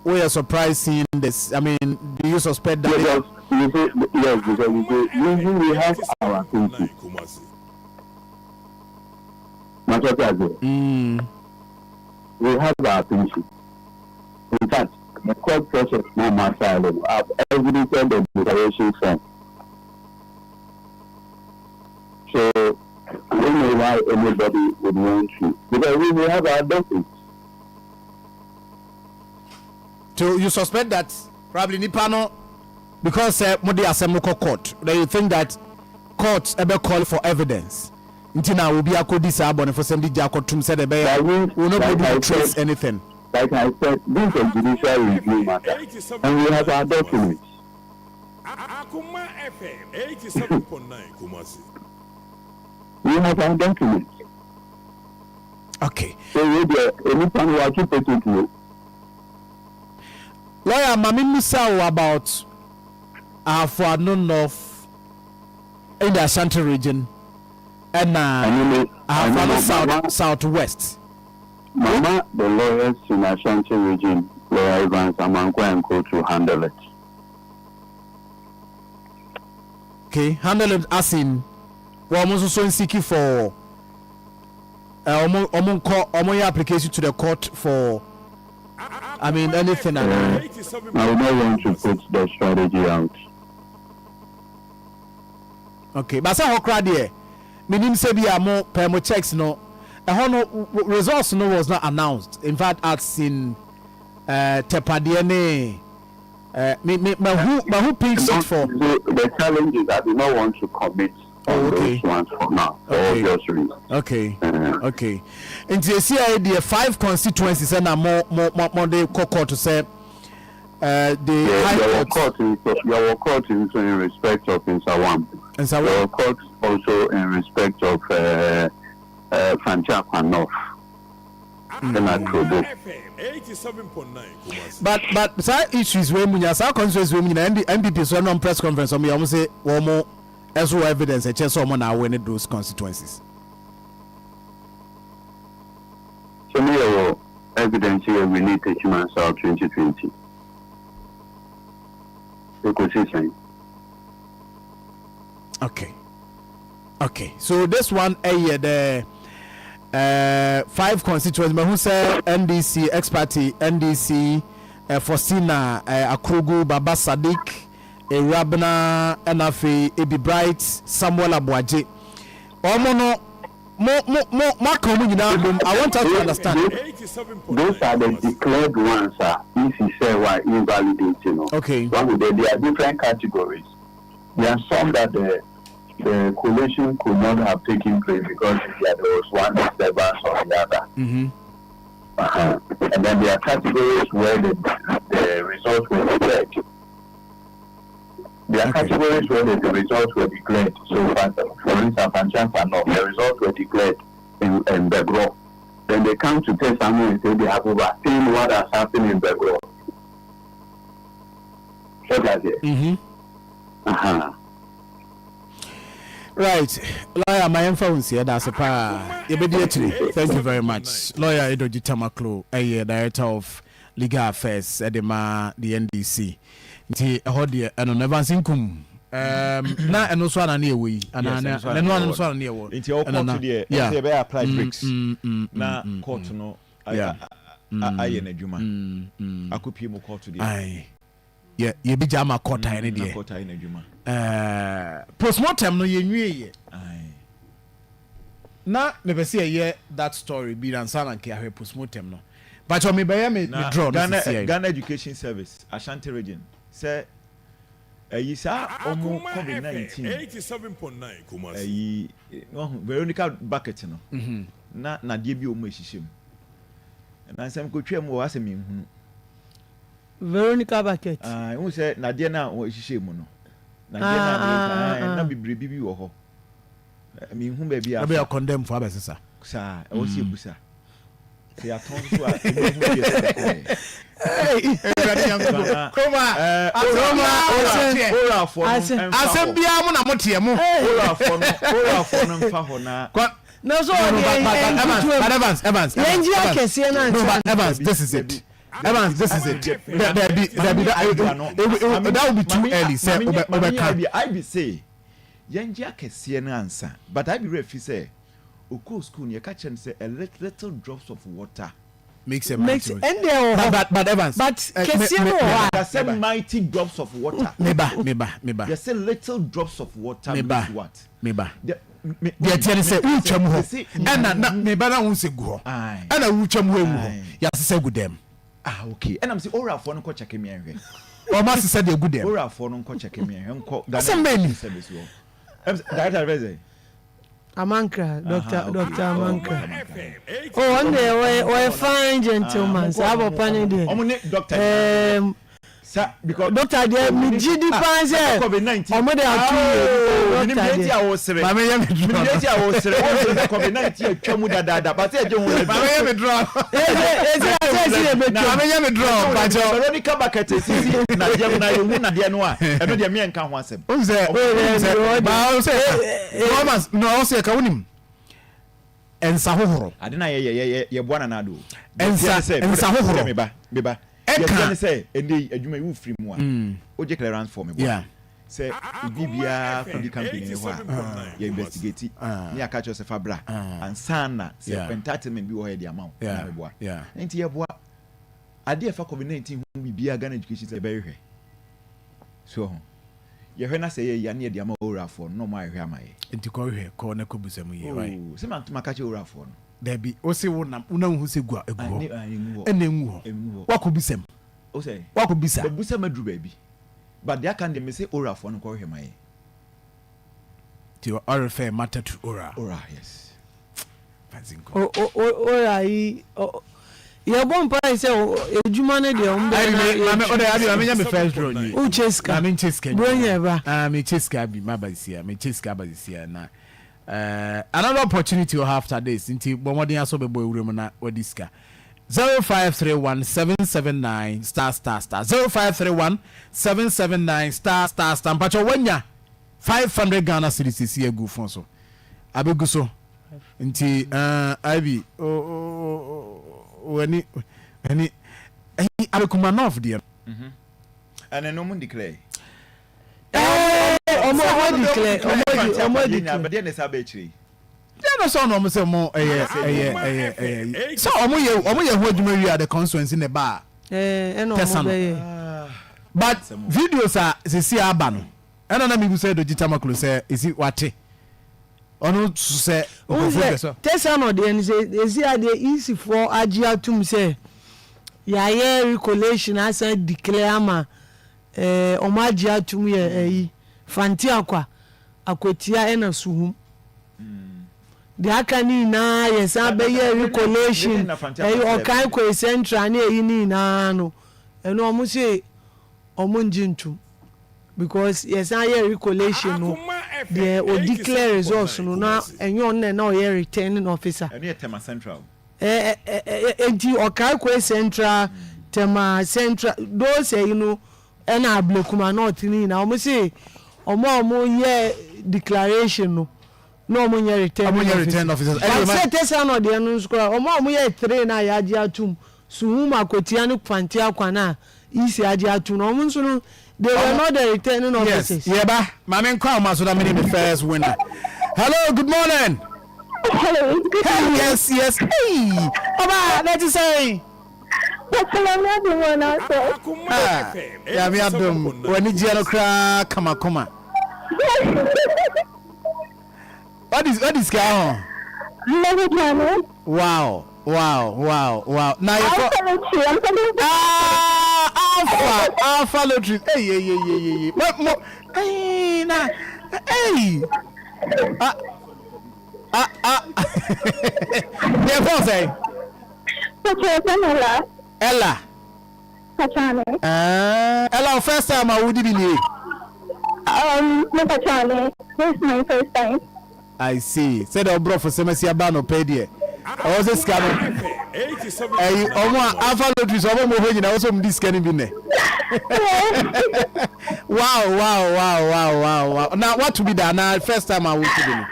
we are surprised seeing this. I mean, do you suspect that? Because, you see, yes, because you see, usually we have our country. We have our country. In fact, the court process now master I've exhibited the declaration form. So I don't know why anybody would want to. Because we will have our documents. So you suspect that probably nipa no because uh, mo de asɛm no kɔ court then you think that court ɛbɛ call for evidence nti na obi akɔdi saa abɔnefosɛm de gya akɔtum sɛ de ɛbɛyɛ will not be able to trace anything. Like I said, this is a judicial review matter, and we have our documents. We have our documents. Okay. So we deɛ onipa no wato pototuo. Lawyer ma me mmisa wo about Ahafo-Ano North in the Ashanti region ɛna Ahafo-Ano South South West. Mama the lawyers in Ashanti region, Lawyer Evans Amankwa and co to handle it. Okay, handle it as in wɔn nso so nsiki for wɔn wɔn nkɔ wɔn yɛ application to the court for I mean anything. Uh, I would not want to put the strategy out. Okay, but sɛ hɔ koraa deɛ menim sɛ bi a mo pɛ mo checks no ɛhɔ no results no was not announced in fact as in uh, tɛpadeɛ ne uh, me me mahu mahu pink sheet for. The, the challenge is I do not want to commit on oh, okay. those ones for now for okay. obvious reasons. Okay. Uh, okay. Nti esi a deɛ five constituencies ɛna mo mo mo mo de kɔ court sɛ. Uh, the yeah, high there court. Were court in, there were court also in respect of Nsawam. Nsawam. There were court also in respect of uh, uh, Fantiakwa North. Mm. But but saa issues wey mu nya saa constituency wey mu nyina NPP so ɛnum press conference ɔmo yɛ ɔmo se wɔn ɛso wɔ evidence ɛkyɛ sɛ ɔmo na awɛ ne those constituencies. So me yɛ wɔ evidence yɛ we need Techiman South 2020. Ekosi sɛn? Okay. Okay. So this one ɛyɛ eh, the uh, five constituents mahu sɛ NDC ex party NDC uh, Faustina uh, Akrugu Baba Sadiq Ewurabena ɛna afei Ebi Bright Samuel Aboagye wɔn no mo mo mo mo aka wɔn nyinaa bom I want us to understand. Those are the declared ones a EC sɛ wa invalidate no. Okay. Wahu dɛ there are different categories. There are some that the the collation could not have taken place because there was one disturbance or the other. Mm -hmm. Uh -huh. And then there are categories where the, the results were declared. There are okay. categories where the, the results were declared. So, for, for instance, Fanchafa, no, the results were declared in, in Begro. Then they come to tell someone and say they have overseen what has happened in Begro. What does it? Mm-hmm. Uh-huh. Right, lawyer, my info nsi ɛda ase paa. Yɛbɛdi akyire. Thank you very much. Lawyer Edoji Tamaklo, ɛyɛ director of legal affairs ɛde ma the NDC. Nti ɛhɔ deɛ ɛno no Evans Nkum um, na ɛno nso ana ne ɛwɔ yi ana na ɛno ano nso ana ne ɛwɔ. Nti ɛwɔ court deɛ ɛsɛ yɛbɛyɛ apply mm, breaks mm, mm, na court no ayɛ n'adwuma akɔpie mu court deɛ. Yɛ yɛbɛgya ama court ayɛ ne deɛ. Court ayɛ n'adwuma. Ɛɛ postmortem no yɛnwie yɛ. Na mepɛ sɛ yɛyɛ that story bi ansa na nka yɛahwɛ postmortem no. Pakyɛ mebɛyɛ me me draw no sisi Ghana Ghana Education Service Ashanti Region sɛ ɛyi saa ɔmo covid 19 ɛyi wahu Veronica bucket no mhm. Na nnadeɛ bi wɔ mu a ɛhyehyɛ mu. Nnansa mekɔtwaa mu wɔ hɔ asɛ menhunu. Veronica bucket. Ae, wohu sɛ nnadeɛ no a wɔhyehyɛ mu no, nnadeɛ no a meka, ae, na biribi bi wɔ hɔ. Menhu baabi a afa. Ɛbɛyɛ condemn fo abɛsesa. Saa, ɛwɔ sɛ yɛbusa. Sɛ yɛatɔn nso a, ɛmu hu deɛ sɛ kɔɛ. Awurade Nyankopɔn. Kuroma, Orafoɔ no mfa hɔ. Asɛm biara mo na moteɛ mo. Orafoɔ no, Orafoɔ no mfa hɔ na. Na so ɔde yɛn nketewa mu. Evans, Evans, Yɛn gye akɛseɛ no No, but ansa. Evans, this is it. Evans, this is it. Dabi, dabi, that will be too early. Sɛ ɔbɛka. Ibi se yɛn gye akɛseɛ no ansa, but Ibi werɛ fi sɛ okɔɔ school no yɛka kyerɛ no sɛ a little drops of water makes a mighty Makes ɛndeɛ wɔ hɔ. But but but Evans. But kɛseɛ no wɔ hɔ a. Yɛsɛ mighty drops of water. Meba meba meba. Yɛsɛ little drops of water meba makes what? Meba. Deɛ ɛteɛ ne sɛ wotwam hɔ ɛna na meba na wo nsɛ gu hɔ ɛna wotwam hɔ egu hɔ yɛasesa gu dɛm. Ah okay ɛna mese orafoɔ no nkɔ kyɛke me nhwɛ. Wɔn asesa deɛ gu dɛm. Orafoɔ no nkɔ kyɛke me nhwɛ nkɔ Ghana Asɛm bɛn ni? Service hɔ. Ɛm director bɛ sɛ. Amankra Doctor Doctor oh, Amankra oh ɔno deɛ ɔyɛ ɔyɛ fine gentleman saa papa ne deɛ ɔmo ne doctor ɛɛm sa because doctor deɛ me gye di ah, paa sɛ covid 19 ɔmo de ato yie minim doctor deɛ nti deɛ a wɔsere Maame yɛ me minim draw. deɛ nti a wɔsere wɔsere sɛ covid 19 atwa mu dadaada but sɛ ɛgye ho na Maame yɛ me draw. ese ese ase esi yɛ bɛ twam Maame yɛ me draw. Mpakyɛw. Veronica bucket esisi nadeɛ mu na yɛhu nadeɛ no a ɛno deɛ meɛ nka ho asɛm Wohu sɛ wohu sɛ baa wo sɛ Thomas na ɔwɔ sɛ yɛka wonim nsa hohoro. Ade na yɛyɛ yɛ yɛboa Nana Addo o. Nsa nsa hohoro. Meba meba. Ɛka. Yɛteɛ ne sɛ ɛnɛ yi adwuma yi wofiri mu a wogye clearance form meboa. Sɛ obi biara kɔdi company no hɔ a yɛ investigate ne yɛaka kyerɛ sɛ fa bra ansa na sɛ entitlement bi wɔ hɔ yɛde ama wo na meboa. Nti yɛboa. Ade a ɛfa covid 19 ho biribiara Ghana education sɛ yɛbɛhwehwɛ. So ho. Yɛhwɛ na sɛ ɛyɛ yie a na yɛde ama Owurafoɔ no na wɔn ahwehwɛ ama yɛ. Nti kɔ hwɛ kɔ na kɔ busa mu yie why. Oh sɛ ma maka kyerɛ Owurafoɔ no. Dabi wo se wo nam wo na wohu sɛ gu a egu hɔ ɛna engu hɔ Engu hɔ. wakɔ bisa mu O sɛ. wakɔ bisa. Mabusa maduru baabi but deɛ aka no deɛ mese Owurafoɔ no nkɔ hwehwɛ ma yɛ. Nti ɔrefɛ matter to Owura. Owura yes. Ora yi yɛbɔ mpae sɛ edwuma no deɛ ɔmo bɛyɛ na yɛ. Maame ɔdɛ abi maame nya mi first draw ni. O kye sika. Maame nkyɛ sika. Bronya ɛba. Ah mi kye sika bi ma ba sisia mi kye sika ba sisia na eh, another opportunity wɔ after this nti bɔ mmɔden asɔ bɛbɔ ewura mu na wadi sika. 0531 779 star star star 0531 779 star star star mpakyɛ wanya 500 Ghana cedis sisi agu phone so abegu so. Nti uh, Ivy, oh, oh, oh, w'ani, w'ani, ɛyi Abekuma North deɛ. Mhm. Ɛnɛ no ɔmo declare. Ɔmo ɔmo declare, ɔmo di, ɔmo declare. Deɛ na ɛsɛ abɛ akyire yi. Deɛ na sɛ ɔno ɔmo sɛ ɔmo ɛyɛ ɛyɛ ɛyɛ ɛyɛ sɛ ɔmo yɛ ɔmo yɛ ho adwuma wie a the constituency na ɛba a. Ɛɛ ɛna ɔmo bɛyɛ. But videos a sisi aba no ɛna na mi bu sɛ Doggy Tamaklo sɛ esi wate. Ɔno nso sɛ nkurɔfoɔ pɛ sɛ. Tesano deɛ no sɛ ɛsi adeɛ EC foɔ agye atum sɛ yɛayɛ recollation asan declare ama ɛɛ wɔn agye atum yɛ ɛyi Fanti Akwa, Akwatia ɛna Suhum. Deɛ aka ne nyinaa yɛsan bɛyɛ recollation ɛyi Ɔkan Koi Central ne ɛyi ne nyinaa no ɛno wɔn se Ɔmo ngye ntom because yɛsan yɛɛ recollation no deɛ o declare results no na ɛnyɛ ɔno na na ɔyɛ returning officer. Ɛno yɛ Tema Central. Ɛ ɛ ɛ enti Okaikoi Central, Tema Central those ɛyi no ɛna Ablekuma North ne nyinaa ɔmo se ɔmo a ɔmo yɛ declaration no na ɔmo nyɛ returning Ɔmo nyɛ returning officers. But Ɛdeɛ ma. sɛ Tesano deɛ no nso koraa ɔmo a ɔmo yɛ three no a yɛagye atom Suhum Akwatia ne Kwanti Akwan a EC agye atom no ɔmo nso no they were not the returning Yes, officers. yɛba. Maame nkɔ ahoma so na mene me first winner. Hello, good morning. Hello, good Hey, morning. yes, yes. Hey, ɔba, na ɛte sɛn? Papa, I'm not the one also. Ah, Nyame adom, w'ani gyeɛ no koraa kamakoma. Wadi wadi sika ho. Wow wow wow wow. Na yɛ kɔ. Alpha lottery. I'm coming. Ah alpha alpha lottery. Hey hey hey hey hey. Mo mo. Hey na hey. Ah. Ah ah. Deɛ fɔn sɛn? Pacho yɛfrɛ me Ella. Ella. Pacho ane. Ah, Ella wo first time a wodi bi nie? Um, me pacho ane. This is my first time. I see. Sɛdeɛ ɔbrɔfo sɛm asi aba anɔpa yi deɛ, ɛwɔ sɛ sika no, ɛyi, ɔmo a afa lottery so ɔmo a ɔmo wɔ hɔ nyinaa, ɛwɔ sɛ ɔmo di sika no bi nnɛ. Wow, wow, wow, wow, wow, wow. Na wato bi da anaa first time a woto bi no?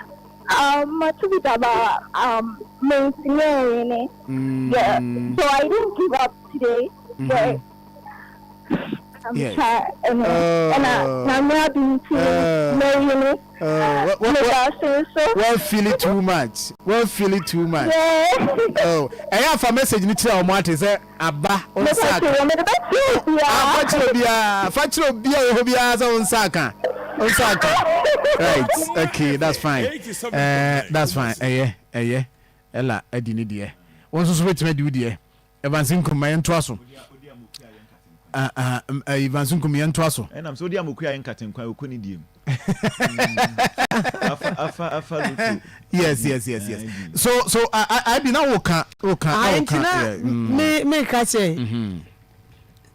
Um, mato bi da ba um, mentumi anwene. Yeah, so I didn't give up today, but I'm Yes. try ɛno ɛna nyame adom nti mɛwini. Meda ase nso. Wọ́n feel it too much. Wọ́n feel it too much. Yeah. Oh, ɛyɛ afa message ni kyerɛ wɔn ate sɛ aba wo nsa aka. Mede bɛkyerɛ obiara. Ah, fa kyerɛ obiara. Fa kyerɛ obiara wɔ hɔ biara sɛ wo nsa aka. Wo nsa aka. Right. Okay, that's fine. Uh, that's fine. Ɛyɛ, ɛyɛ. Ella adi ne deɛ. Wo nso so bɛtumi adi wo deɛ. Evans Nkum, ma yɛntoa so. Ah, ah, eh, Evans Nkum, yɛntoa so. Ɛnam sɛ wode amokua ayɛ nkatenkwan okɔ ne die mu. Afa afa afa loto. Yes, yes, yes, yes. So, so, I, I, I bi na wo ka, wo ka, na wo ka. Nti na me me ka sɛ mm-hmm.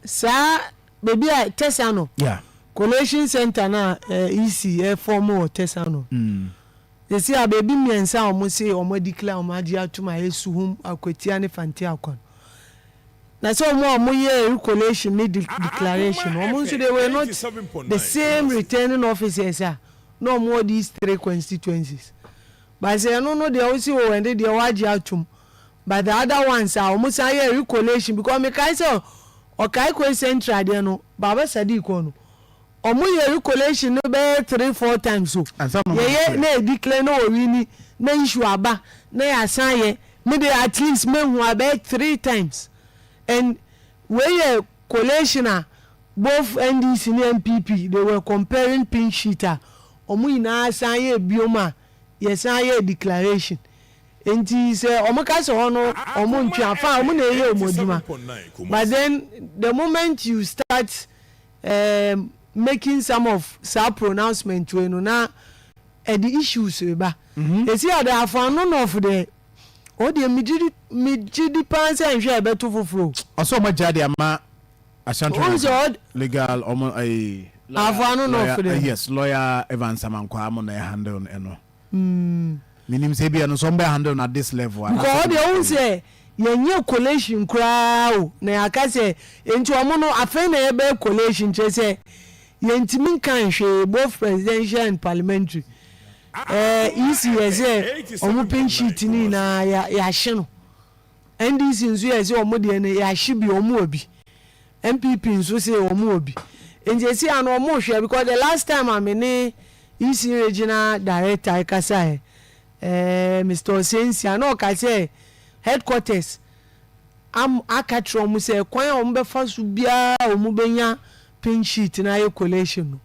saa beebi a Tesano yeah. collation center na eh, EC ɛfɔm wɔ Tesano. Mm. Sɛsei a baabi mmiɛnsa a wɔn se wɔn adeclare wɔn agye atom a ɛyɛ Suhum, Akwatia ne Fante Akwa no. Na sɛ wɔn a wɔn yɛɛ recollation ne declaration no, wɔn nso they were not the same returning officers a na wɔn wɔ these three constituencies. But sɛ ɛno no deɛ wose o ɛnde deɛ wɔagye atom but the other ones a wɔn san yɛɛ recollation because mekae sɛ Okaikoi Central deɛ no Baba Sadiq hɔ no Ɔmo yɛ recollation no bɛyɛ three four times o. Ansa na ɔmo Yɛyɛ declare. na yɛ declare na wɔ wini na issue aba na yɛasan ayɛ. Me deɛ at least mehu abɛyɛ three times and wei yɛ collation a both NDC ne NPP they were comparing pink sheet a ɔmo nyinaa san yɛɛ biom a yɛsan yɛɛ declaration. Nti sɛ ɔmo ka sɛ hɔ no ɔmo ntwe a fine ɔmo na ɛyɛ ɔmo adwuma but then the moment you start um making some of saa pronouncement wei no na ɛde issues reba. Esi ade afa no nɔf deɛ ɔdeɛ megye di megye di paa sɛ nhwɛ a ɛbɛto foforɔ o. Ɔsɛ ɔmo agya de ama Ashanti Wohu sɛ Region ɔd legal ɔmo ɛyi Afa lawyer no nɔf lawyer deɛ. yes lawyer Evans Amankwaa mo na ɛhandle no ɛno. Menim sɛ ebia no nso ɔmo bɛ handle no at this level Because anaasɛ ɔdeɛ wohu sɛ yɛnyɛ collation koraa o na yɛaka sɛ nti ɔmo no afei na yɛbɛyɛ collation kyerɛ sɛ yɛntumi nka nhwee both presidential and parliamentary ɛɛ EC yɛ sɛ ɔmo pink sheet no nyinaa yɛ yɛahye no NDC nso yɛ sɛ ɔmo deɛ no yɛahye bi ɔmo wɔ bi NPP nso se ɔmo wɔ bi nti esi ano ɔmo hwɛ because the last time a me ne EC regional director ɛkasaɛ Ɛɛ Mister Osei-Nsia na ɔka sɛ headquarters am aka kyerɛ wɔn sɛ kwan a wɔbɛfa so biara a wɔbɛnya pink sheet no ayɛ collation no,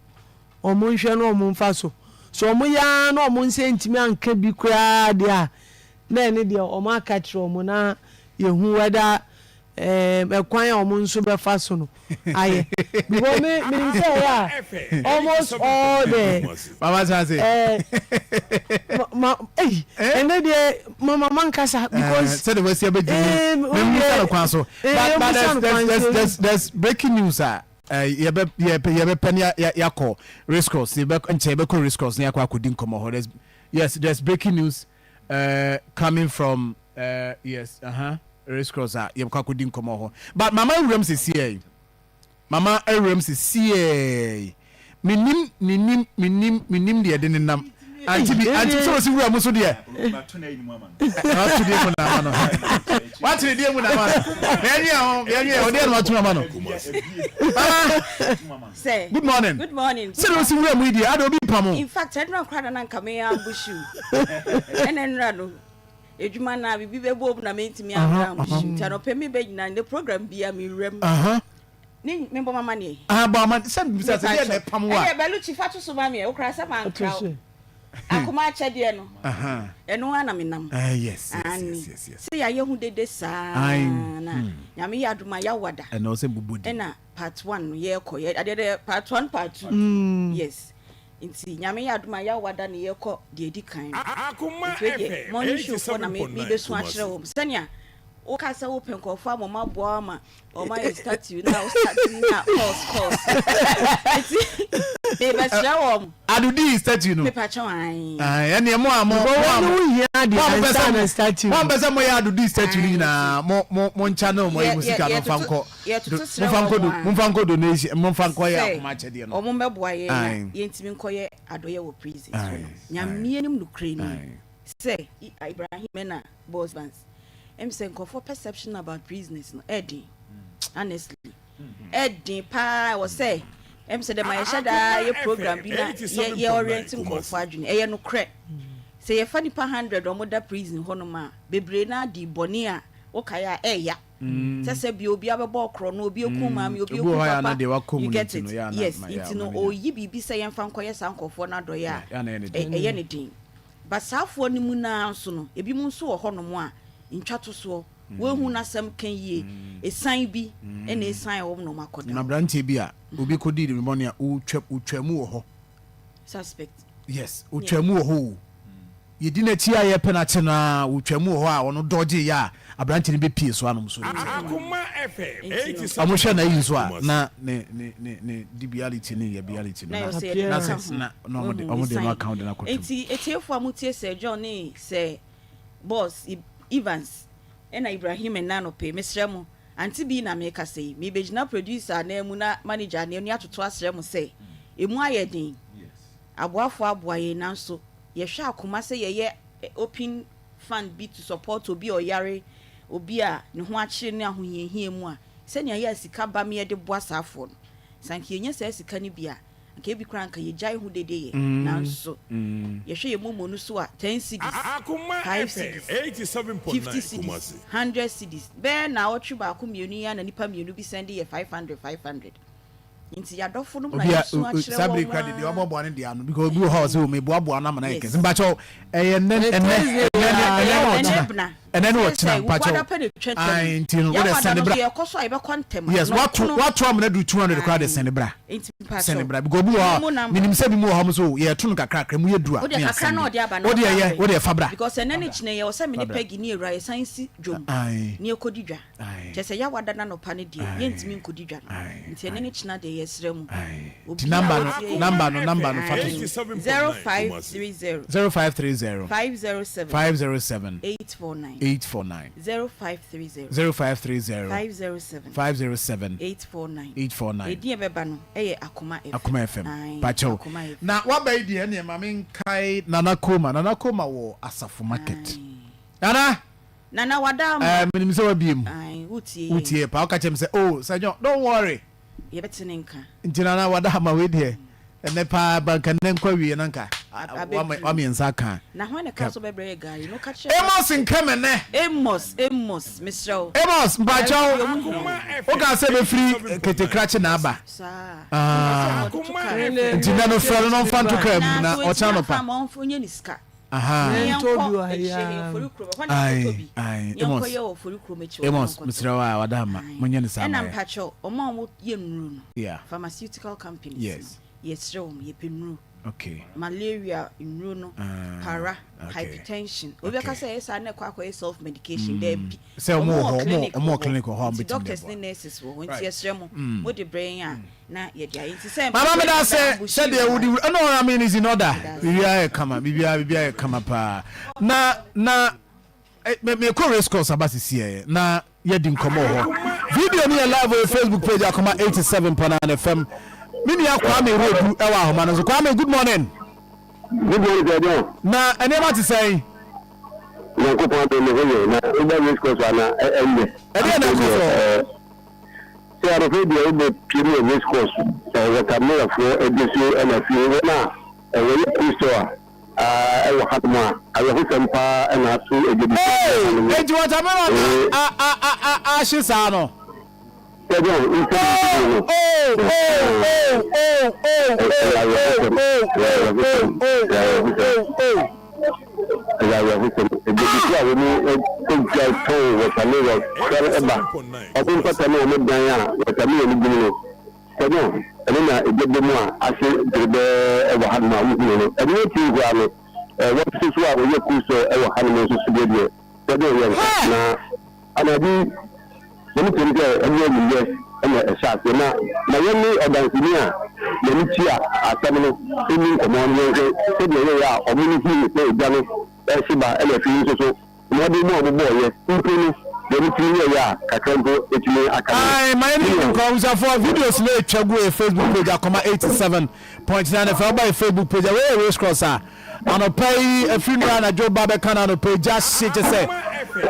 wɔn nhwɛ na wɔn mfa so. Sɛ wɔyɛ ara na wɔn nsa ntumi anka bi koraa deɛ a, na ɛne deɛ wɔn aka kyerɛ wɔn na yɛhu whether ɛɛm ɛkwan a wɔn nso bɛfa so no ayɛ because me me nsɛ yɛ a almost all the mama sanse ɛɛ ma ɛyi ɛnɛ deɛ mama mankasa because sɛde wasi abɛgye mu memu sa no kwan so but but there's there's there's there's breaking news a yɛbɛ yɛbɛpɛ ne yɛakɔ race course yɛbɛ nkyɛn yɛbɛkɔ race course ne yɛakɔ akɔdi nkɔmmɔ hɔ there's yes there's breaking news uh, coming from uh, yes uh -huh. Race cross a yɛbɛkɔ akɔdi nkɔmmɔ hɔ but mama awuram sesiei mama awuram sesiei menim menim menim menim deɛ ɛde ne nam anti bi anti sɛ ɔsi wura mu so deɛ wato deɛ mu na ama no wato deɛ mu na ama no yɛnwe ho yɛnwe ho deɛ na wato ama no mama good morning good morning sɛ ɔsi wura mu yi deɛ ada obi mpam o in fact ɛnura nkora na nanka me ambush you ɛna ɛnura no Edwuma no a biribi bɛbɔ mu na mentumi ammra amhye nti anɔpɛ me bɛ nyina ne program bia mewura mu ne membɔ mama neɛ bɔ ama sɛ mbisa sɛ deɛ na ɛpam wa ɛyɛ Bellucci fa to so ma meɛ wokora sɛ mankra wo akoma akyɛdeɛ no ɛno ara na menam eh, yes, yes, yes, yes, yes. sɛ yɛayɛ ho dede saa na hmm. Nyame yɛ adom a yɛawada ɛna ɔsɛ bobɔ di ɛna part one no yɛkɔ yɛ adeɛ dɛ part one part two mm. yes. Nti Nyame yɛ adom a Yawoada ne yɛkɔ deɛ ɛdi kan no. Nti wei deɛ morning show foɔ na me mebɛsu akyerɛ wɔn sɛnea woka sɛ wopɛ nkurɔfoɔ ama wɔn aboa wo ama wɔn ayɛ statue na wo start nya calls calls. Nti mebɛsrɛ wɔn. Adodii statue no. Mepakyɛw ae. Ae ɛneɛ mo a mo mo a mo mo a mopɛ sɛ mo a mopɛ sɛ moyɛ adodii statue no nyinaa mo mo mo nchannel mo ayi mo sika no mfa nkɔ Yɛtoto srɛ momfa nkɔ wɔn do a momfa nkɔ donation momfa nkɔ yɛ sɛ akoma akyɛdeɛ no. wɔn mmɛboa yɛn na Ae. yɛntumi nkɔyɛ adɔeɛ wɔ prisons hɔ Ae. no. Ae. Nyame anim nokorɛ nie Ae. sɛ Ibrahim ɛna Boss Vance ɛm sɛ nkurɔfoɔ perception about prisoners no ɛɛden honestly ɛɛden paa ɛwɔ sɛ ɛm sɛ dɛm a yɛhyɛ daa yɛ program bi na yɛ yɛ orient nkurɔfoɔ adwene ɛyɛ nokorɛ sɛ yɛfa nipa 100 wɔn da prison hɔnom a bebree naa di bɔne a wokae a ɛɛya. Sɛ sɛ bia obi abɛbɔ ɔkorɔ no, obi aku maame, obi aku papa, you get it, yes, nti no ɔyi biribi sɛ yɛmfa nkɔyɛ saa nkorɔfoɔ no adɔeɛ a, ɛyɛ ne den. But saa foɔ no mu no ara nso no, ebinom nso wɔ hɔnom a, ntwatosoɔ, wɔahu n'asɛm ka yie, ɛsan bi na ɛsan wɔn na wɔakɔda Na hɔ. aberanteɛ bi a obi kɔdii ne bɔne a, ɔtwa mu wɔ hɔ. Suspect. Yes, ɔtwa mu wɔ hɔ o. Yɛdi n'akyi a yɛpɛ no akye no ara, ɔtwa mu wɔ hɔ a ɔno dɔgye yɛ a aberante no bɛpie so anom so. Wɔhwɛ n'ayi nso a na ne ne ne ne dibiality ne yɛbiality no na na sɛ na na wɔde wɔde no aka wɔde no akɔto mu. Nti etiefoɔ a motie Sir John ne Sir Boss Evans ɛna Ibrahim ɛnnɛ anɔpa yi, mesrɛ mo, Auntie Bee na merekasa yi, merebɛgyina producer ananmu na manager ananmu atoto asrɛ mo sɛ, ɛmu ayɛ den, aboafoɔ aboa yɛn nanso yɛhwɛ akoma sɛ yɛyɛ open fund bi to support obi a ɔyare, obi a ne ho akyere no ahohiahia mu a, sɛnea ɛyɛ a sika ba ma yɛde boa saa afoɔ no, sɛ anka yɛnya saa sika no bi a, anka ebi koraa anka yɛgyae ho dede yɛ. Nanso yɛhwɛ yɛn momo no so a, ten cedis, five cedis, 50 cedis, 100 cedis, bɛyɛ naawɔtwe baako mmienu yi ara na nnipa mmienu bi sɛnde yɛ 500, 500. Nti yadɔfo nom na Obi a yɛsu akyerɛ saa bere wɔn kura de deɛ aa. waboaboa ne deɛ ano because obi wɔ hɔ a ɔsɛ o meboaboa no ama no ayɛ Yes. kɛse mpakyɛw ɛyɛ nnɛ ɛnnɛ Thursday ɛnnɛ ne aa. ɛnnɛ ne Ɛyɛ ɔkyena ɛnɛ bena. ɛnnɛ ne Sɛ ɔkyena sɛ mpakyɛw wukuada pɛ na etwa twam. ae nti no wode Yawada sɛne no bra nso yɛkɔ so a yɛbɛkɔ ntɛm. yes wato Nɔnkono. wato amena duru 200 koraa de Ae. sɛne bra Nti sɛne mpakyɛw. bra because obi wɔ Mo hɔ a number. menim sɛ bi mu wɔ hɔ mo so yɛto no kakrakra mu yɛ duru a Wodeɛ ne kakra na asɛnde ɔde aba no wode ɔfa ɛyɛ abrɛ. wode ɛfa bra Because ɛnɛ ne kyena yi ɛwɔ sɛ me fa ne bra Peggy ne Awura yɛsan si dwom ae na yɛkɔdi dwa. Ae. Kyerɛ sɛ Yawada no anɔpa no deɛ Ae. yɛntumi nkɔdi dwa no. Ae. Nti ɛnɛ ne kyena deɛ yɛsrɛ mo. Ae. Nti Obiara number a no ɔtie yɛn. number no number no fa to so. Ae. 0530. 0530. 507. 507. 849. 849. 0530. 0530. 507. 507. 849. 849. Edin a ɛbɛba no yɛ Akoma FM. Akoma FM. Ae, Pakyɛw. Akoma FM. Na waba yi deɛ ɛneɛ ma menkae Nana Koma. Nana Koma wɔ Asafo Market. Ae. Nana! Nana wada ama. Eh, menim sɛ wabie mu. Ae, wotie yɛn. Wotie paa. Woka kyerɛ me sɛ, oh, Sir John, don't worry. Yɛbɛte ne nka. Nti Nana wada ama wei deɛ, ɛnɛ paa ba nka nnɛ nkɔ awie na nka Abɛduru. wame nsa aka. Na hwan na ɛka sɛ ɔbɛbrɛ yɛ gari no? Ka kyerɛ me. Amos Nkemene. Amos, Amos, mesrɛ wo. Amos, mpakyɛw, Gari deɛ ɔmo hia wo. wokaa sɛ bɛfiri Ketekrakye na aba. Saa. Ah. Ɛsɛ ɔde to kaa. Nti nnɛ no frɛ no na ɔmfa nto kaa mu na Na so ɔkyena watumi anɔpa. afa ama ɔmfa ɔnyɛ ne sika. Ae ae Amos Amos mesrɛ wo a wada ama monyɛ no saa ma Ɛna yɛ. mpakyɛw ɔmo a ɔmo yɛ nnuro no Yeah. pharmaceutical companies Yes. no yɛsrɛ wɔn yɛpɛ nnuro Okay. malaria nnuro no Ah, para okay. hypertension obi bɛka Okay. sɛ ɛyɛ saa na ɛkɔ akɔyɛ self medication Mm. daabi Sɛ ɔmo wɔ hɔ, ɔmo ɔmo wɔ wɔ clinic wɔ hɔ a nti ɔmo bɛtumi de doctors aboa. ne nurses wɔ hɔ nti Right. yɛsrɛ mo Mm. mode brɛ yɛn a na yɛde ayɛ nti sɛ Mama mpakyɛw meda yɛn ase bɛ ambush sɛdeɛ you wode a wura ɛna ɔra me ne si na ɔda biribiara yɛ kama biribiara biribiara yɛ kama paa na na eh, me mekɔ race course aba sisi ɛ na yɛdi nkɔmmɔ wɔ hɔ video no yɛ live wɔ Facebook page akoma 87.9 FM me nua Kwame Rodu ɛwɔ ahoma no so Kwame good morning Good morning, Sir John. na nneɛma te sɛn Nyankopɔn adom me ho yɛ na woba race course a na ɛnyɛ. Ɛdeɛn na ɛkɔ so? Sɛ anɔpa yi deɛ wobɛ pie mu wɔ race course eh, watermelon foɔ ɛde so ɛna fie wɔn a wɔyɛ kristo a ɛwɔ hanom a awerɛhosɛm paa ɛna ato adwadifoɔ Hey! hanom. Enti watermelon na a a a a ahye saa no? Sɛ John nsɛm Oh! no Oh! Oh! Oh! Oh! Oh! ɛyɛ awerɛhosɛm Oh! ɛyɛ awerɛhosɛm Oh! Oh! ɛyɛ Oh! awerɛhosɛm Oh! Oh! Ɛyɛ awerɛhosɛm. Adwadifo a wɔn gyae tɔn wɔtamelɔn kura no ba ɔko mpata ne wɔn dan a wɔtamelɔn no gu mu no. Sɛ no. Ɛno na egya bɔ mu a ahye dwerebɛɛ wɔ hanom a wohunu no. Ɛno akyiri koraa no, wɔn nso so a wɔyɛ kuw sɛ wɔ hanom nso so deɛ deɛ sɛdeɛ ɛyɛ nka. Na anadwo yi, na mekyerɛ mu sɛ ɛne amumuyɛ na ɛhyɛ aseɛ. Na ma yɛne ɔdanseni a n'ani tua asɛm no nni nkɔmmɔ na yɛnhwɛ sɛdeɛ ɛyɛeɛ a wɔn no hunuu sɛ egya no rehye ba ɛna afei nso so mmɔden mu a wɔbɔeɛ mpo no deɛ wɔtumi yɛeɛ a kakra mpo atumi aka no. Ae, ma yɛne nni nkɔmmɔ. Abusuafoɔ, videos no retwa gu yɛ Facebook page Akoma 87.9 FM. Woba yɛ Facebook page a, wei yɛ Race Cross a anɔpa yi, ɛfiri nnora anadwo ba bɛka no anɔpa yi, gya hye kyɛ sɛ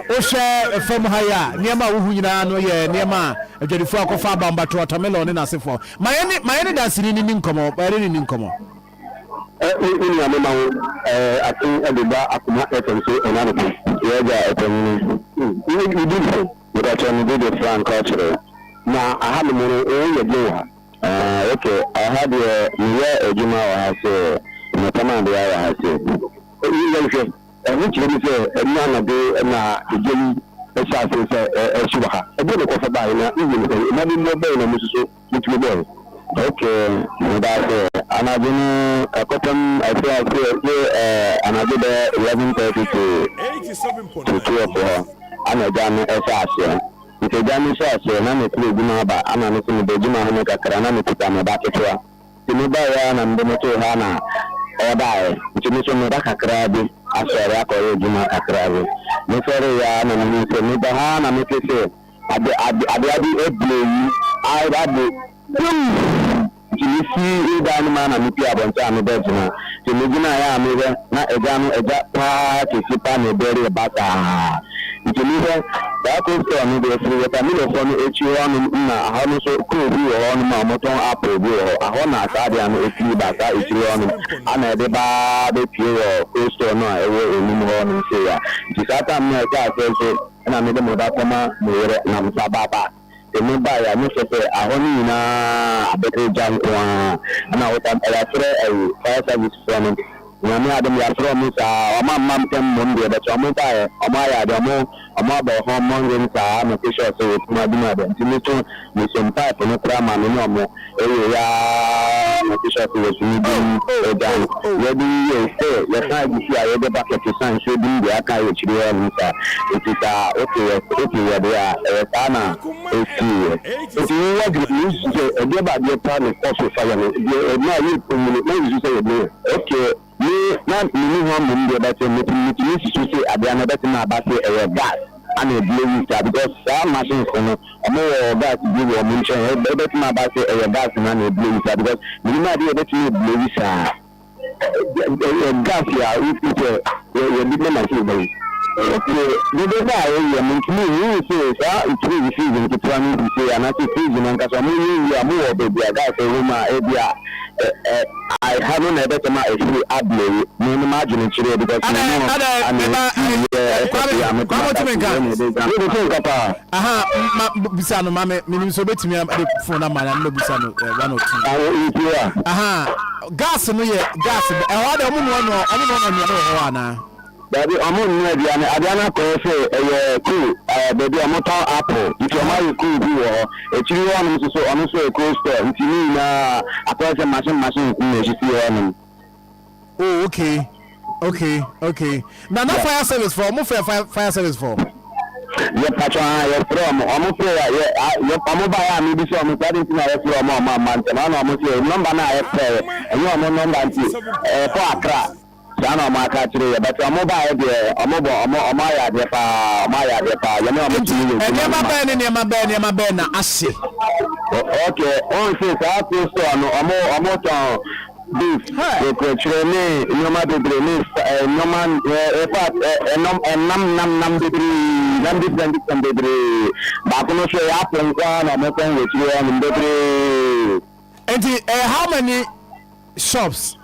wohwɛ fam ha yi a, nneɛma a wohu nyinaa no yɛ nneɛma a adwadifoɔ akɔfa aba, mbato, watermelon ne n'asefoɔ. Ma yɛne ma yɛne danseni no nni nkɔmmɔ, ma yɛne no nni nkɔmmɔ. Ɛ me me nua mema wo ɛɛ aten de ba Akoma FM so ɛna anɔpa yi. Yɛ agya ɔpanyin. Wo wo din de sɛn? Mepakyɛw me din de Frank Ɔkyere. Na aha nom no wo yɛ deɛn wɔ ha? Ah ok aha deɛ me yɛ adwuma wɔ ha se me tɔn adeɛ wɔ ha se. Yɛnhwɛ, ɛho kyerɛ mu sɛ ɛnnɛ anadwo na egya yi hyɛɛ ase sɛ ɛrehye wɔ ha. Ɛdeɛn na ɛkɔfa baeɛ, na wohu no sɛn? Mmɔdemmɔ bɛn na mo nso so motumi bɔe? Ok, meda ase. Anadwo no ɛkɔpem ɛfiri ase ɛfiri anadwo bɛyɛ 11:30 to to 12 hɔ ana egya no hyɛɛ aseɛ. Nti egya no hyɛɛ aseɛ na mefiri adwuma aba ana me nso meba adwuma home kakra na mekuta me ba ketewa. Nti me baeɛ ara na mede no too hɔ a na ɔdaeɛ. Nti me nso meba kakraa bi asɔre akɔyɛ adwuma kakraa bi. Me sɔreeɛ ara na mehuu sɛ meba hɔ ara na mete sɛ ade ade adeɛ bi abue yi ade piuuuu. Nti me fii dan no mu ara na me pue abɔnten a me bɛ gyina. Nti me gyinaeɛ a me hwɛ na agya no agya paa kɛse paa na ɛdɛre reba saa. Nti me hwɛ saa coastal no deɛ ɛfiri watermelon foɔ no akyi hɔ nom na ahɔ no nso kuro bi wɔ hɔ nom a wɔtɔn apple bi wɔ hɔ ahɔ na saa adeɛ no ɛfiri ba saa akyiri hɔ nom ana ɛde ba bɛ pue wɔ coastal no a ɛwɔ anim hɔ nom sei a. Nti saa time no a ɛhyɛ aseɛ nso na mede me ba kɔma me yere na me sa ba back. Sɛ me baeɛ a, ne kyerɛ sɛ ahɔ no nyinaa abɛyɛ gya nko ara. Ɛna wɔtam yɛafrɛ ɛyi fire service foɔ no. Nyame adom yɛafrɛ wɔn saa, wɔn amma ntɛm mmom deɛ but wɔn baeɛ, wɔn ayɛ adeɛ, wɔn wɔn abɔ hɔ mmɔden saa make sure sɛ wɔtumi adum adeɛ. Nti me nso mesom pipe no koraa ma me ne wɔn Ewiei ara no, ɛsɛ sɛ yɛtumi dum ogya no. Yɛde yɛ sɛ yɛsan de si a yɛde bucket san nsuo dum deɛ aka wɔ akyire hɔ nom saa. Nti saa wote yɛ wote yɛ deɛ a, ɛyɛ saa na ɛsiiɛ. Nti wo w'adwene mu wosusu sɛ ɛdeɛ ba adeɛ paa na ɛkɔ so fa yɛ no deɛ ɛma yɛ mu no na wosusu sɛ yɛ deɛ? Okay. Me na menni hɔ mmom deɛ but metumi metumi susu se adeɛ no ɛbɛtumi aba se ɛyɛ gas ana ɛblowi saa because saa machines no ɔmo wɔ gas bi wɔ ɔmo nkyɛn ɛbɛtumi aba se ɛyɛ gas no ana ɛblowi saa because menim adeɛ ɛbɛtumi ɛblowi saa ɛyɛ gas a wofi sɛ yɛde ma machine bɛyi. Okay, dodoɔ no a ɛyɛ mentumi nhu se saa fridge fridge nketewa no bi sei anaasɛ fridge no ankasa ɔmo yɛ wie a ɔmo wɔ baabi a gas ɛwɔ mu a ebi a Ɛha no na ɛbɛtɛm a ɛfiri ablewu me no m'adwene kyerɛ because me Adɛ no adɛ ane meba yɛ eh, ɛkɔ Kwame bia me Kwame tuma wotumi kasi nka ɛna ɛbɛ gya me te nka paa. Aha ma bisa no ma me menim sɛ obetumi de phone ama na me bisa no eh, one or two. Awo ntie a. Aha gas no yɛ gas ɛhɔ adɛ ɔmo noa noa ɔmo noa noa nnuane wɔ hɔ anaa. Dabi ɔmo nnoa aduane, adeɛ no akɔyɛ sɛ ɛyɛ kuro ɛɛ baabi a ɔmo tɔn apple nti ɔmo ayɛ kuro bi wɔ hɔ, akyiri hɔ nom nso so ɔno nso yɛ cold store nti ne nyinaa akɔyɛ sɛ machine machines na esisi hɔ nom. Oh okay okay okay na na fire service fɔ ɔmo frɛ fire fire service fɔ. Yɛ patro aa yɛ frɛ ɔmo ɔmo frɛ yɛ yɛ yɛ ɔmo ba yɛ a mi bi sɛ ɔmo sɛ adi nti na yɛ frɛ ɔmo a ɔmo amma ntɛm ana ɔmo sɛ nɔmba no a yɛ frɛ yɛ ɛnyɛ ɔmo nɔmba nti ɛkɔ akra. Saa na ɔmo aka akyerɛ yɛ but ɔmo baeɛ deɛ ɔmo bɔ ɔmo ɔmo ayɛ adeɛ paa ɔmo ayɛ adeɛ paa yɛne ɔmo Nti tumi yɛ adwuma nneɛma no ma. bɛn ne nneɛma bɛn nneɛma bɛn na ahye? Ok wohu se saa food store no ɔmo ɔmo tɔn beef Hɛ! kwekyerɛ ne nneɛma bebree ne nneɛma infact ɛnɔm ɛnam nam nam bebree nam different different bebree baako no nso ɛyɛ apple nko ara na ɔmo tɔn wɔ akyire hɔ nom bebree. Nti ɛyɛ how many shops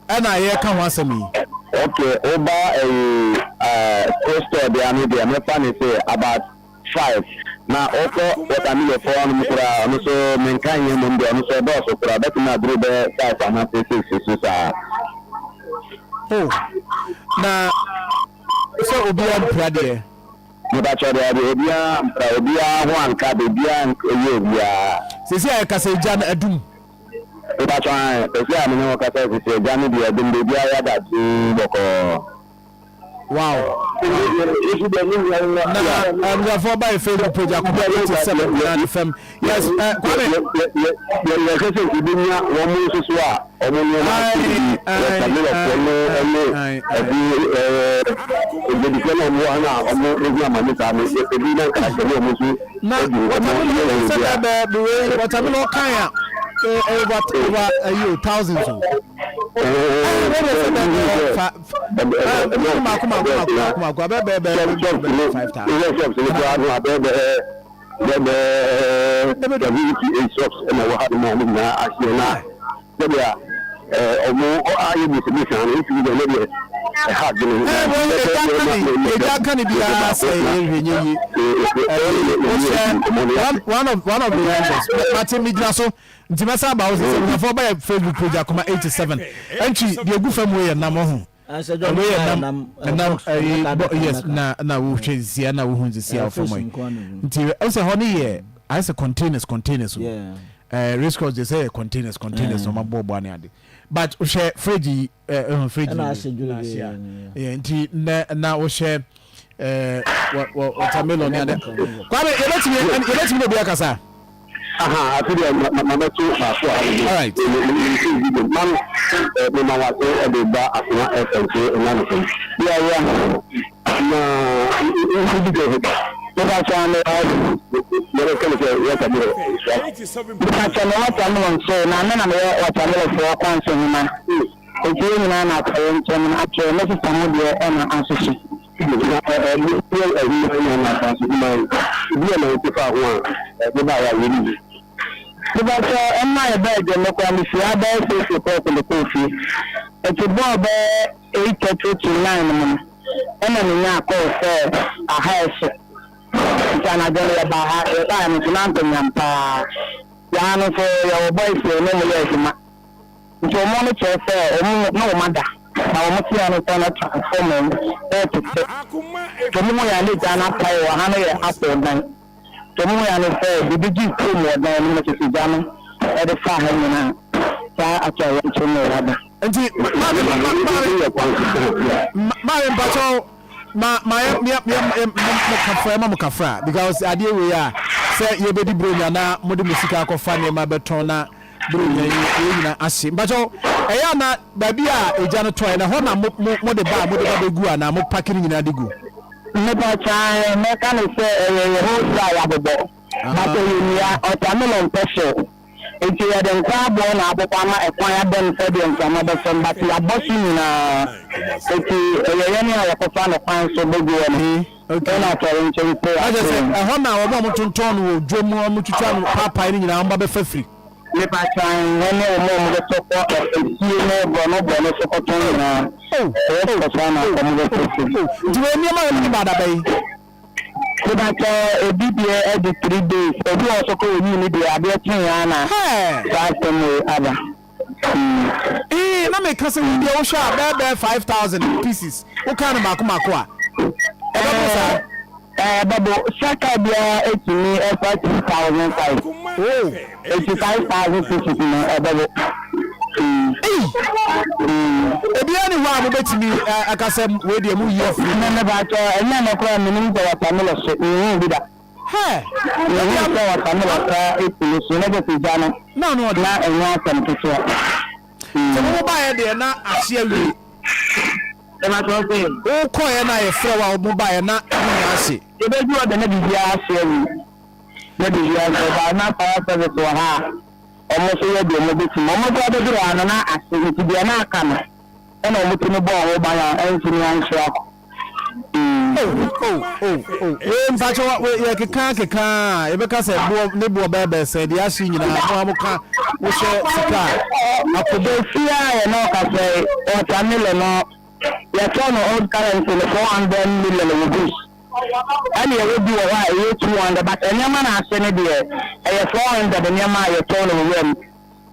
ɛna yɛreka ho asɛm yi? Ok woba ɛyi ɛɛ cold store deɛ ano deɛ mɛfa ne sɛ about five na wokɔ watermelon foɔ nom koraa ɔno so menka nyɛ mmom deɛ ɔno so ɛdɔɔso koraa bɛtumi aduru bɛyɛ five anaasɛ six so saa. Oh na sɛ obiara mpira deɛ. Mepakyɛw daabi obiara mpira obiara ho anka biribiara nyɛ obiara. Seesei a yɛkasa yi gya no adum. Mepakyɛw ae, sɛsi a me ne wo kasa yi sisi agya no deɛ ɛdom baabiara yɛ ada dinn bɔkɔɔ. Wow. Na abusuafoɔ ba yɛ Facebook page akoma 87 na fam. Yes, eh, Kwame. Yɛhwɛ sɛ yɛbɛnya wɔn mo nso so a wɔn nneɛma ase bi wɔtamelɔfoɔ no ne ɛde ɛdwadifoɔ no a wɔwɔ ha no a wɔn ɛhu amane saa no ebi na nka yɛne wɔn nso Na adi nkɔmmɔ watermelon yɛ wɔn sɛ bi a. bɛɛ bɛɛ wei watermelon kan a eh, over over ayi o thousands o. Ɛɛ wei de sɛ bɛɛ bɛɛ fa ɛɛ mako mako mako mako mako abɛɛ bɛɛ bɛɛ bɛɛ 5,000. Shops no koraa no abɛɛ bɛɛ bɛɛ 78 shops ɛna wɔ ha nom a ne nyinaa ahyeɛ na sɛdeɛ ɔmo ayɛ bisibisi ano ntumi deɛ ne deɛ ɛha adwene. Ɛgya ka ne biara sɛ yɛhwɛ nyɛ yi wohyɛ one of the youngest mate megyina so nti mɛsa aba wo sɛ sɛ abusuafoɔ bɛyɛ Facebook page akoma 87 ɛntwi deɛ ɛgu fam wei yɛ nam ɔho wei yɛ nam nam ɛyi bɔ yes na na wohwɛ nsia na wohu nsia wɔ fam yi nti ɛsɛ hɔ ne yɛ ayɛ sɛ containers containers o ɛɛ race course de sɛ yɛ containers containers na ɔma bɔ bɔ ane ade but wohwɛ fridge yi ɛɛ ɛhun fridge yi na ahyɛ a yɛ nti na na wohwɛ ɛɛ wɔ wɔ watermelon ne ade Kwame yɛbɛtumi yɛbɛtumi na obi akasa. Aha, afi deɛ ma ma mɛto baako a ha Alright. me me me nsi bi ma no me ma wate ɛde ba Akoma FM so ɛna no fam. Yeah yeah na nsi bi deɛ Mepa kyɛw me wɔ yɛbɛ kɛne sɛ watermelon sua. Mepa kyɛw me watermelon so na me na meyɛ watermelon foɔ kwan so hema nti yɛn nyinaa na akɔyɛ nkyɛn no akyɛ me sista mo deɛ ɛna asoso. Na ɛyɛ adwuma yi na asase adwuma yi, ebi a na wote faa ho a ɛde baeɛ a yɛnni bi. Mepakyɛw, ɛmma yɛbaa adwam no koraa mefii ha bɛyɛ 6 o'clock de kɔɔ fie. Enti bɔɔ bɛyɛ 8:30 to 9 mu no ɛna menyaa call sɛ aha ɛhye. Nti anadwo no yɛbaa ha, yɛbaeɛ no nso na anka nyam paa. Yɛn ha no nso yɛwɔ boys a yɛne wɔn yɛ adwuma. Nti wɔn no kyerɛ sɛ wɔn na wɔn ada na wɔn tea no sɛ na transformer mu ɛretete. Nti wɔn hu yɛn a na egya no apae wɔ ha no yɛ apple dan. Nti wɔn hu yɛn no sɛ biribi gye kurom wɔ dan no mu na kyerɛ sɛ egya no ɛde faa ha nyinaa saa ato a yɛnkyerɛ mu wɔ aba. Nti maame maame maame mpakyɛw ma ma yɛ yɛ yɛ yɛ mo kafra ma mo kafra because adeɛ wei a sɛ yɛbɛdi buronya na mo de mo sika akɔfa nneɛma bɛtɔn na buronya yi yɛn nyinaa ahye mpakyɛw ɛyɛ ana baabi a egya no tɔɛ na hɔ na mo mo mo de ba a mo de ba bɛgu anaa mo paki no nyinaa de gu. Mepakyɛw mɛka no sɛ ɛyɛ yɛ whole a yɛabobɔ but ɛyɛ nnua watermelon pɛ hyew. Nti yɛde nkwa aboɔ na abobɔ ama ɛkwan abam sɛdeɛ mframa bɛfam but yɛabɔ so nyinaa nti ɛyɛ yɛn a yɛkɔfa no kwan so bɛgu hɔ no ɛna atɔre nkyɛn po Na kyerɛ sɛ ase. ɛhɔ na wɔn a wɔtontɔn no wɔ dwam wɔn twitwa no paapae no nyinaa wɔn ba bɛfa firi. Mepakyɛw ɛne wɔn a wɔbɛtɔ kɔ efie ne borɔno borɔno so kɔtɔn nyinaa Oh ɛyɛ oh kɔ saa na oh wɔbɛfa oh firi. oh nti wei nneɛma a wɔde ba adaba yi. Mepakyɛw ebi deɛ adi 3 days obi wɔ hɔ nso kɔ wɔyii ne deɛ adeɛ kyee ara na Hɛɛ. saa asɛm wei aba. Ee na meka sɛ wei deɛ wohwɛ a bɛyɛ bɛyɛ 5,000 pieces wokaa no mmaako mmaako a ɛbɛbo saa. Ɛbɛbo sɛ kaa biara ɛtumi ɛfa 2,005 Oh. eti 5,000 pieces no ɛbɛbo. Ei! Ebiara ni hɔ a mobɛtumi aka sɛ wei deɛ moyi afiri mu. Me mepakyɛw ɛnyɛ no koraa menim sɛ watermelon hye menhuu bi da. Hɛ! Menhuu sɛ watermelon koraa ɛtumi hye na kyerɛ sɛ gya no Na ano ɔden. na ɛnyɛ asɛm ketewa. Sɛ mo mo baeɛ deɛ na ahye awie. Mepakyɛw se. Wokɔeɛ na yɛfrɛ wo a mo baeɛ na ne nyinaa ahye. Yɛbɛdu hɔ de na biribiara ahye awie. Na biribiara ahye ba na fire service wɔ ha a wɔn nso yɛ deɛ wɔbɛtumi. Wɔn koraa bɛduru ha no na ahye nti deɛ na aka no ɛna wɔtumi bɔɔ ho ban a ɛntumi anhye akɔ. Oh oh oh oh wei mpakyɛ wei yɛ keka keka a yɛbɛka sɛ boɔ ne boɔ bɛyɛ bɛyɛ sɛ deɛ ahye nyinaa mo a mo ka wohyɛ sika a akɔbɔ. Efie a yɛne ɔkasa yi watermelon no yɛtɔ no old currency no 400 million wɔ bush ɛna yɛwɔ bi wɔ hɔ a ɛyɛ 200 but nneɛma na ahye no deɛ ɛyɛ 400 nneɛma a yɛtɔn no wɔ wuram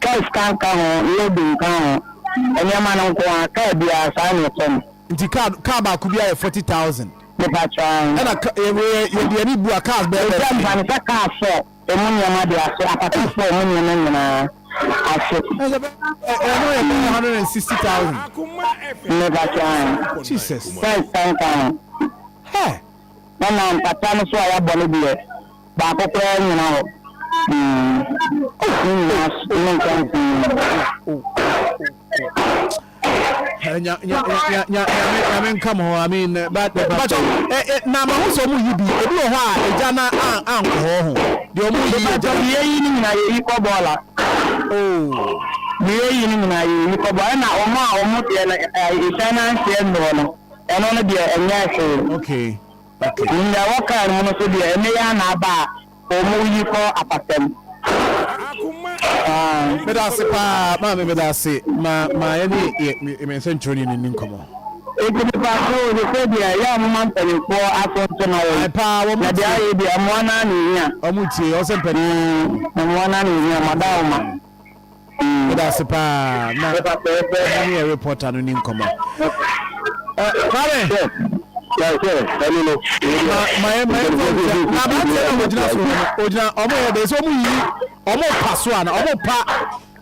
kaa sika nka ho loading nka ho nneɛma no nko ara kaa biara saa na yɛtɔ no. Nti kaa kaa baako bi ayɛ 40,000. Mepakyɛw. Ɛna ka yɛ yɛ yɛde ani bu a cars bɛyɛ bɛyɛ. Nti mfa no sɛ kaa four emu nneɛma de ahye apata four emu nneɛma nyinaa. Ahye. Ɛno yɛ bɛyɛ 160,000. Mepakyɛ ae. Jesus. Fence tantan. Hɛ. Ɛna mpata no so a yɛabɔ no deɛ baako koraa nnyina hɔ. Mm. Ne nyinaa ne nkyɛnsee mu. Nyame nka mo ho I mean but but na ma ho sɛ ɔmo yi bi ebi wɔ hɔ a egya na ankɔ hɔ ho deɛ ɔmo yi egya. Deɛ yɛyi no nyinaa yɛyi kɔ bɔɔla. Oh. Deɛ yɛyi no nyinaa yɛyi kɔ bɔɔla ɛna ɔmo a ɔmo deɛ no ɛhyɛn no anhyeɛ nnuro no ɛno no deɛ ɛnyɛ hwee. Okay. Okay. Nea ɛwɔ kaa no mu no nso deɛ ɛnɛ yi ara na aba a. Ɔmo yi kɔ apasɛm. Aah. Meda ase paa maame meda ase ma ma yɛne yɛ me nsɛnkyerɛwni no nni nkɔmmɔ. Enti mepakyɛw sesei deɛ yɛ a moma mpaninfoɔ aso nto na wɔn Ae paa wɔn na deɛ tie. ayɛ deɛ mmoa no ara na ehia. Wɔn tie ɔsɛ mpaninfoɔ. Mm mmoa no ara na ehia madaoma. Meda ase paa na ɛne ne yɛ reporter no ni nkɔmmɔ. Kwame. Ma ma yɛ ma yɛ fɔ nkyɛn na aberanteɛ na ɔgyina so no ɔgyina ɔmo yɛ dɛ sɛ ɔmo yi ɔmo pa so ana ɔmo pa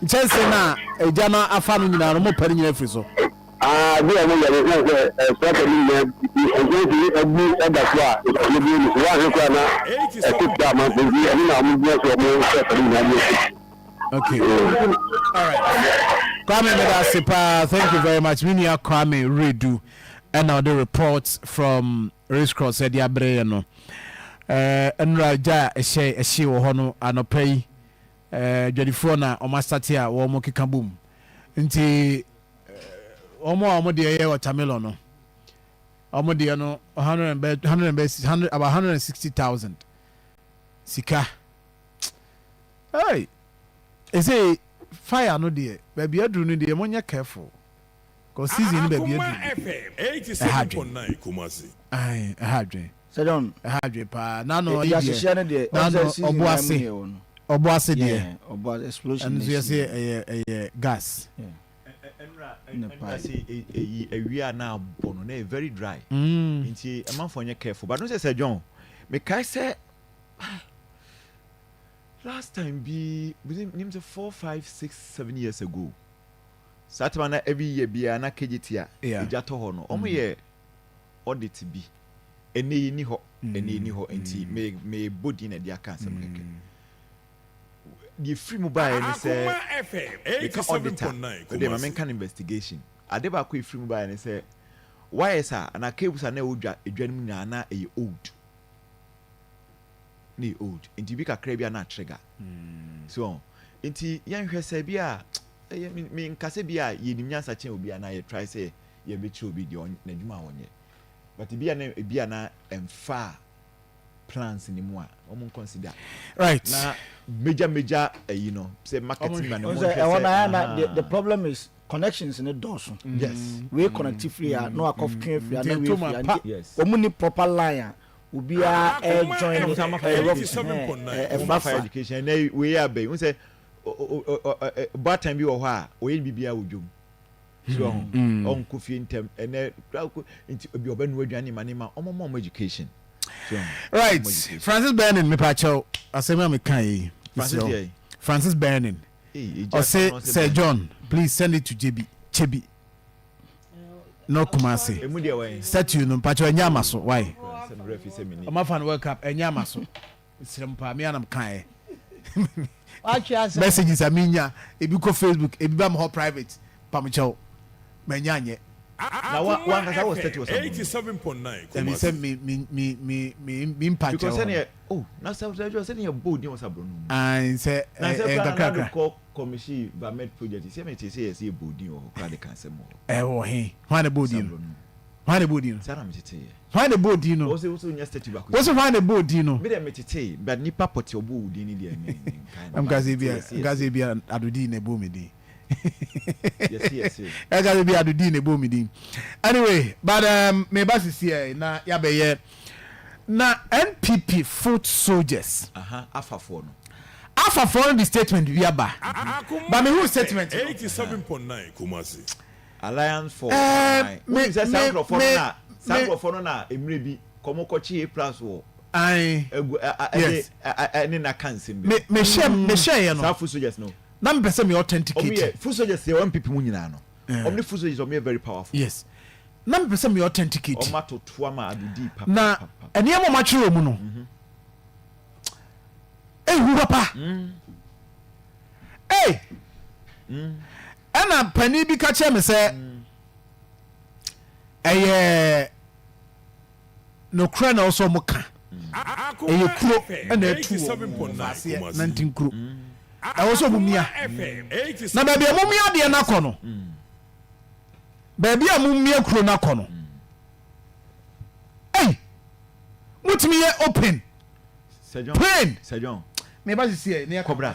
nkyɛnse na egya no afa no nyinaa no ɔmo pa no nyinaa firi so. Aa bi a ɔmo yɛ no sɛ sɛ ɛsrata no nyinaa nkyɛnse no abu ɛda so a nsuo bi ni so wɔahwɛ koraa na ɛte pira amanfo nti ɛno na ɔmo gyina so ɔmo srata no nyinaa de asi. Okay. All right. Kwame Medase pa, thank you very much. Minia Kwame Redu and now the reports from Race Cross ɛde abrɛ yɛ no. Eh, nnura gya a ɛhyɛ ɛhye wɔ hɔ no anɔpa yi. Eh, dwadifoɔ na wɔn asate a wɔn keka bom. Nti wɔn a wɔn deɛ yɛ watermelon no, wɔn deɛ no 100 and 100 about 160,000 sika. Hey! Ɛsei fire no deɛ baabi aduru no deɛ monyɛ careful cause season no baabi aduru no ɛha adwen ae ɛha adwen Sir John, ɛha adwen paa nano eh, yi deɛ nano ɔbo ase ɔbo ase deɛ ɛno nso yɛse ɛyɛ ɛyɛ gas. Ɛnura sɛ ɛyi awia na abɔ no na ɛyɛ very dry nti ɛmanfoɔ nyɛ careful but no sɛ Sir John mekae sɛ Last time bi nim sɛ 4 5 6 7 years ago saa time na every year biara na KJT a egya tɔ hɔ no wɔn yɛ audit bi ɛnɛ yi ni hɔ ɛnɛ yi ni hɔ nti me me bɔ din na ɛde aka asɛm kɛkɛ deɛ firi mu baeɛ ne sɛ meka audit a ɛdeɛ ma menka no investigation ade baako efiri mu baeɛ ne sɛ wires a anaa cables a na ɛwɔ dwa edwa no mu nyinaa na ɛyɛ old. Na ɛyɛ old nti bi kakra bi a na atrigger so nti yɛnhwɛ sɛ bi a ɛyɛ me me nka sɛ bi a yɛnim nyansa kyɛn obi anaa yɛ try sɛ yɛbɛkyerɛ obi deɛ n'adwuma a ɔnyɛ but ebi a na ebi a na ɛmfa plans ne mu a wɔn consider right na major major ɛyi no sɛ marketing man mo nhwɛ sɛ ɛwɔ na ayɛ na the the problem is connections ne dɔɔso yes wei connect firi ha na wakɔ twe firi ha na wei firi ha nti yes wɔn ni proper line a obiara ɛjoin ne ɛyɛ rough ɛfrafra. education ɛnɛ wei yɛ abɛn n sɛ baatan bi wɔ hɔ a ɔyɛ ne biribiara wɔ dwom so ɔho ɔnkɔ fie ntɛm ɛnɛ nti ebi ɔbɛnoa aduane ma ne ma ɔmo ma ɔmo education. Right Francis Burning mepakyɛw asɛm a meka yi Francis deɛ Francis Burning ɔse Sir John please send it to Jebi Chebi no Kumasi statue no mpakyɛw ɛnyɛ ama so why ɔma fa no World Cup ɛnyɛ ama so mesrɛ mo paa me anam kaeɛ messages a menya ebi kɔ Facebook ebi ba me hɔ private pamokyɛw manya anyɛ Na wa wankasa wɔ statue wɔ sabon. Dabi sɛ me me me me me me mpa nkyɛw. Because sɛnea oh na sɛ sɛ sɛnea bɔ odin wɔ sabon no mu. Ayi sɛ ɛ ɛ nkakrakra. Na sɛ kɔ kɔmisi Vamed project sɛ mɛ te sɛ yɛ sɛ yɛ bɔ odin wɔ hɔ kora de ka nsɛm wɔ hɔ. Ɛwɔ he hwan na bɔ odin no hwan na bɔ odin no. Saa na mɛ tete yɛ. Hwan na bɔ odin no. Wosɛ wosɛ onya statue baako. Wosɛ hwan na bɔ odin no. Mi dɛ mɛ tete but nipa pɔtɛ ɔbɔ odin ni deɛ mi nkae no. Nkasa bi nkasa bi adodi na ɛbɔ mi din. Ɛka sɛ bi adodi na ɛbɔ mi din. Anyway, but um, me ba sisi ɛ na yabɛyɛ na NPP foot soldiers. Aha, afafoɔ no. Afafoɔ no de statement bi aba. Ba me hu statement no. Alliance for eh, me, me, sɛ saa nkurɔfoɔ no na saa nkurɔfoɔ no na mmerɛ bi kɔmɔ kɔkye A plus wɔ. Ayi. Egu ɛ ɛ ɛne na ka nsɛm bi. Me me hyɛ me hyɛ yɛ no. Saa foot soldiers no. Na mepɛ sɛ me authenticate. Ɔmo yɛ foot soldiers yɛ wɔn NPP mu nyinaa no. Ɔmo ne foot soldiers ɔmo yɛ very powerful. Yes. Na mepɛ sɛ me authenticate. Ɔmo atoto ama ado di pa. Na nneɛma ɔmo atwerɛ wɔ mu no. Ehu papa. Ei! Ɛna panin bi ka kyerɛ me sɛ ɛyɛ nokorɛ na ɔsɛ ɔmo ka. Ɛyɛ kuro ɛna atu wɔn aseɛ nantin kuro. Ɛwɔ sɛ ɔmo mia. Na baabi a ɔmo mia adeɛ no akɔ no, baabi a ɔmo mia kuro no akɔ no, ei, motumi yɛ open. Plain. Meba sisi ɛ, ne yɛ kɔbra.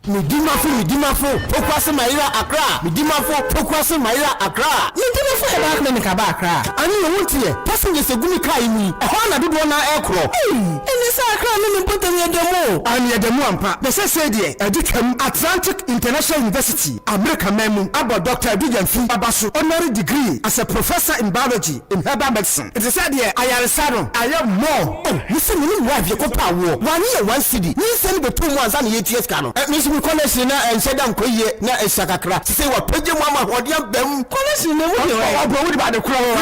Medimafo Medimafo Pokuase Mayera Accra Medimafo Pokuase Mayera Accra Medimafo Herbal Clinic aba Accra Ane yɛ wo nteɛ Passengers egu me car yi mu yi Ɛhɔ ara na dodoɔ no ara ɛrekorɔ Ei! Ɛnɛ sɛ Accra ne ne mpɔtam yɛ dɛ mu o Aane yɛ dɛ mu ampa Na sɛsɛi deɛ ɛde twam Atlantic International University Amerika man mu abɔ Doctor Adu Gyamfi aba so Honorary Degree as a Professor in Biology in Herbal Medicine. Te sɛ deɛ ayaresa no ayɛ more. Oh me se me ne me wife yɛkɔ pɛ awoɔ wanye yɛ one cedi nyinsɛn no bɛtɔ mu ansa na yɛtua sika no eh me nso me connection no ɛnhyɛ da nkɔ yie na ɛsua kakra sesei wapagya mu ama ahoɔden aba mu. Connection no emu deɛ ɔyɛ. Ɔbɔ wode bade korɔ ɔbɔ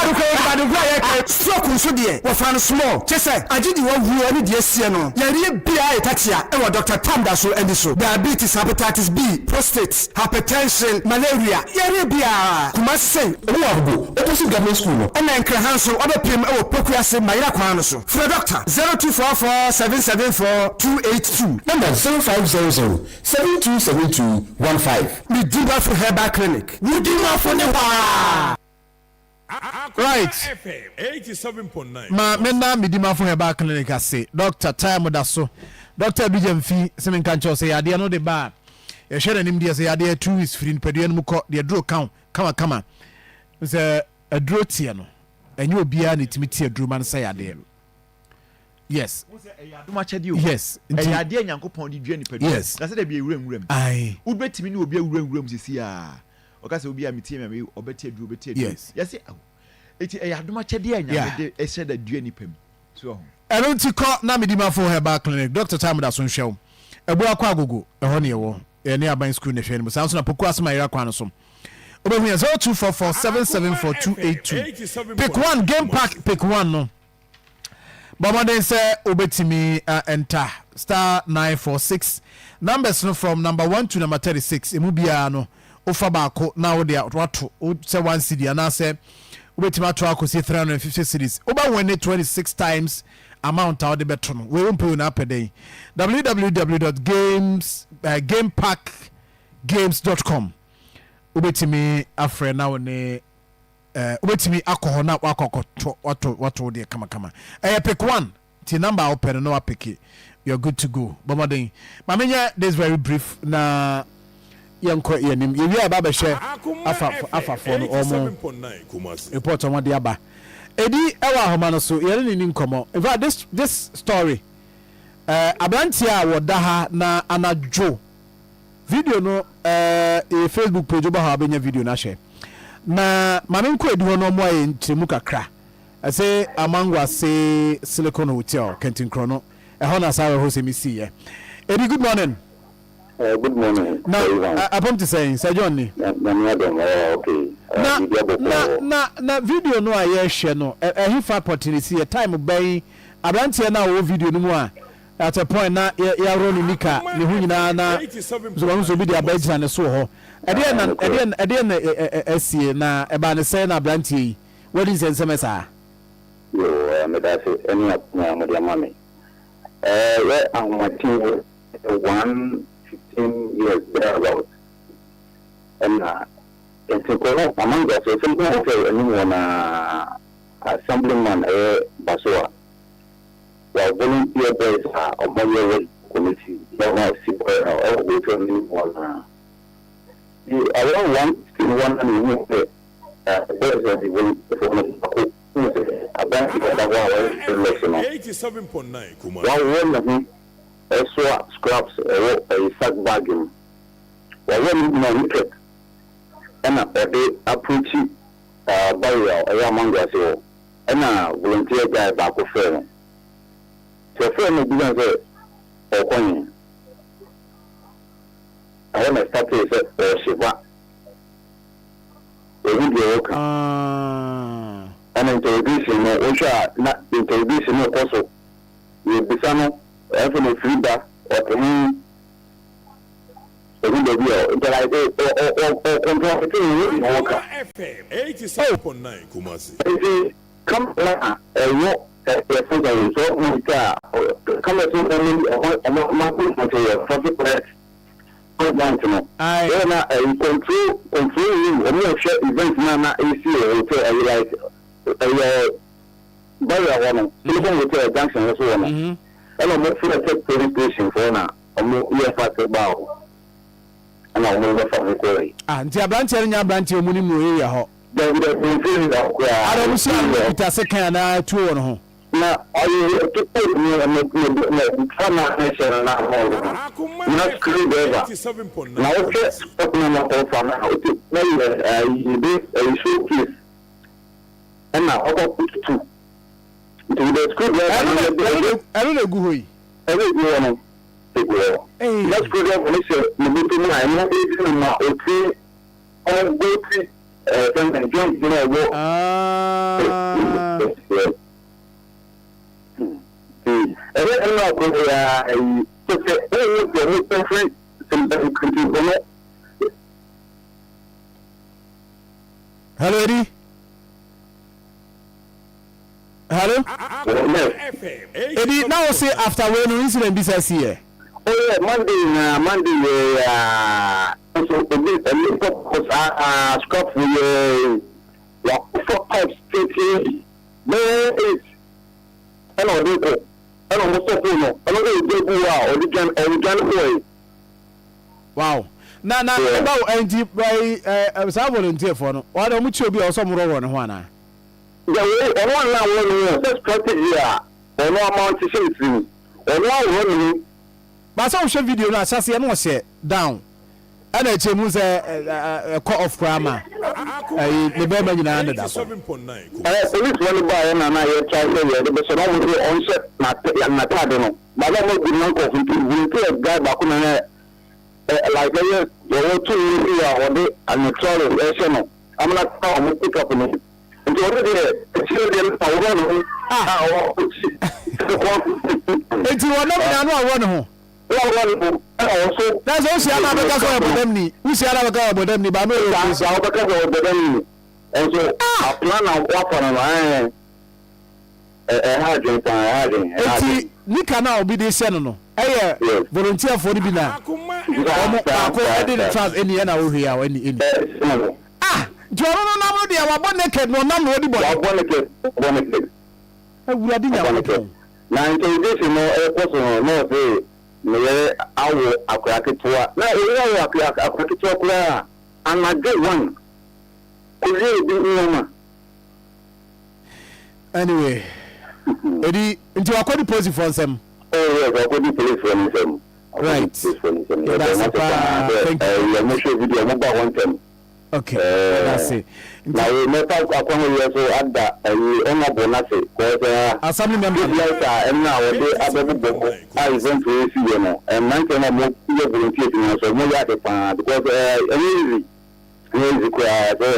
ade korɔ wode bade korɔ a yɛka. Stroke nso deɛ wɔfa no small kyɛ sɛ agye deɛ wawuo ne deɛ asie no yareɛ biara yɛ tatea wɔ Doctor Tam da so ani so diabetes hepatitis B prostate hypertension malaria yareɛ biara Kumasi sei. Ɔwɔ Agogo opposite government school no. Ɛna Nkraha nso wabɛpem wɔ Pokuase Mayera kwan no so. Frɛ Dɔkta 0244 774 282. Ɛna 0500 7272 15. Me Dimafo Herbal Clinic, wo Dimafo ne hɔ aa. Right. Ma menna me Dimafo Herbal Clinic ase. Dɔkta time da so. Dɔkta Adu Gyamfi se menka nkyerɛ wo sɛ yadeɛ no de ba a, yɛhwɛ n'anim deɛ sɛ yadeɛ 2 weeks firi nipadua no mu kɔ, deɛ duro ka wo kamakama. Sɛ aduro teɛ no, ɛnyɛ obiara na ɛtumi te aduro ma no sɛ yadeɛ. Yes. Ɛyɛ adom akyɛdeɛ o. Yes. Nti, ɛyɛ adeɛ a Nyankopɔn de dua nipadua. Yes. Na sɛ dabi ewura nwura mu. Aye. Wobɛtumi ne obi awura nwura mu sisi a. Ɔka sɛ obi a metie me a ɔbɛte aduro ɔbɛte aduro. Yes. Yɛse awo. Eti ɛyɛ adom akyɛdeɛ a Nyame de ɛhyɛ da dua nipa mu. So ɔho. Ɛno nti kɔ na Medimafo Herbal Clinic, Doctor Time da so nhwɛ wo. Abuakɔ Agogo, ɛhɔ ne yɛwɔ. Yɛne Aban Sukuu na ɛhwɛ anim. Saa nso na Poku Asomayera kwan no so. Wobɛhu yɛn 0244 774 282. Pick one, Game Park Pick one no. Bɔ mmɔden sɛ wobɛtumi enter star 946 numbers no from number 1 to number 36. Emu biara no wofa baako na wode wato sɛ 1 cedi anaasɛ wobɛtumi ato akɔsi 350 cedis. Wobɛwene 26 times amount a wode bɛto no. Wei wompɛ wei na apɛ dɛn? www.games uh, gameparkgames.com wobɛtumi afrɛ na wo ne eh, wobɛtumi akɔ hɔ na wakɔ akɔtɔ wato wato wo deɛ kamakama. Ɛyɛ pick one nti number a wopɛ no na wapeke, you're good to go. Bɔ mmɔden ma menyɛ this very brief na yɛnkɔ yɛnim. Yɛwie a yɛba abɛhwɛ afa afafoɔ no wɔn report wɔn de aba. Edi ɛwɔ ahoma no so yɛne ne ni nkɔmmɔ. In fact this this story eh, aberanteɛ a wɔda ha na anadwo video no eh, yɛ Facebook page wobɔ ha wobɛnya video no ahwɛ. Na ma menkɔ edi hɔ na ɔmmoa yɛn nkyerɛmu kakra. Ɛse Amangwase Silicon Hotel, Kɛntinkrɔ no, ɛhɔ na saa awerɛhosɛm yi siiɛ. Edi, good morning. Eh, good morning, Na Sir Ivan. apam te sɛn? Sir John ni. Na, Nyame adom, eh, okay. Eh, Na, biribi abɔ na, kɔɔ. na, na video no a yɛrehwɛ no, ɛ, ɛhefa pɔtee na ɛsiiɛ? Time bɛn? Aberanteɛ no a ɔwɔ video no mu a, at a point na yɛ, yɛaworɔ ne nika, ne ho nyinaa na, nso mahu sɛ obi de aba agyina ne so wɔ hɔ. Ɛdeɛn na, Ah, nokorɛ. ɛdeɛn, ɛdeɛn na ɛ, ɛ, ɛ, asie, na ɛbaa ne sɛn na aberanteɛ yi, wadi nsɛnsɛmɛ saa? Yo, eh, meda ase ɛne akonya a mode ama me. Eh, yɛ ahomakye 1:15 years thereabout ɛna nti kɔ no among us Osimpen Hotel anim hɔ na assemblyman ɛyɛ Basoa wa volunteer boys a ɔmo yɛ work committee na ɔmo asi boy no ɛwɔ hotel no anim hɔ na nti around 1:15 hɔ na mehu sɛ boys a the volunteer foɔ no baako hu sɛ aberante a ɔda hɔ a ɔyɛ dreadlocks no wawɔ ne ho ɛsoa scraps ɛwɔ ɛyɛ sack bag mu. Wawɔ ne nyinaa naked ɛna ɔde approachi burial ɛwɔ Amango ase hɔ ɛna volunteer guy baako frɛɛ no. Nti ɔfrɛɛ no na obisa no sɛ ɔɔkɔ he? Ɛhɔ na ɛstartee sɛ ɔɔhye va. Ohu deɛ ɔɔka. Ɛna interrogation no, wohwɛ a na interrogation no rekɔ so. Yɛbisa no, ɛhefa na ofiri ba, ɔte he, ohu baabi a nti like ɔ ɔ ɔ ɔ contradict ne ho deɛ ɔɔka. Nti camera no a ɛwɔ yɛfrɛ sɛn, sɛ ɔmo sika a, cameras no ɔmo ɔmo ɔmo ɔmo akɔ yɛ traffic light. Event no yɛ na ɛyi control control room ɔmo hwɛ event na na esi wɔ hotel ɛyi like ɛyɛ barrier hɔ no Silicon Hotel junction hɔ so hɔ no ɛna ɔmo frɛ tech police station foɔ na ɔmo yɛ fast baa hɔ ɛna ɔmo bɛfa ho kɔɔ yi. Ah nti abranteɛ no nyɛ abranteɛ ɔmo nim no wɔ area hɔ. Dabi dabi nfiri area hɔ koraa. Ada ɔmo hyia no ɔmo kuta sekan anaa tuo wɔ ne ho. Na ɔyɛ ɔtotɔ ne ne ne ne na ne hyɛ no na hɔ no na screw driver na wohwɛ spot na na ɔfa na wote na yɛ ayi de ayi showcase ɛna ɔkɔ tutu nti the screw driver no yɛ de ɛno na egu hɔ yi ɛno egu hɔ no egu hɔ na screw driver no hyɛ ne bɔtɔ mu a ɛno edi no ma oti ɔgbɔ ti ɛɛ fɛn joint na ɛwɔ. Ɛyɛ ɛno a koro yi ara yi sɛ sɛ wohu deɛ ɔmo pɛ firi nkurɔfoɔ no. Hello Eddie. Hello. Eddie, na wo se after wei no incident bi sa si yɛ. Oh yeah, Monday na Monday yɛ yaa nso obi ɛmi kɔ saa scrap yɛ wakɔfa pipes tenten bɛyɛ 8 ɛna ɔde kɔ ɛna ɔmo stɔpoo no ɛna ɔde ogya gu hɔ a ɔde dwan ɔdwane kɔɔe. Wow na na ɛba wo ɛnti ɛyi ɛ saa volunteer foɔ no wɔn de wɔn kyi obi a ɔsɔ wɔn rɔrɔ ne ho anaa. Deɛ wei ɔno anna aworɔ ne ho sɛ strategy a ɔno ama ɔte hyɛ ne tirim ɔno aworɔ ne ho. Ba sɛ wohwɛ video no a ahyɛaseɛ no ɔhyɛ down ɛna akyire mu sɛ ɛkɔ off koraa ma ɛyi ne bɛrima nyinaa deda fam. Ɛɛ polisifoɔ no baeɛ na na yɛ try sɛ yɛde bɛhyɛ no wɔn sɛ ɔnhyɛ n'ataade no but na wɔn agu no handcuff nti volunteer guy baako na na ɛ like ɛyɛ wɔwɔ tumi bi a ɔde ne trousers ɛhyɛ no amena ka wɔn pick up no nti ɔno deɛ akyire deɛ no aworɔ ne ho a ɔkyi Nti wɔnam nyinaa no aworɔ ne ho. Wɔaworɔ ne ho ɛna ɔso. Na sɛ wohyia no a bɛka sɛ ɔyɛ bɔdamni. Wohyia no a bɛka ɔyɛ bɔdamni ba no ɔyɛ obi. Saa wobɛka sɛ ɔyɛ bɔdamni. Nso apla na wafa no no ɛɛ ɛha adwene paa ɛha adwene ɛha adwene. Eti nika no a obi de hyɛ no no ɛyɛ volunteer foɔ no bi na wɔn baako ɛde ne trans ɛni ɛna wohwɛ a ɛni ɛni. Ah nti ɔno no nam no deɛ wabɔ naked na ɔnam na ɔdi bɔne. Wabɔ naked wabɔ naked. Awurade Nyankopɔn. Na interrogation no rekɔ so no, na ɔse ne yere awo akwadaa ketewa. Na ɔyere awo akwadaa ketewa koraa a, anadwo one, kɔwie obi nneɛma. Anyway, edi nti wakɔdi polisifoɔ nsam. Oh yes, wakɔdi polisifoɔ no nsam. Right. Yɛda ase paa. Thank you. Ɛɛ, wɔn hwɛ video, wɔn ba hɔ ntɛm. Ok medase. Na wei mɛfa akwan wei so ada ayi honourable no ase cause ah Assembly member no. Street light a ɛno a wɔde abɛbobɔ hɔ a event wei si yɛ no mmeranteɛ no a wɔn yɛ volunteers no nso wɔn yɛ ade paa because eh ɛnyɛ easy ɛnyɛ easy koraa sɛ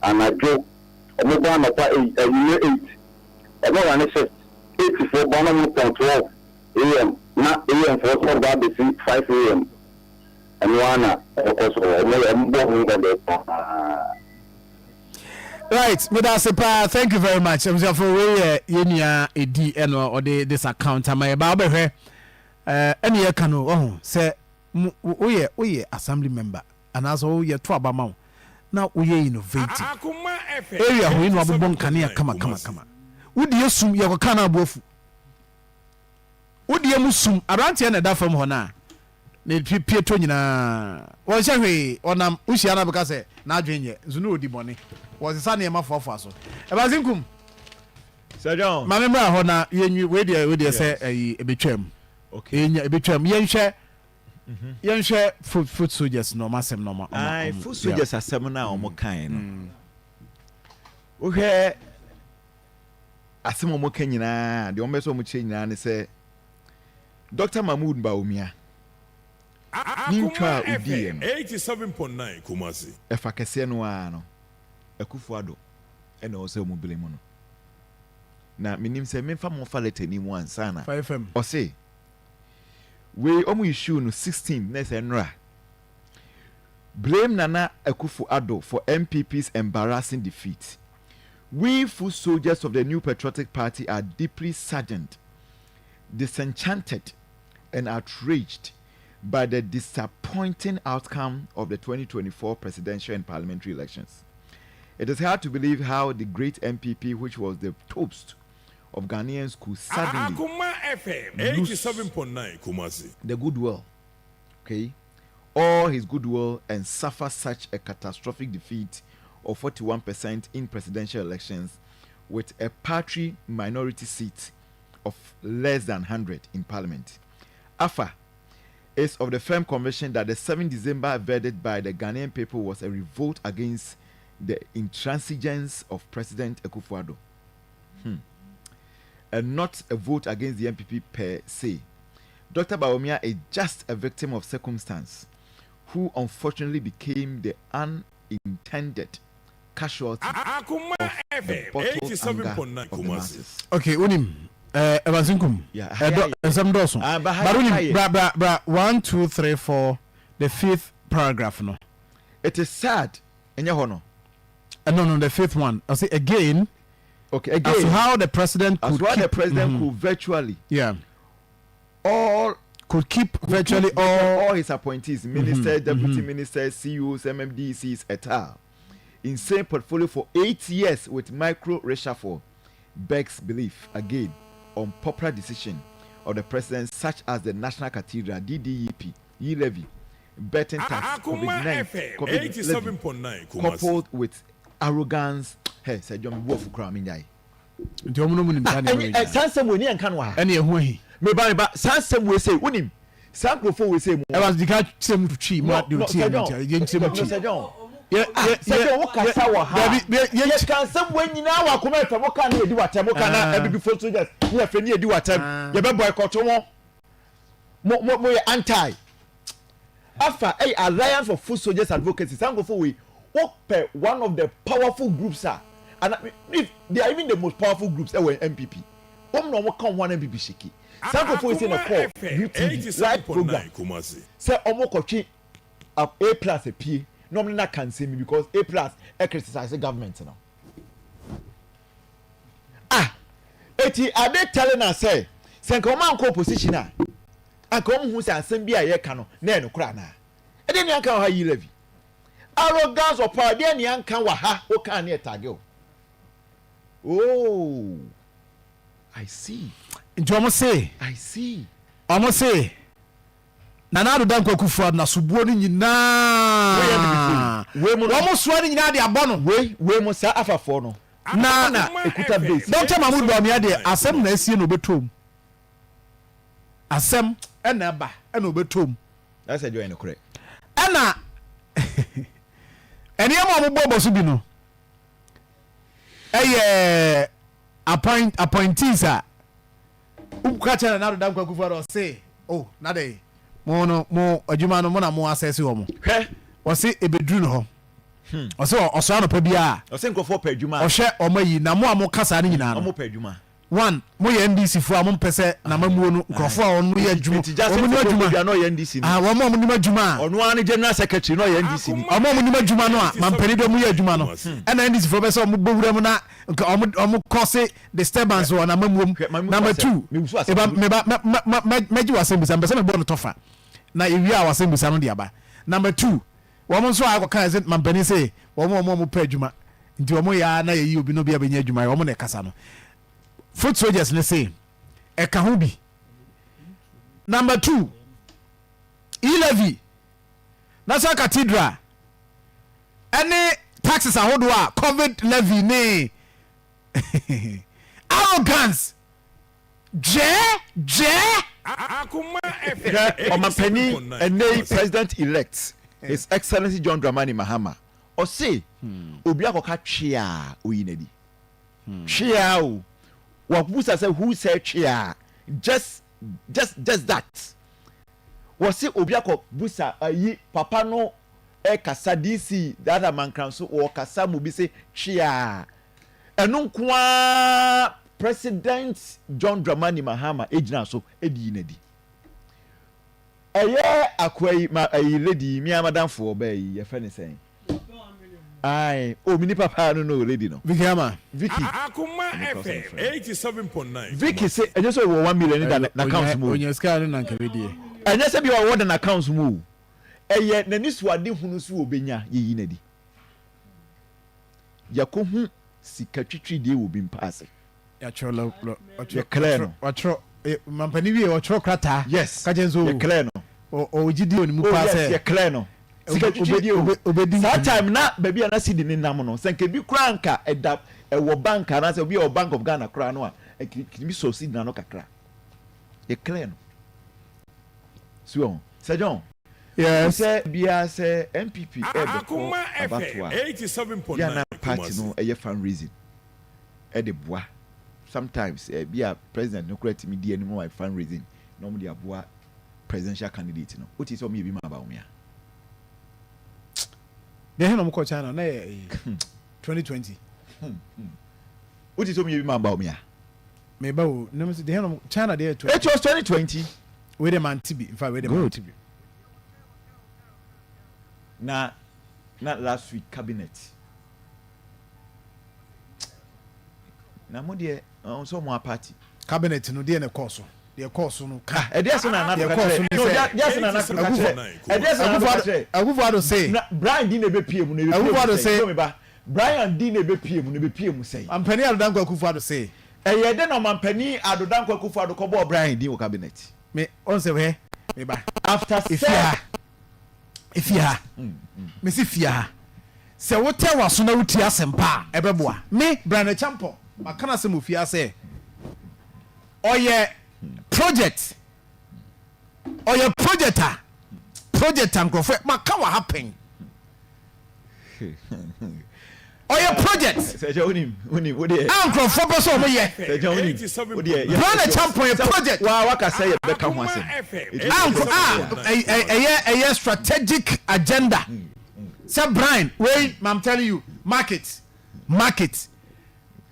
anadwo wɔn ba anɔpa eight anwummerɛ 8 wɔn run shift 8 foɔ ba na wɔn pɔn 12 am na am foɔ nso ba abɛsi 5 am. Ɛno ara na ɛkɔ so hɔ. Wɔn wɔn bɔ ho mmɔden paa. Right, meda ase paa. Thank you very much. Abusuafo wei yɛ yɛn nua Edi ɛna ɔde this account ama yɛ. Ba wobɛhwɛ ɛɛ ɛne yɛka no ɔho sɛ woyɛ woyɛ assembly member anaasɛ woyɛ to aba ma wo na woyɛ innovative area hɔ yi na wabobɔ nkanea kama kama kama. Wodi esum yɛkɔka no aboafu. Wo deɛ mu sum. Abranteɛ na ɛda fam hɔ no a ne pie tɔ nyinaa wɔnhyɛ hwee ɔnam wohyia no a bɛka sɛ n'adwene nyɛ nso ne ɔdi bɔne wɔsesa nneɛma foafoa so Ɛbase Nkum Sir John. Ma me mmra hɔ na yɛnwi wei deɛ wei deɛ sɛ ɛyi ɛbɛtwam Okay. ɛnya ɛbɛtwam yɛnhwɛ yɛnhwɛ foot foot soldiers no ɔmo asɛm no ɔmo ɔmo Aye, ɔmo foot yeah. soldiers asɛm no a wɔn kae no. Wohwɛ Asɛm a wɔka nyinaa, deɛ wɔpɛ sɛ wɔkyerɛ nyinaa ne sɛ Dɔkta Mahmood Bawumia, Ne ntwa Akoma a odiiɛ FM no, 87.9 Kumasi. ɛfa kɛseɛ no ara no, Akufo Addo na ɛwɔ sɛ wɔn blame no. Na menim sɛ memfa mo mfa letter no mu ansa na. Fa FM. Ɔse wei wɔn issue no 16 na ɛsɛ nnora. Blame Nana Akufo Addo for NPP's embarrassing defeat. We foot soldiers of the New Patriotic Party are deeply saddened, disenchanted and outraged by the disappointing outcome of the 2024 presidential and parliamentary elections. It is hard to believe how the great NPP, which was the toast of Ghanaians, could suddenly Akoma FM lose 87.9 Kumasi. the goodwill, okay, all his goodwill and suffer such a catastrophic defeat of 41% in presidential elections with a party minority seat of less than 100 in parliament. AFA is of the firm conviction that the 7 December verdict by the Ghanaian people was a revolt against the intransigence of President Akufo-Addo. And not a vote against the NPP per se. Dr. Bawumia is just a victim of circumstance who unfortunately became the unintended casualty Akoma of the FM bottled anger 87.9 of the Kumasi. masses. Okay, wonim eh, Evans Nkum. Yeah, ha Ɛdɔ yɛ- nsɛm dɔɔso. Ah, but ha But yɛ- wonim ha yɛ. bra bra bra one two three four the fifth paragraph no. It is sad. Ɛnyɛ hɔ no. No no the fifth one. I say again. Okay, again. As to how the president As could well keep, the president could virtually all could keep could virtually keep all all his appointees, ministers, deputy ministers, CEOs, MMDCs, et al. In same portfolio for 8 years with micro reshuffle begs belief again on popular decision of the president such as the National Cathedral, DDEP, E-levy, betting tax, Akoma COVID-19, FM COVID levy, 87.9 Kumasi. coupled with arrogance. Hey, Sir John, wolf kura mi nyae. Nti ɔmo no mu nim saa nneɛma yi nyinaa. Saa nsɛm wei ni yɛn ka no wɔ ha. Ɛne ɛho ahi. Meba meba saa nsɛm wei sɛ wonim saa nkurɔfoɔ wei sɛ mu. Evans di ka kyerɛ mu twi mu adi No, o tie Sir mu John. tia yɛn kyerɛ mu No, twi. Sir John. Yɛ Ah, yɛ Sir John, wo kasa wɔ ha. Dabi yɛ yɛ Yɛ ka nsɛm wei nyinaa wɔ Akoma FM, wo ka ne yɛdi w'atɛm, wo ka na Ah. Abibifo soldiers ne yɛfrɛ ne yɛdi w'atɛm. Yɛbɛ boycott mo. Mo mo mo yɛ anti. Afa ɛyɛ Alliance for Foot Soldiers Advocacy. Saa nkurɔfoɔ wei, wopɛ one of the powerful groups a, and if they are even the most powerful groups ɛwɔ NPP. Wɔn na wɔn ka wɔn ho na NPP shake. Saa nkurɔfoɔ wei sɛ na kɔ Akoma FM UTV live program 87.9 Kumasi. sɛ ɔmo kɔtwe A Plus apie na ɔmo ne na ka nsɛm bi because A Plus ɛ criticize government no. Ah, eti are they telling us sɛ sɛ nka ɔmo ankɔ opposition a anka ɔmo hu sɛ asɛm bi a yɛka no na ɛyɛ nokorɛ anaa? Ɛdeɛ ne anka wɔ ha yi levy arrogance of power deɛ ne anka wɔ ha wokaa ne ɛtage o. Oh, I see. Nti ɔmo se I see. Ɔmo se Nana Addo Dankwa Akufo-Addo na sobuo no nyinaa Wei mu no- wɔn soa no nyinaa de abɔ no. Wei wei mu saa afafoɔ no Na na ekuta base. Dr. Mahmoud Bawumia deɛ asɛm na asie na obɛtɔ mu asɛm ɛna ɛba ɛna obɛtɔ mu. That's a join nokorɛ. Ɛna nneɛma a wɔbɔ bɔ so bi no ɛyɛ appointees a woka kyerɛ Nana Addo Dankwa Akufo-Addo ɔse oh na de mo no mo adwuma no mo na mo asɛse wɔ mo. Hwɛ. Ɔse ebeduru no hɔ ɔse ɔsɔ anɔpa bi a Ɔsɛ nkurɔfoɔ pɛ adwuma. Ɔhwɛ ɔmo ayi na mo a mo kasa no nyinaa no Ɔmo pɛ adwuma. One, mo yɛ NDC fo a mo mpɛ sɛ namamuo no nkurɔfoɔ a wɔn yɛ adwuma Nti Justin wɔn nim Fofoɔ adwuma Kodua na ɔyɛ NDC ni. Ah, wɔn a wɔn nim adwuma a Ɔno ara ne general secretary na ɔyɛ NDC ni. Wɔn a wɔn nim adwuma no a mampanin de wɔn yɛ adwuma no ɛna NDC fo bɛ sɛ wɔn bɔ wura mu na nka wɔn wɔn kɔse disturbance wɔ namamuo mu. Hwɛ, ma me Number asɛm. two, Me busu asɛm. eba meba mɛ mɛ mɛ mɛgye w'asɛm bisa mpɛ sɛ mebɔ no tɔfa na ewie a w'asɛm bisa no de aba. Number two, wɔn nso a akɔka sɛ mampanin sɛ wɔn a wɔn a wɔn pɛ adwuma nti wɔn yɛ a na yɛyi obi na obi abɛnya adwuma yɛ wɔn na ɛkasa no foot soldiers ne se ɛka ho bi. Number two, E-levy, National Cathedral ɛne taxes ahodoɔ a COVID levy ne arrogance dwɛɛ dwɛɛ. Akoma FM Hwɛ, ɔmampanin 87.9 ɛnɛ yi Kumasi. President elect His Excellency John Dramani Mahama ɔse obi akɔka twea oyi n'adi twea o wabusa sɛ who said twea, just just just that. Wɔse obi akɔ busa ayi papa no ɛkasa DC that Amankranso wɔkasa ma obi se tweaa ɛno nko ara President John Dramani Mahama gyina so de yi no adi. Ɛyɛ akoa yi ma ayi lady yi me ara madamfo ɔbaa yi yɛfrɛ no sɛn? Ae oh me nipa paa no no lady no. Vicky Ama. Vicky. Akoma Ɛno kora sɛ FM mefrɛ no. 87.9 Vicky Kumasi. se ɛnyɛ sɛ ɔwɔ one million ne da n'accounts mu o. Onya sika no na nka bɛdiɛ. Ɛnyɛ sɛ bia ɔwɔ da n'accounts mu o. Ɛyɛ n'anisoadehunu so obenya yɛyi no adi. Yɛakɔhu sika twitwiridie wɔ obi mpa ase. Yɛatwerɛ lɔ lɔ ɔtwerɛ Yɛklɛɛ no. ɔtwerɛ eh, mampanin wie ɔtwerɛ krataa. Yes. Ka kyerɛ nso Yɛklɛɛ no. o ɔwɔ gyidie wɔ ne mu Oh paa yes, sɛ. yɛklɛɛ no. Sika Obe- twitwiridie o. obe- obedi Saa nkunim. time na baabi a na cedi no nam no, sɛ nka ebi koraa nka ɛda ɛwɔ bank anaasɛ obi a ɔwɔ Bank of Ghana koraa no a, nka etumi sɔ cedi no ano kakra. Yɛklɛɛ no. So wɔn. Sir John. Yes. Sɛ biara sɛ NPP ɛrebɛkɔ Akoma abatoɔ FM a, yɛ a na 87.9 party Kumasi. no ɛyɛ fundraising ɛde boa. Sometimes ɛbi a president no koraa tumi di anim ma fundraising na wɔn de aboa presidential candidate no. Wote sɛ wɔn yɛ bi ma Bawumia? Deɛ he na wɔn kɔ China na yɛ ɛyi 2020. Wote sɛ wɔn yɛ bi ma Bawumia? Meba o, na mo sɛ deɛ he na wɔn China deɛ yɛ 20. It was 2020. Wei deɛ mante bi, in fact wei deɛ Good. mante bi. Na na last week cabinet. Na mo deɛ ɔn sɛ ɔmo aparty. Cabinet no deɛ na ɛkɔɔ so deɛ ɛkɔɔ so no ka. Ah ɛdeɛ sɛ na Nana Deɛ Addo ka ɛkɔɔ so kyerɛ ne no sɛ deɛ sɛ na Nana Addo ka kyerɛ ɛdeɛ sɛ na Nana Addo ka kyerɛ Akufo Addo se. Na Brian di na ebe pie mu na ebe pie mu Akufo Addo sɛn se. no me ba Brian di na ebe pie mu na ebe pie mu sɛn. Mampanin Addo Dankwa Akufo Addo se. Ɛyɛ dɛ na ɔmampanin Addo Dankwa Akufo Addo kɔ bɔɔ Brian din wɔ cabinet. Me ɔn sɛ hwɛ me ba. After Efie sɛ. ha efie ha mesi fie ha sɛ wotɛ w'aso na wotie asɛmpa a ɛbɛboa me Brian Acheampong maka no asɛm wɔ fie ha sɛ ɔyɛ project ɔyɛ project a project a nkurɔfoɔ maka wɔ ha pɛn Ɔyɛ project a nkurɔfoɔ pɛ sɛ wɔn yɛ. Brand Acheampong yɛ project a ɛyɛ ɛyɛ strategic agenda sɛ Brian wei I'm telling you market market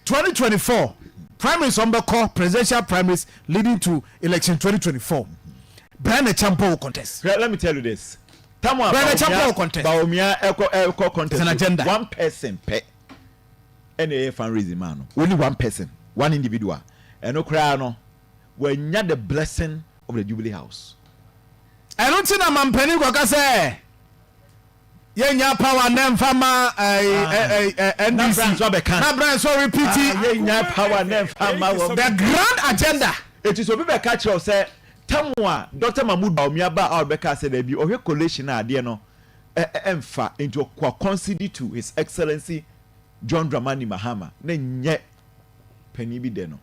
2024 primaries wɔn bɛkɔ presidential primaries leading to election 2024 Brian Acheampong will contest. Let me tell you this. Tam a Brother Champon Bawumia contest. Bawumia ɛkɔ ɛkɔ contest. It's an agenda. One person pɛ ɛna ɛyɛ fundraising maa no. Only one person, one individual. Ɛno koraa no, wanya the blessing of the Jubilee House. Ɛno nti na mampanin kɔka sɛ yɛnya power nɛ nfa ma NDC. Na Brian nso abɛka. Na Brian nso repeat. Ah, yɛnya power nɛ nfa ma wɔn. The grand agenda. Eti sɛ obi bɛka kyerɛ wo sɛ Tam a Dɔkta Mahmood Bawumia baa a ɔbɛkaa sɛ daabi ɔhwɛ collation a adeɛ no ɛmfa nti ɔkɔ concede to His Excellency John Dramani Mahama na nyɛ panin bi dɛ no.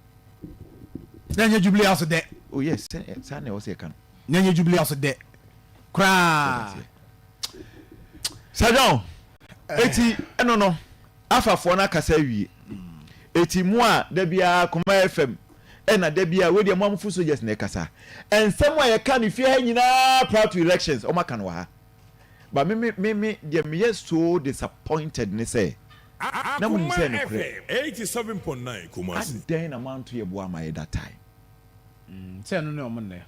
Na nyɛ Jubilee House dɛ. Oh yes, sɛ saa na ɛwɔ sɛ yɛka no. Na nyɛ Jubilee House dɛ koraa. Sir John, eti ɛno no. Afafoɔ no akasa awie. Eti mo a da biara Koma FM ɛna da biara wei deɛ mo a mo fo soldiers na ɛkasa. Nsɛm a yɛka no fie ha nyinaa prior to elections wɔn aka no wɔ ha. But me me me me deɛ meyɛ so disappointed ne sɛ na mo nim Akoma sɛ ɛyɛ nokorɛ. FM 87.9 Kumasi. Adɛn na moanto yɛ bo amma yɛ that time? Sɛ ɛno ne wɔn nnɛ.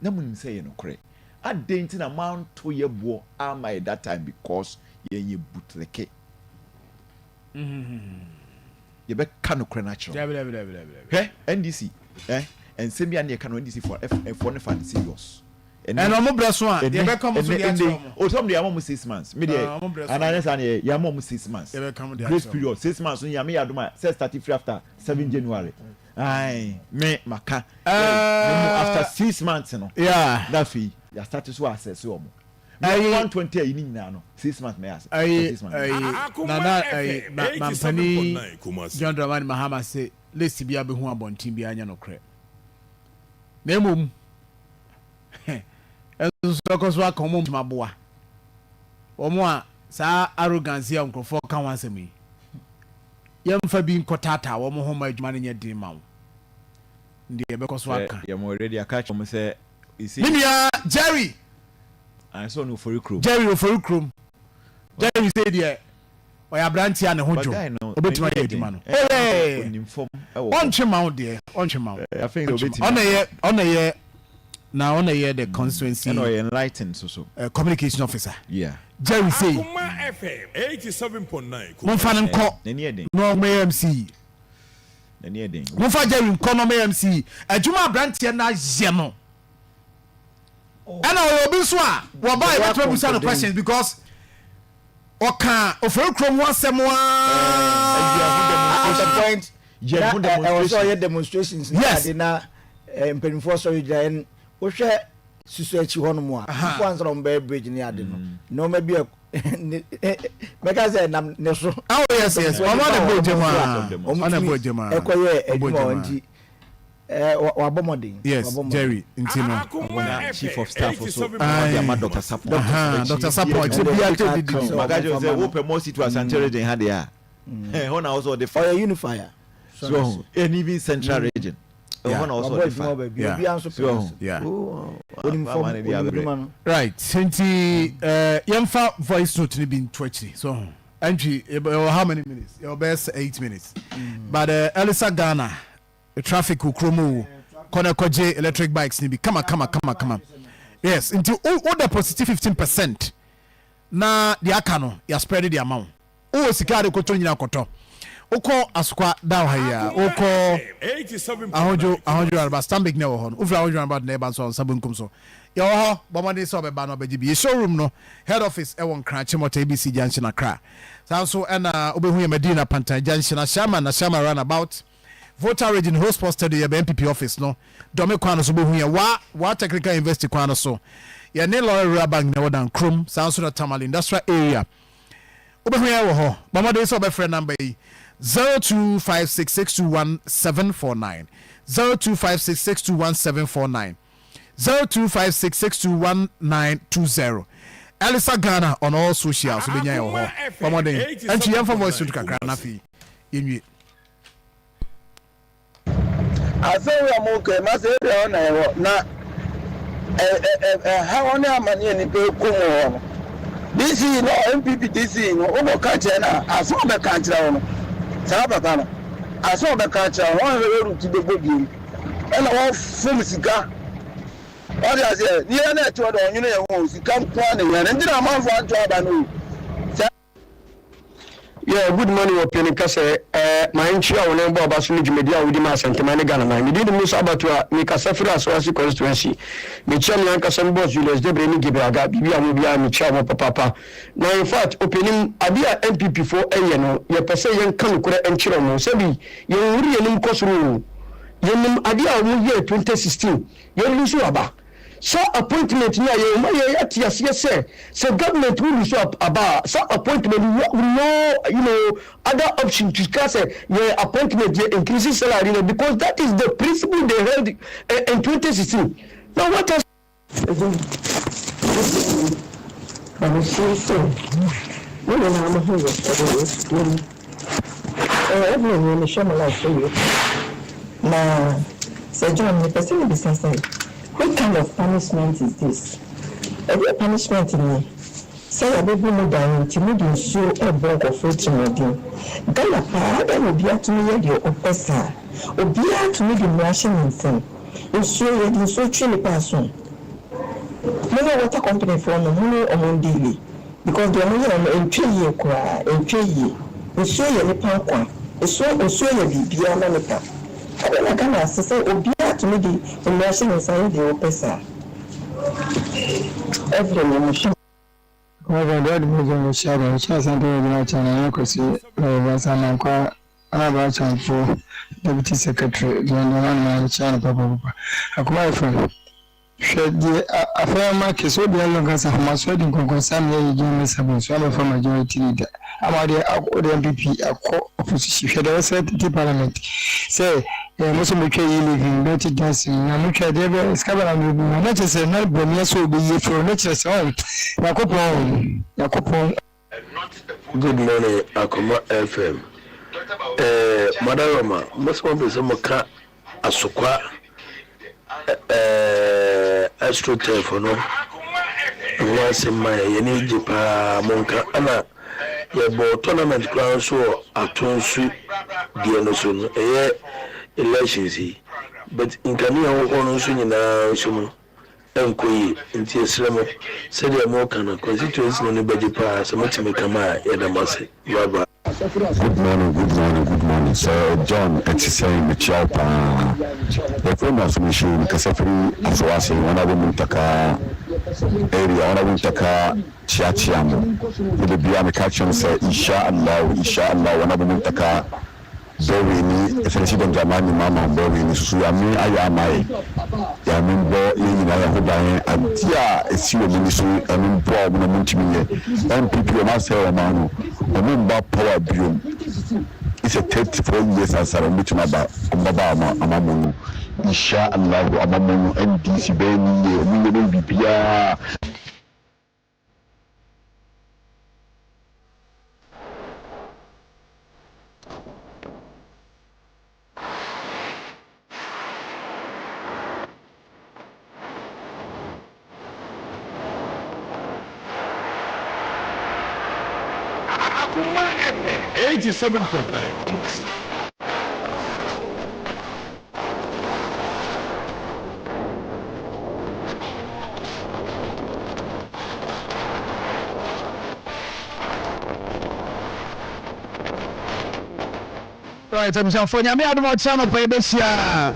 Na mo nim sɛ ɛyɛ nokorɛ. Adɛn nti na moanto yɛ boɔ amma yɛ that time because yɛn yɛ butleke. Yɛbɛka nokorɛ no akyerɛ wo. Hwɛ NDC eh, nsɛm bi a ne yɛka no NDC foɔ eh, foɔ no fa no serious. Ɛnɛ ɔmo brɛ so a yɛbɛka ɔmo so de akyerɛ ɔmo. O sɛ ɔmo de yɛama ɔmo six months. Me deɛ anaa ne saa ne yɛama ɔmo six months. Grace period six months no Nyame yɛ adom a sɛ start free after seven January. Ae me maka. After six months no. Na afei yɛ start so assess ɔmo. Ayi 120 ayi ne nyinaa no six months mɛyɛ ase. Ayi six months. ayi nana ayi ma mampanin John Dramani Mahama se list bi abɛhu abɔnten biara nyɛ nokorɛ na mmom ɛnso ɛkɔ so aka wɔn a aboa wɔn a saa arrogance yi a nkurɔfoɔ ka ho asɛm yi yɛmfa bi nkɔtaataa wɔn ho ma adwuma no nyɛ den ma wo deɛ ɛbɛkɔ so aka. Yɛ mo already aka kyerɛ wɔn sɛ. Me nua Jerry. Jerry Ofori Krom. Jerry sɛ deɛ ɔyɛ aberanteɛ a ne ho dwo, ɔbɛtumi ayɛ adwuma no. Oh yeah, ɔntwe ma wo deɛ, ɔntwe ma wo. Ɔna yɛ, ɔna yɛ, na ɔna yɛ the constituency. Ɛna ɔyɛ enlightened so so. Communication officer. Yeah. Jerry sei. Akoma FM 87.9 Momfa no nkɔ na ɔmmɛyɛ MC. Momfa Jerry nkɔ na ɔmmɛyɛ MC. Adwuma aberanteɛ no ayɛ no. Ɛna ɔyɛ obi nso a wɔba a yɛbɛtumi abusa no questions because ɔka Ofori kurom ho asɛm aa. At the point na ɛwɔ sɛ ɔyɛ demonstrations na ade na mpanimfoɔ sɔre gyina ɛn wohwɛ susu akyi hɔ nom a before ansa na wɔn bɛyɛ bridge ne ade no nneɛma bi a mɛka sɛ ɛnam ne so. Oh yes yes ɔmo na ɛbɔ gyam a ɔmo na ɛbɔ gyam a ɛkɔyɛ adwuma wɔn nti. Eh, wabɔ mmɔden. Yes, Jerry nti no. Na chief of staff so ɔde ama Dr. Sapon. Dr. Sapon ɛkyɛ bi akyɛ didi. Maka kyerɛ sɛ wopɛ more seat wɔ Asante region ha deɛ a ɛhɔ na wɔsɔ ɔde fa. Ɔyɛ unifier. So and even central region. Ɛhɔ na wɔsɔ ɔde fa. So onim fam onim adwuma no. Right nti yɛmfa voice note no bi nto akyiri so ho. Ɛntwi yɛwɔ how many minutes? Yɛwɔ bɛyɛ 8 minutes. But Elisa Ghana Traffic wɔ kurom o, kɔ na kɔgye electric bikes no bi kama kama kama kama. Yes, nti wo wo deposit 15% na deɛ aka no yɛ spread de ama wo. Wowɔ sika a de kɔtɔ nyina kɔtɔ. Wokɔ Asokwa down ha yi a, wokɔ Ahodwo Ahodwo roundabout Stanbic na ɛwɔ hɔ no. Wofiri Ahodwo roundabout na ɛba nso a, wo nsa benkum so. Yɛwɔ hɔ, bɔ mmɔden sɛ wobɛba na wabɛgye bi. Yɛ showroom no head office ɛwɔ Nkran Achimota ABC Junction Accra. Saa nso ɛna wobɛhu yɛ Madina Pantan Junction, Ashaiman Ashaiman roundabout. Volta Region Ho Sports Stadium yɛbɛn NPP office no Dɔme kwan no so wobɛhu yɛn Wa Wa Technical University kwan no so yɛne Lɔre Rural Bank na ɛwɔ Dankrom saa nso na Tamale Industrial Area wobɛhu yɛn wɔ hɔ. Bɔ mmɔden sɛ wobɛfrɛ number yi 0256621749 0256621749 0256621920 Elisa Ghana on all socials wobɛnya yɛn wɔ hɔ. Bɔ mmɔden ɛntwi yɛmfa voice note kakra na afei yɛnwie. Asɛm yi a moreka yi, masa ebia hɔ na yɛwɔ, na ɛhaw ne amane a nnipa rekɔ mu wɔ hɔ no, DC no, NPP DC no, wokɔka kyerɛ no a, asɛm a ɔbɛka akyerɛ wo no, saa papa no, asɛm a ɔbɛka akyerɛ wo no, wɔnhwɛ yɛ ruti bɛbɔ biem, ɛna wɔfom sika. Wate aseɛ? Nea na ɛte hɔ de, ɔnwene yɛn ho o, sika nko ara na ehia no, nti na amanfoɔ anto aba no o. Saa. Yeah, good morning Ɔpɛni kasɛ eh, ma nkyia wo ne bɔ aba so ne dwumadi a wodi ma Asantema ne Ghana man. Me din de Musa Abato a me kasa firi Asawase constituency. Me kyia me ankasa me boss Julius Debre ne Gabriel Aga, biribi a mo biara me kyia wɔn papaapa. Na in fact Ɔpɛnim, adeɛ a NPP foɔ ɛyɛ no yɛ pɛ sɛ yɛn ka nokorɛ nkyerɛ wɔn. Sɛbi yɛn nhuri yɛn anim kɔ soro oo. Yɛn nim adeɛ a wɔn yɛɛ 2016, yɛn lose aba. Saa appointment no a yɛn ma yɛn ate aseɛ sɛ sɛ government wo lose aba a saa appointment no you have no you know other option to ka sɛ yɛn appointment yɛ increase salary no because that is the principle they held in 2016 now what has Agya, mesrɛ mo, ma mesua sɛ mo nyinaa mo ho yɛ wɔ Yesu din mu. Ɛɛ Evelyn nie mehwɛ mo live wɔ YouTube. Na Sir John mepɛ sɛ mebisa sɛ which kind of punishment is this? Ɛdeɛ punishment nie sɛ yɛabɛbu mo dan nti mode nsuo rebɔ nkurɔfoɔ atirimuɔden? Ghana paa adɛn na obiara tumi yɛ deɛ ɔpɛ saa? Obiara tumi de mmara hyɛ ne nsam. Nsuo yɛde nsuo twe nipa aso. Mo ne water company foɔ no mo ne ɔmo ndeale because deɛ ɔmo yɛɛ no ɛntwa yie koraa ɛntwa yie nsuo yɛ nipa nkwa nsuo nsuo yɛ biribiara ma nipa adɛn na Ghana ase sɛ obiara tumi de mmara hyɛ ne nsa yɛ deɛ ɔpɛ saa Evelyn mo hwɛ Reverend Ed Mogya Mehyia da Mehyia Asante Regional Chair Nana Kwesi Reverend Amankwaa Honourable Acheampong Deputy Secretary John Dramani Mahama Mekyia no papapapa Akoma FM Hwɛ deɛ afei ama kɛ sɛ obiara yɛ ɔkasa ahomasoɔ adi nkɔnkɔnsa ama yɛayɛ John Mensah Bonsu abɛfa majority leader ama ɔde ɔde NPP akɔ opposition hwɛ deɛ ɔsɛ tete parliament sɛ ɛɛ mo sɛ motwa yi living bɛte dancing na motwa deɛ bɛ sika bɛ na mo bɛbu na kyerɛ sɛ na bɔnea sɛ ɔbɛyi afiri hɔ na kyerɛ sɛ ɔn Nyankopɔn Nyankopɔn. Good morning Akoma FM eh, Madaroma mo sɛ mo pɛ sɛ mo ka Asokwa eh, Astroturf no. Ɛho asɛm ma yɛn, yɛn ani gye paa, monka. Ɛna yɛbɔɔ tournament koraa nso wɔ Atonsu deɛ no so no, ɛyɛ elections yi. But nkanea wɔ hɔ no nso nyinaa nso no, ɛnkɔ yie. Nti yɛsrɛ mo, sɛdeɛ moka no, constituency no ani bɛgye paa sɛ motumi ka ma a, yɛda mo ase. Bye bye. Good morning good morning good morning sir John ɛte sɛn mekyia wo paa yɛfrɛ me Asomahyew mekasa firi Asawase Honourable Muntaka area Honourable Muntaka kyeakyea mo me da biara meka kyerɛ mo sɛ Insha Allah Insha Allah Honourable Muntaka Bɔwini Excellency John Dramani Mahama Bɔwini susu Yame ayɛ ama yɛ Yame mbɔ yɛn nyinaa yɛn ho ban adeɛ a ɛsi wɔn ani so Yame mboa wɔn na wɔn ntumi nyɛ NPP wɔn asɛe ɔman no wɔn mba power biom it's a 34 years ansa na wɔn bɛtumi aba wɔn bɛba ama amamɔ no Insha Allahu amamɔ no NDC bɛyɛ ne yie wɔn nyɛ bɛyɛ biribiara. Akoma FM 87.9. Right, abusuafoɔ nyame adom ɔkyena anɔpa yɛbɛhyia.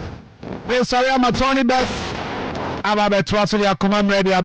Mesɔre ama Tony Best aba abɛtoa so de akoma mmerɛ de.